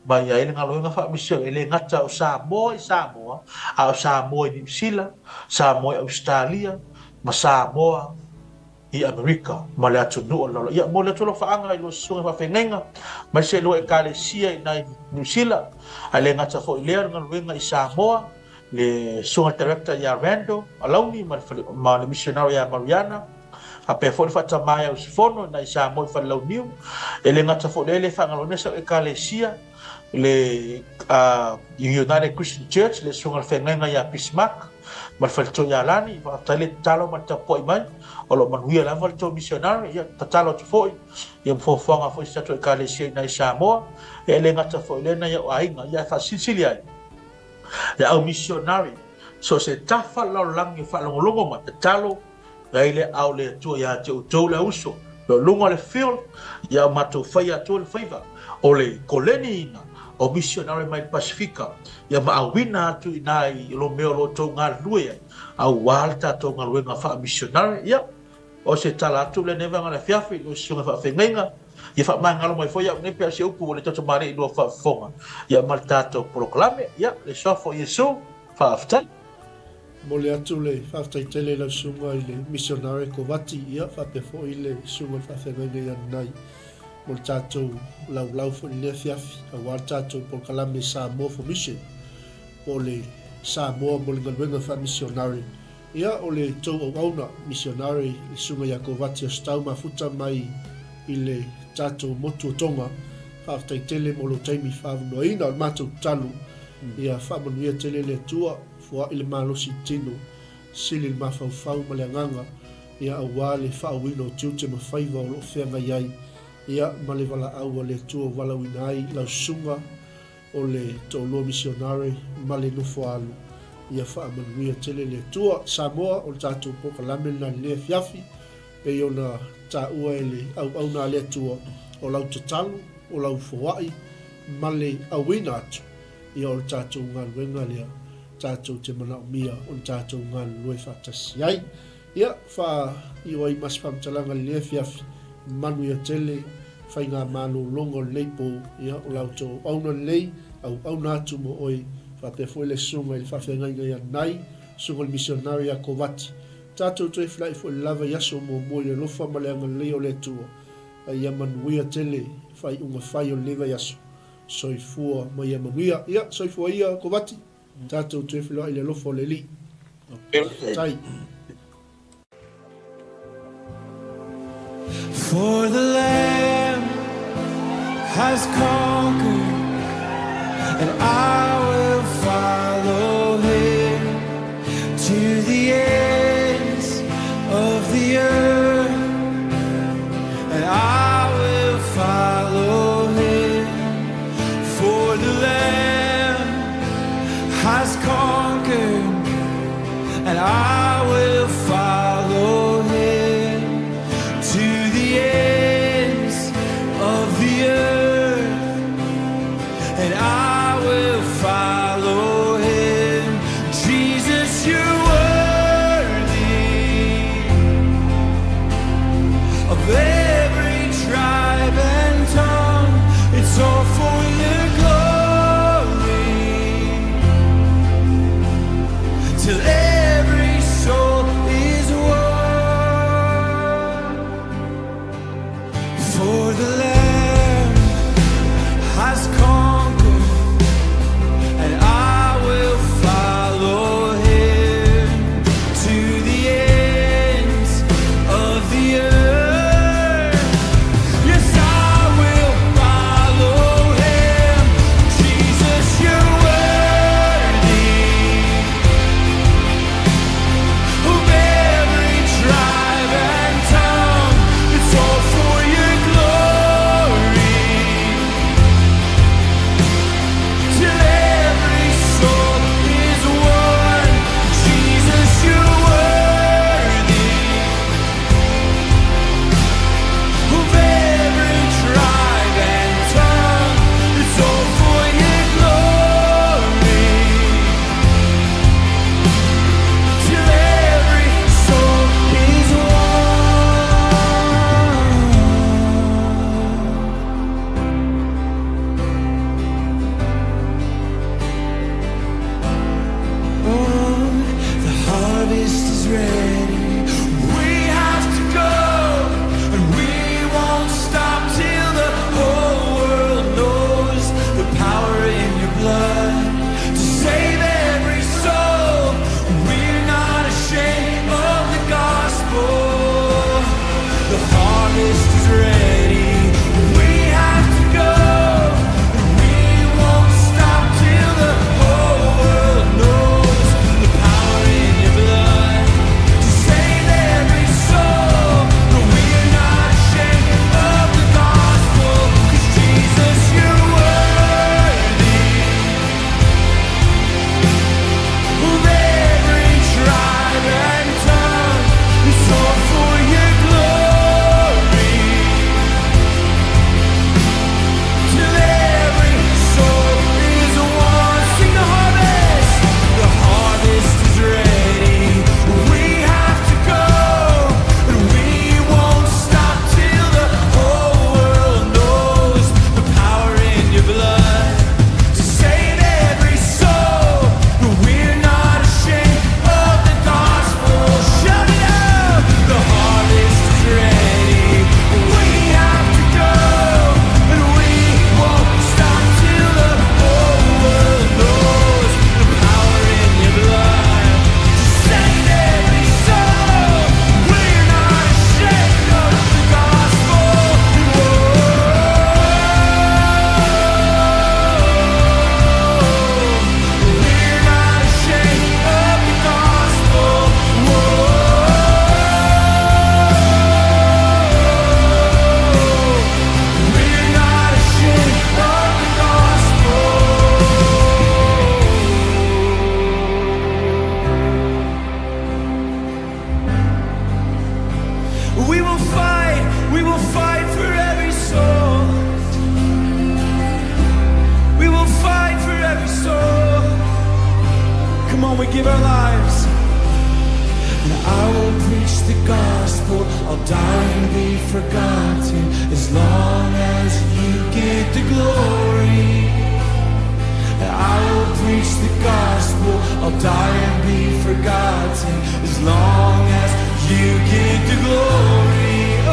Speaker 3: mai ai le galuega faamisione, e le gata o Samoa i Samoa, a o Samoa i Niu Sila, Samoa i Ausetalia, ma Samoa i Amerika ma le atunuu o le lalolagi. Ia, momoli atu alofaaga i lua susuga faafeagaiga, aemaise i lua Ekalesia i ina i Niu Sila, ae le gata foi i lea o le galuega i Samoa, le susuga director ia Randall Alauni ma le, fale, ma le missionary ia Mariana, faapea foi le faatama ia usufono i ina i Samoa i Falelauniu. E le gata foi i lea, e le faagaloina sau Ekalesia, le uh, United Christian Church, le susuga le feagaiga ia Bismarck, ma le faletoi ia Lani, faafetai le tatalo ma le tapuai mai, o lo o manuia lava le tou misionare, ia tatalo atu foi, ia ma fuafuaga foi si tatou ekalesia i ina i Samoa, ia e le gata foi i lea nai ou aiga, ia e faasilisili ai le au misionare, so o se tafa o le lalolagi e faalogologo mai, tatalo E ai le ao le Atua ia te outou le auso, o luga o le field, ia o matou faia atu le faiva, o le koleniina o misionare mai le Pasifika, ia ma auina atu i ina i lo mea o lo outou galulue ai, aua le tatou galuega faamisionare. Ia, o se tala atu lenei vaega o le afiafi, i lou susuga faafeagaiga, ia faamagalo mai foi au nei pe a o se upu ua le toto malie i lua faafofoga, ia ma le tatou polokalame. Ia, le suafa o Iesu, faafetai.
Speaker 2: Momoli atu le faafetai tele i lau susuga i le Misionare Kovati, ia faapea foi le susuga i le faafeagaiga ia Nanai mo le tatou laulau foi i lenei afiafi aua le tatou polokalame Samoa for Mission po o le Samoa mo le galuega faamisionare. Ia o le tou auauna misionare le susuga ia Kovati Ositau Mafuta mai i le tatou motu o Tonga, faafetai tele mo lou taimi faavanoaina o le matou tatalo ia faamanuia tele le Atua. Foai le malosi i tino, sili le mafaufau ma le agaga. ia aua le faaauina o tiute ma faiva o lo o feagai ai, ia ma le valaau a le Atua ua valaauina ai lau susuga o le toalua misionare ma le nofoalu, ia faamanuia tele le Atua. Samoa, o le tatou polokalame lena i lenei afiafi, pei ona taua e le auauna a le Atua, o lau tatalo, o lau foai ma le auina atu, ia o le tatou galuega lea tatou te manaomia ona tatou galulue faatasi ai. Ia, faaiu ai ma se faamatalaga i lenei afiafi, manuia tele faigamalologa o lenei po, ia, o la outou auauna lelei, auauna atu mo oe, faapea foi le susuga i le faafeagaiga ia Nai, susuga i le misionari ia Kovati. Tatou toe fela'i foi lava i aso muamua i le alofa ma le agalelei o le Atua, a ia manuia tele faaiuga fai o lenei vaiaso. Soifua ma ia manuia. Ia, soifua ia Kovati. Tatou toe feiloai i le alofa o le Alii. Faafetai.
Speaker 1: For the Lamb has conquered, and I will follow him to the ends of the earth, and I will follow him. For the Lamb has conquered, and I will follow him to the ends of the earth, and I will follow him. Jesus, you're worthy of every tribe and tongue. It's all for your glory. Till every soul. the gospel, I'll die and be forgotten as long as you get the glory. I will preach the gospel, I'll die and be forgotten as long as you get the glory. Oh,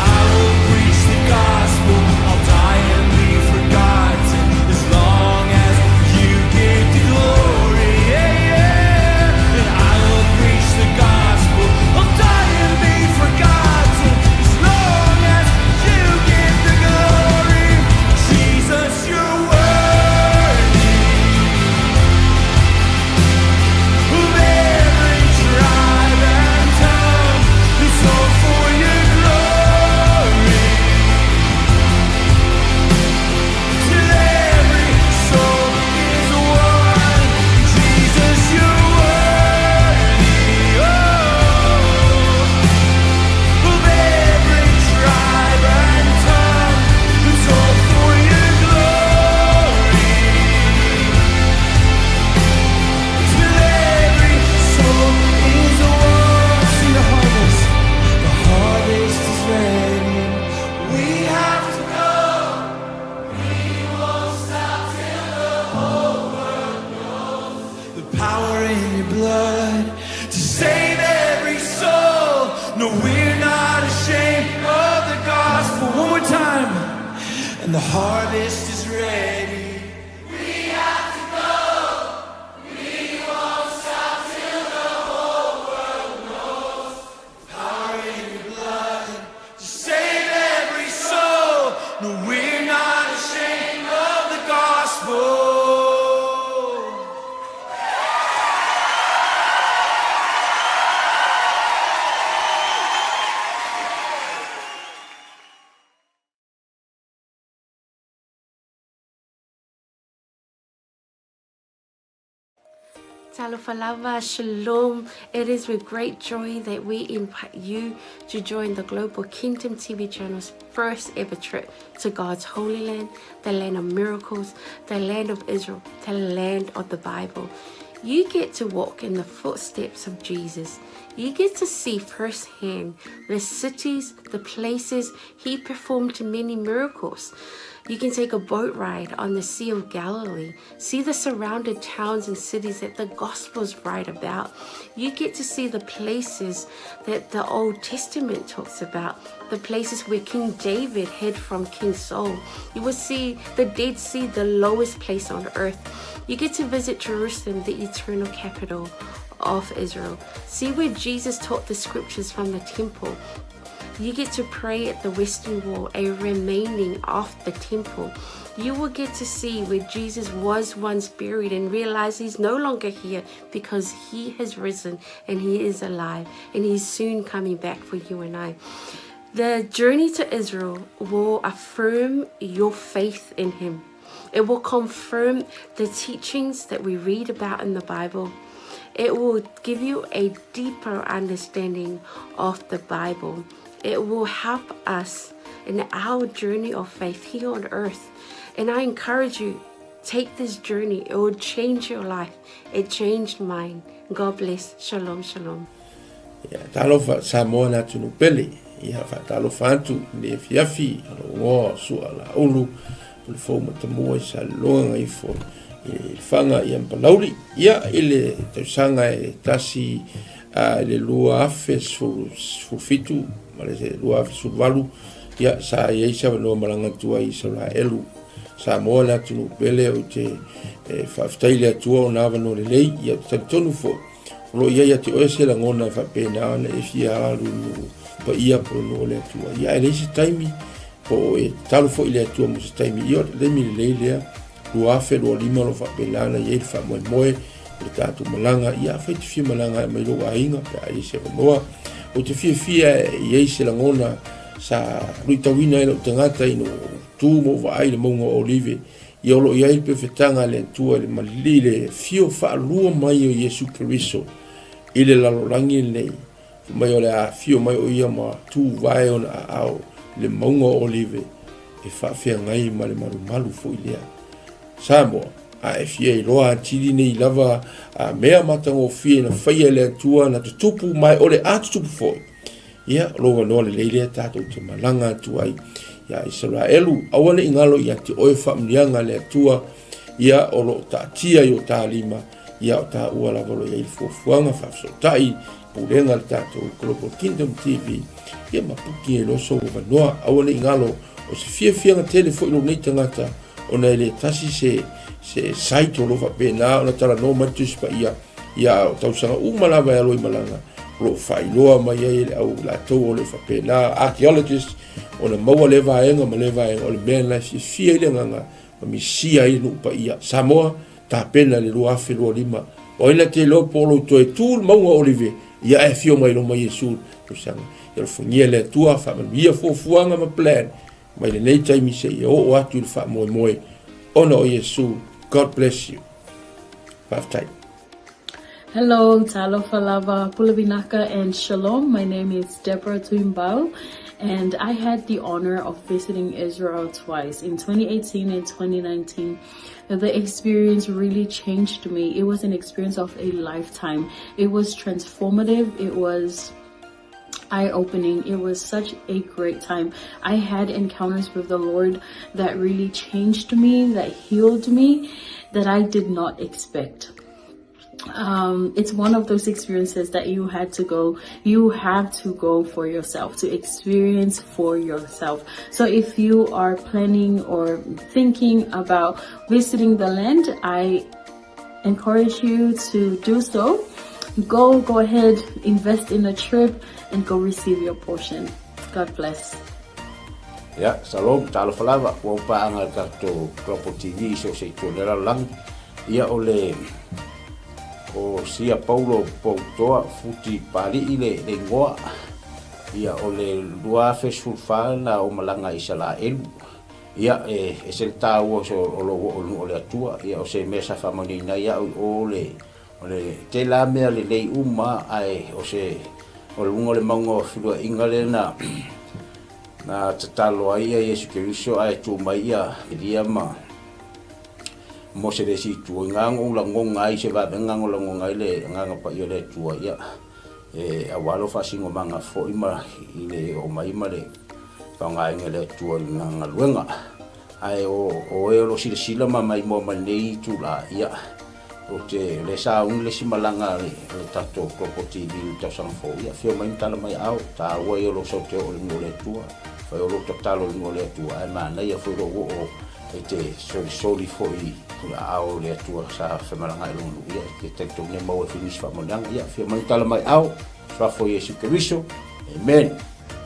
Speaker 1: I will preach the gospel, I'll die and be forgotten as long as you get the glory. Yeah, yeah. And I will preach the gospel, I'll die and be forgotten as long as you get the glory. Jesus, you're worthy of every tribe and tongue. It's all for your glory. Till every soul is one. Jesus, you're worthy. Oh, of every tribe and tongue. It's all for your glory. Till every soul is one. See the harvest. The harvest is ready. We have to go. We won't stop till the whole world knows the power in your blood to save every soul. No, we're not ashamed of the gospel. One more time. And the harvest is ready. We have to go. We won't stop till the whole world knows. Power in your blood to save every soul. No, we're not ashamed of the gospel.
Speaker 5: Talofa lava, shalom. It is with great joy that we invite you to join the Global Kingdom TV channel's first ever trip to God's Holy Land, the land of miracles, the land of Israel, the land of the Bible. You get to walk in the footsteps of Jesus. You get to see firsthand the cities, the places he performed many miracles. You can take a boat ride on the Sea of Galilee, see the surrounded towns and cities that the Gospels write about. You get to see the places that the Old Testament talks about, the places where King David hid from King Saul. You will see the Dead Sea, the lowest place on earth. You get to visit Jerusalem, the eternal capital of Israel. See where Jesus taught the scriptures from the temple. You get to pray at the Western Wall, a remaining of the temple. You will get to see where Jesus was once buried and realize he's no longer here because he has risen and he is alive and he's soon coming back for you and I. The journey to Israel will affirm your faith in him. It will confirm the teachings that we read about in the Bible. It will give you a deeper understanding of the Bible. It will help us in our journey of faith here on earth. And I encourage you, take this journey. It will change your life. It changed mine. God bless. Shalom, shalom.
Speaker 4: Ia, talofa Samoa le atunuu pele. Ia, faatalofa atu i le afiafi o lou igoa o Sua Laulu, o le fou matamua i Saleloga Gagaifo i le Faga ia ma Palauli. Ia, i le tausaga e tasi i le 2017 ma le 2018, ia, sa i ai se avanoa malaga atu ai i Isaraelu. Samoa le atunuu pele, ou te faafetai i le Atua ona avanoa lelei, ia, ou te talitonu foi, O lo o i ai ia te oe se lagona e faapena ona e fia alu i nuu paia po o le nuu o le Atua. Ia, ae leai se taimi, po o e tatalo foi i le Atua mo se taimi. Ia, o le taimi lelei lea, 2025 o lo o faapena ona i ai le faamoemoe o le tatou malaga. Ia, afai e te fia malaga e aumai lou aiga pe a i ai se avanoa. Ou te fiafia e i ai se lagona sa luitauina ai lou tagata ina ua ou tu ma ou vaai i le mauga o Olive Ia o lo o i ai le pefetaga a le Atua i le malili i le afio faalua mai o Iesu Keriso i le lalolagi lenei, fai mai o le a afio mai o ia ma tuvae ona aao i le mauga o Olive e faafeagai ma le malumalu foi lea. Samoa. A e fia iloa atili nei lava a mea matagofie na faia e le Atua na tutupu ma e o le a tutupu foi. Ia, o lou avanoa lelei lea tatou te malaga atu ai ia Isaraelu. Aua ne i galo ia te oe faamanuiaga a le Atua, ia o lo o taatia i o ta lima, ia o taua lava o lo o i ai le fuafuaga faafesootai pulega a le tatou Global Kingdom TV, ia ma puki ai loa sou avanoa. Aua ne i galo o se fiafiaga tele foi lou nei tagata ona e le tasi se se site o lo o faapena ona talanoa mai le Tusi Paia, ia o tausaga uma lava e alo i malaga o lo o faailoa mai ai e le au latou o lo o faapena archaeologist ona maua lea vaega ma lea vaega o le mea lena e fiafia ai le agaga ma misia ai le nuu paia Samoa tapena le 2025 o ai na te iloa po o lou toe tu le mauga o Olive ia ae afio mai loma Iesu le tausaga ia alofagia le Atua faamanuia fuafuaga ma plan mai lenei taimi seia oo atu i le faamoemoe ona o Iesu. God bless you. Faafetai.
Speaker 6: Hello, talofa lava, pule vinaka and shalom. My name is Deborah Tuimbau and I had the honor of visiting Israel twice in 2018 and 2019. The experience really changed me. It was an experience of a lifetime. It was transformative. It was eye-opening. It was such a great time. I had encounters with the Lord that really changed me, that healed me, that I did not expect. It's one of those experiences that you had to go, you have to go for yourself, to experience for yourself. So if you are planning or thinking about visiting the land, I encourage you to do so. Go, go ahead, invest in a trip and go receive your portion. God bless.
Speaker 7: Ia, shalom, talofa lava, ua paaga le tatou Global TV i so o se itu o le lalolagi. Ia, o le, o Sia Paulo Poutoa Futi Pali'i le, le igoa. Ia, o le 2014 na ou malaga i Isalaelu. Ia, e ese le taua o lou oo i luga o le Atua. Ia, o se mea sa faamanuiaina ai au i o le, o le tela mea lelei uma, ae o se, o luga o le mauga o feluaiga lea na, na tatalo ai ia Iesu Keriso ae tu mai ia Elia ma Mose le isi itu. I ngā ou lagoga ai se vavega o lagoga ai le Agaga Paia o le Atua, ia, E aua lou faasinomaga foi ma i le oo mai ma le faaaogaina e le Atua i lana galuega. Ae o oe o lo o silasila ma maimoa mai lenei itula, ia, ou te, o lea sa auni le isi malaga a le tatou Global TV i le tausaga fou, ia, afio mai ma tala mai aao, taua ia o lou sau te oo i le nuu o le Atua, fai o lou tatalo i le nuu o le Atua, ae manaia foi lou oo e te solisoli foi i le aao o le Atua sa femalagaai i lona nuu, ia, e te talitonu e maua ai foi nisi faamanuiaga. Ia, afio mai ma tala mai ao, Suafa o Iesu Keriso. Amen.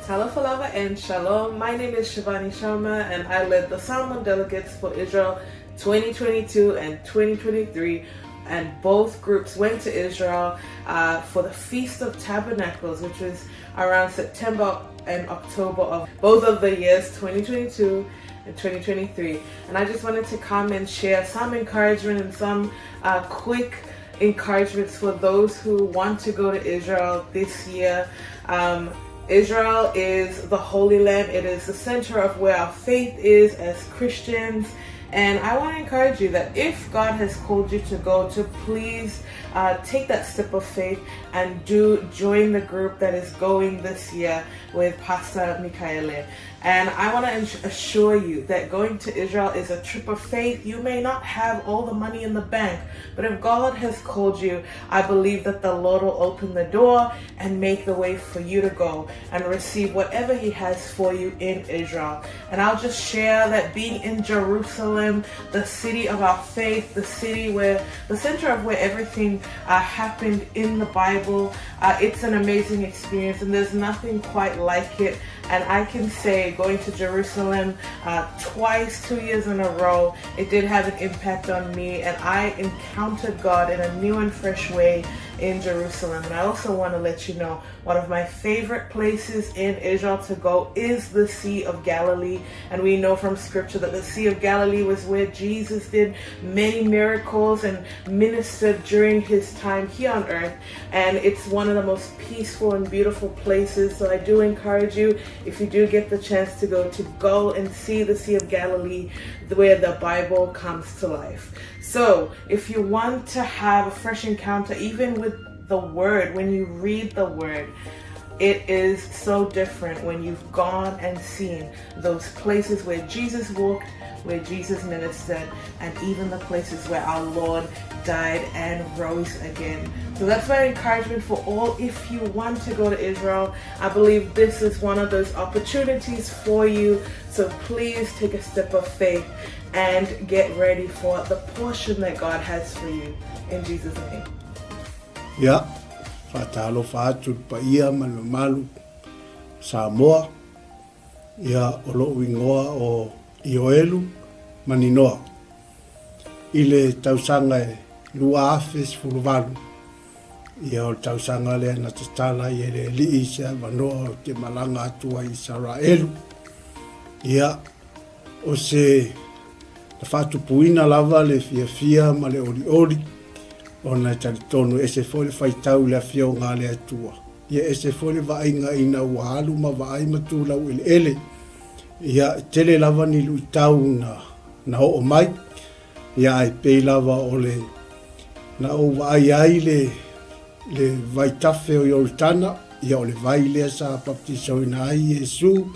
Speaker 8: Talofa lava and shalom. My name is Shivani Sharma and I led the Samoan delegates for Israel 2022 and 2023 and both groups went to Israel uh, for the Feast of Tabernacles, which was around September and October of both of the years 2022 and 2023. And I just wanted to come and share some encouragement and some uh, quick encouragements for those who want to go to Israel this year. Um, Israel is the Holy Land. It is the center of where our faith is as Christians. And I want to encourage you that if God has called you to go, to please uh, take that step of faith and do join the group that is going this year with Pastor Mikaele. And I want to assure you that going to Israel is a trip of faith. You may not have all the money in the bank, but if God has called you, I believe that the Lord will open the door and make the way for you to go and receive whatever He has for you in Israel. And I'll just share that being in Jerusalem, the city of our faith, the city where the center of where everything uh, happened in the Bible, uh, it's an amazing experience, and there's nothing quite like it. And I can say going to Jerusalem uh, twice, two years in a row, it did have an impact on me, and I encountered God in a new and fresh way in Jerusalem. And I also want to let you know one of my favorite places in Israel to go is the Sea of Galilee. And we know from scripture that the Sea of Galilee was where Jesus did many miracles and ministered during his time here on earth. And it's one of the most peaceful and beautiful places. So I do encourage you, if you do get the chance to go, to go and see the Sea of Galilee where the Bible comes to life. So, if you want to have a fresh encounter, even with the word, when you read the word, it is so different when you've gone and seen those places where Jesus walked, where Jesus ministered, and even the places where our Lord died and rose again. So that's my encouragement for all. If you want to go to Israel, I believe this is one of those opportunities for you. So please take a step of faith and get ready for the portion that God has for you. In Jesus' name.
Speaker 2: Ia, faatalofa atu i le paia ma le mamalu o Samoa, ia o lo'u igoa o Ioelu Maninoa. I le tausaga e 2018, ia o le tausaga lea na tatala ai e le Alii se avanoa ou te malaga atu ai i Isaraelu. Ia, O se na faatupuina lava le fiafia ma le olioli, ona e talitonu e ese foi le faitau i le Afioga a le Atua, ia ese foi le vaaiga ina ua alu ma vaai ma tu laueleele. Ia, e tele lava ni luitau na, na oo mai, ia ae pei lava o le na ou vaai ai le, le vaitafe o Ioritana, ia o le vai lea sa baptisoina ai Iesu,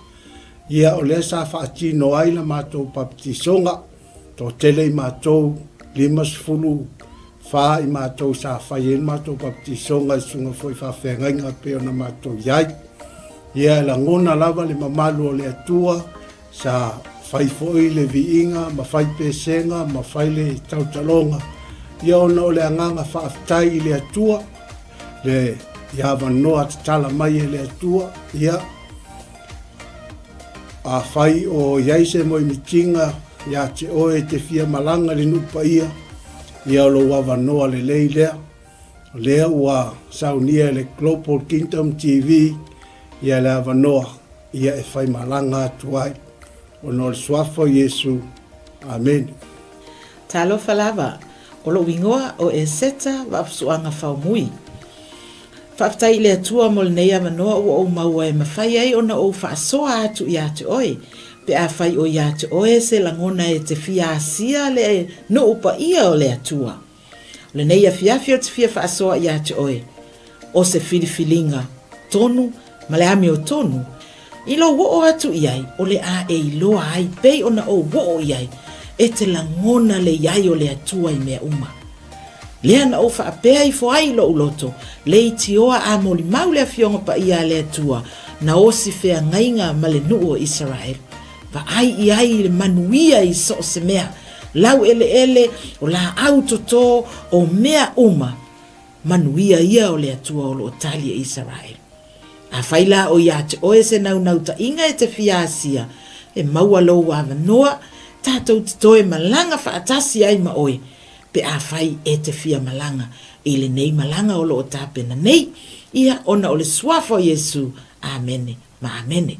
Speaker 2: Ia, o lea sa faatino ai la matou papatisoga, toatele i matou, 54 i matou sa fai ai le matou papatisoga i susuga foi faafeagaiga e pei ona matou i ai. Ia, e lagona lava le mamalu o le Atua, sa fai foi le viiga ma fai pesega ma fai le tautaloga, ia ona o le agaga faafetai i le Atua, le i avanoa tatala mai e le Atua, ia, Afai o i ai se moemitiga ia te oe e te fia malaga i le nuu paia, ia o lou avanoa lelei lea. O lea ua saunia e le Global Kingdom TV ia le avanoa ia e fai malaga atu ai. Ona o le Suafa o Iesu. Amene.
Speaker 9: Talofa lava, o lou igoa o Eseta Vaafusuaga Faumui. Faafetai i le Atua mo lenei avanoa ua ou maua e mafai ai ona ou faasoa atu ia te oe, pe afai o ia te oe se lagona e te fia asia le nuu paia o le Atua. O lenei afiafi ou te fia faasoa ia te oe, o se filifiliga tonu ma le amiotonu, i lou oo atu i ai o le a e iloa ai pei ona ou oo i ai, e te lagona le i ai o le Atua i mea uma. Lea na ou faapea ifo ai i lou loto, leitioa a molimau le Afioga Paia a le Atua, na osi feagaiga ma le nuu o Isaraelu. Vaai i ai i le manuia i so o se mea, lau eleele, o laau toto, o mea uma, manuia ia o le Atua o lo o tali e Isaraelu. Afai la o ia te oe se naunautai-ga e te fia asia, e maua lou avanoa, tatou te toe malaga faatasi ai ma oe, pe afai e te fia malaga i lenei malaga o lo o tapena nei, ia ona o le Suafa o Iesu. Amene ma amene.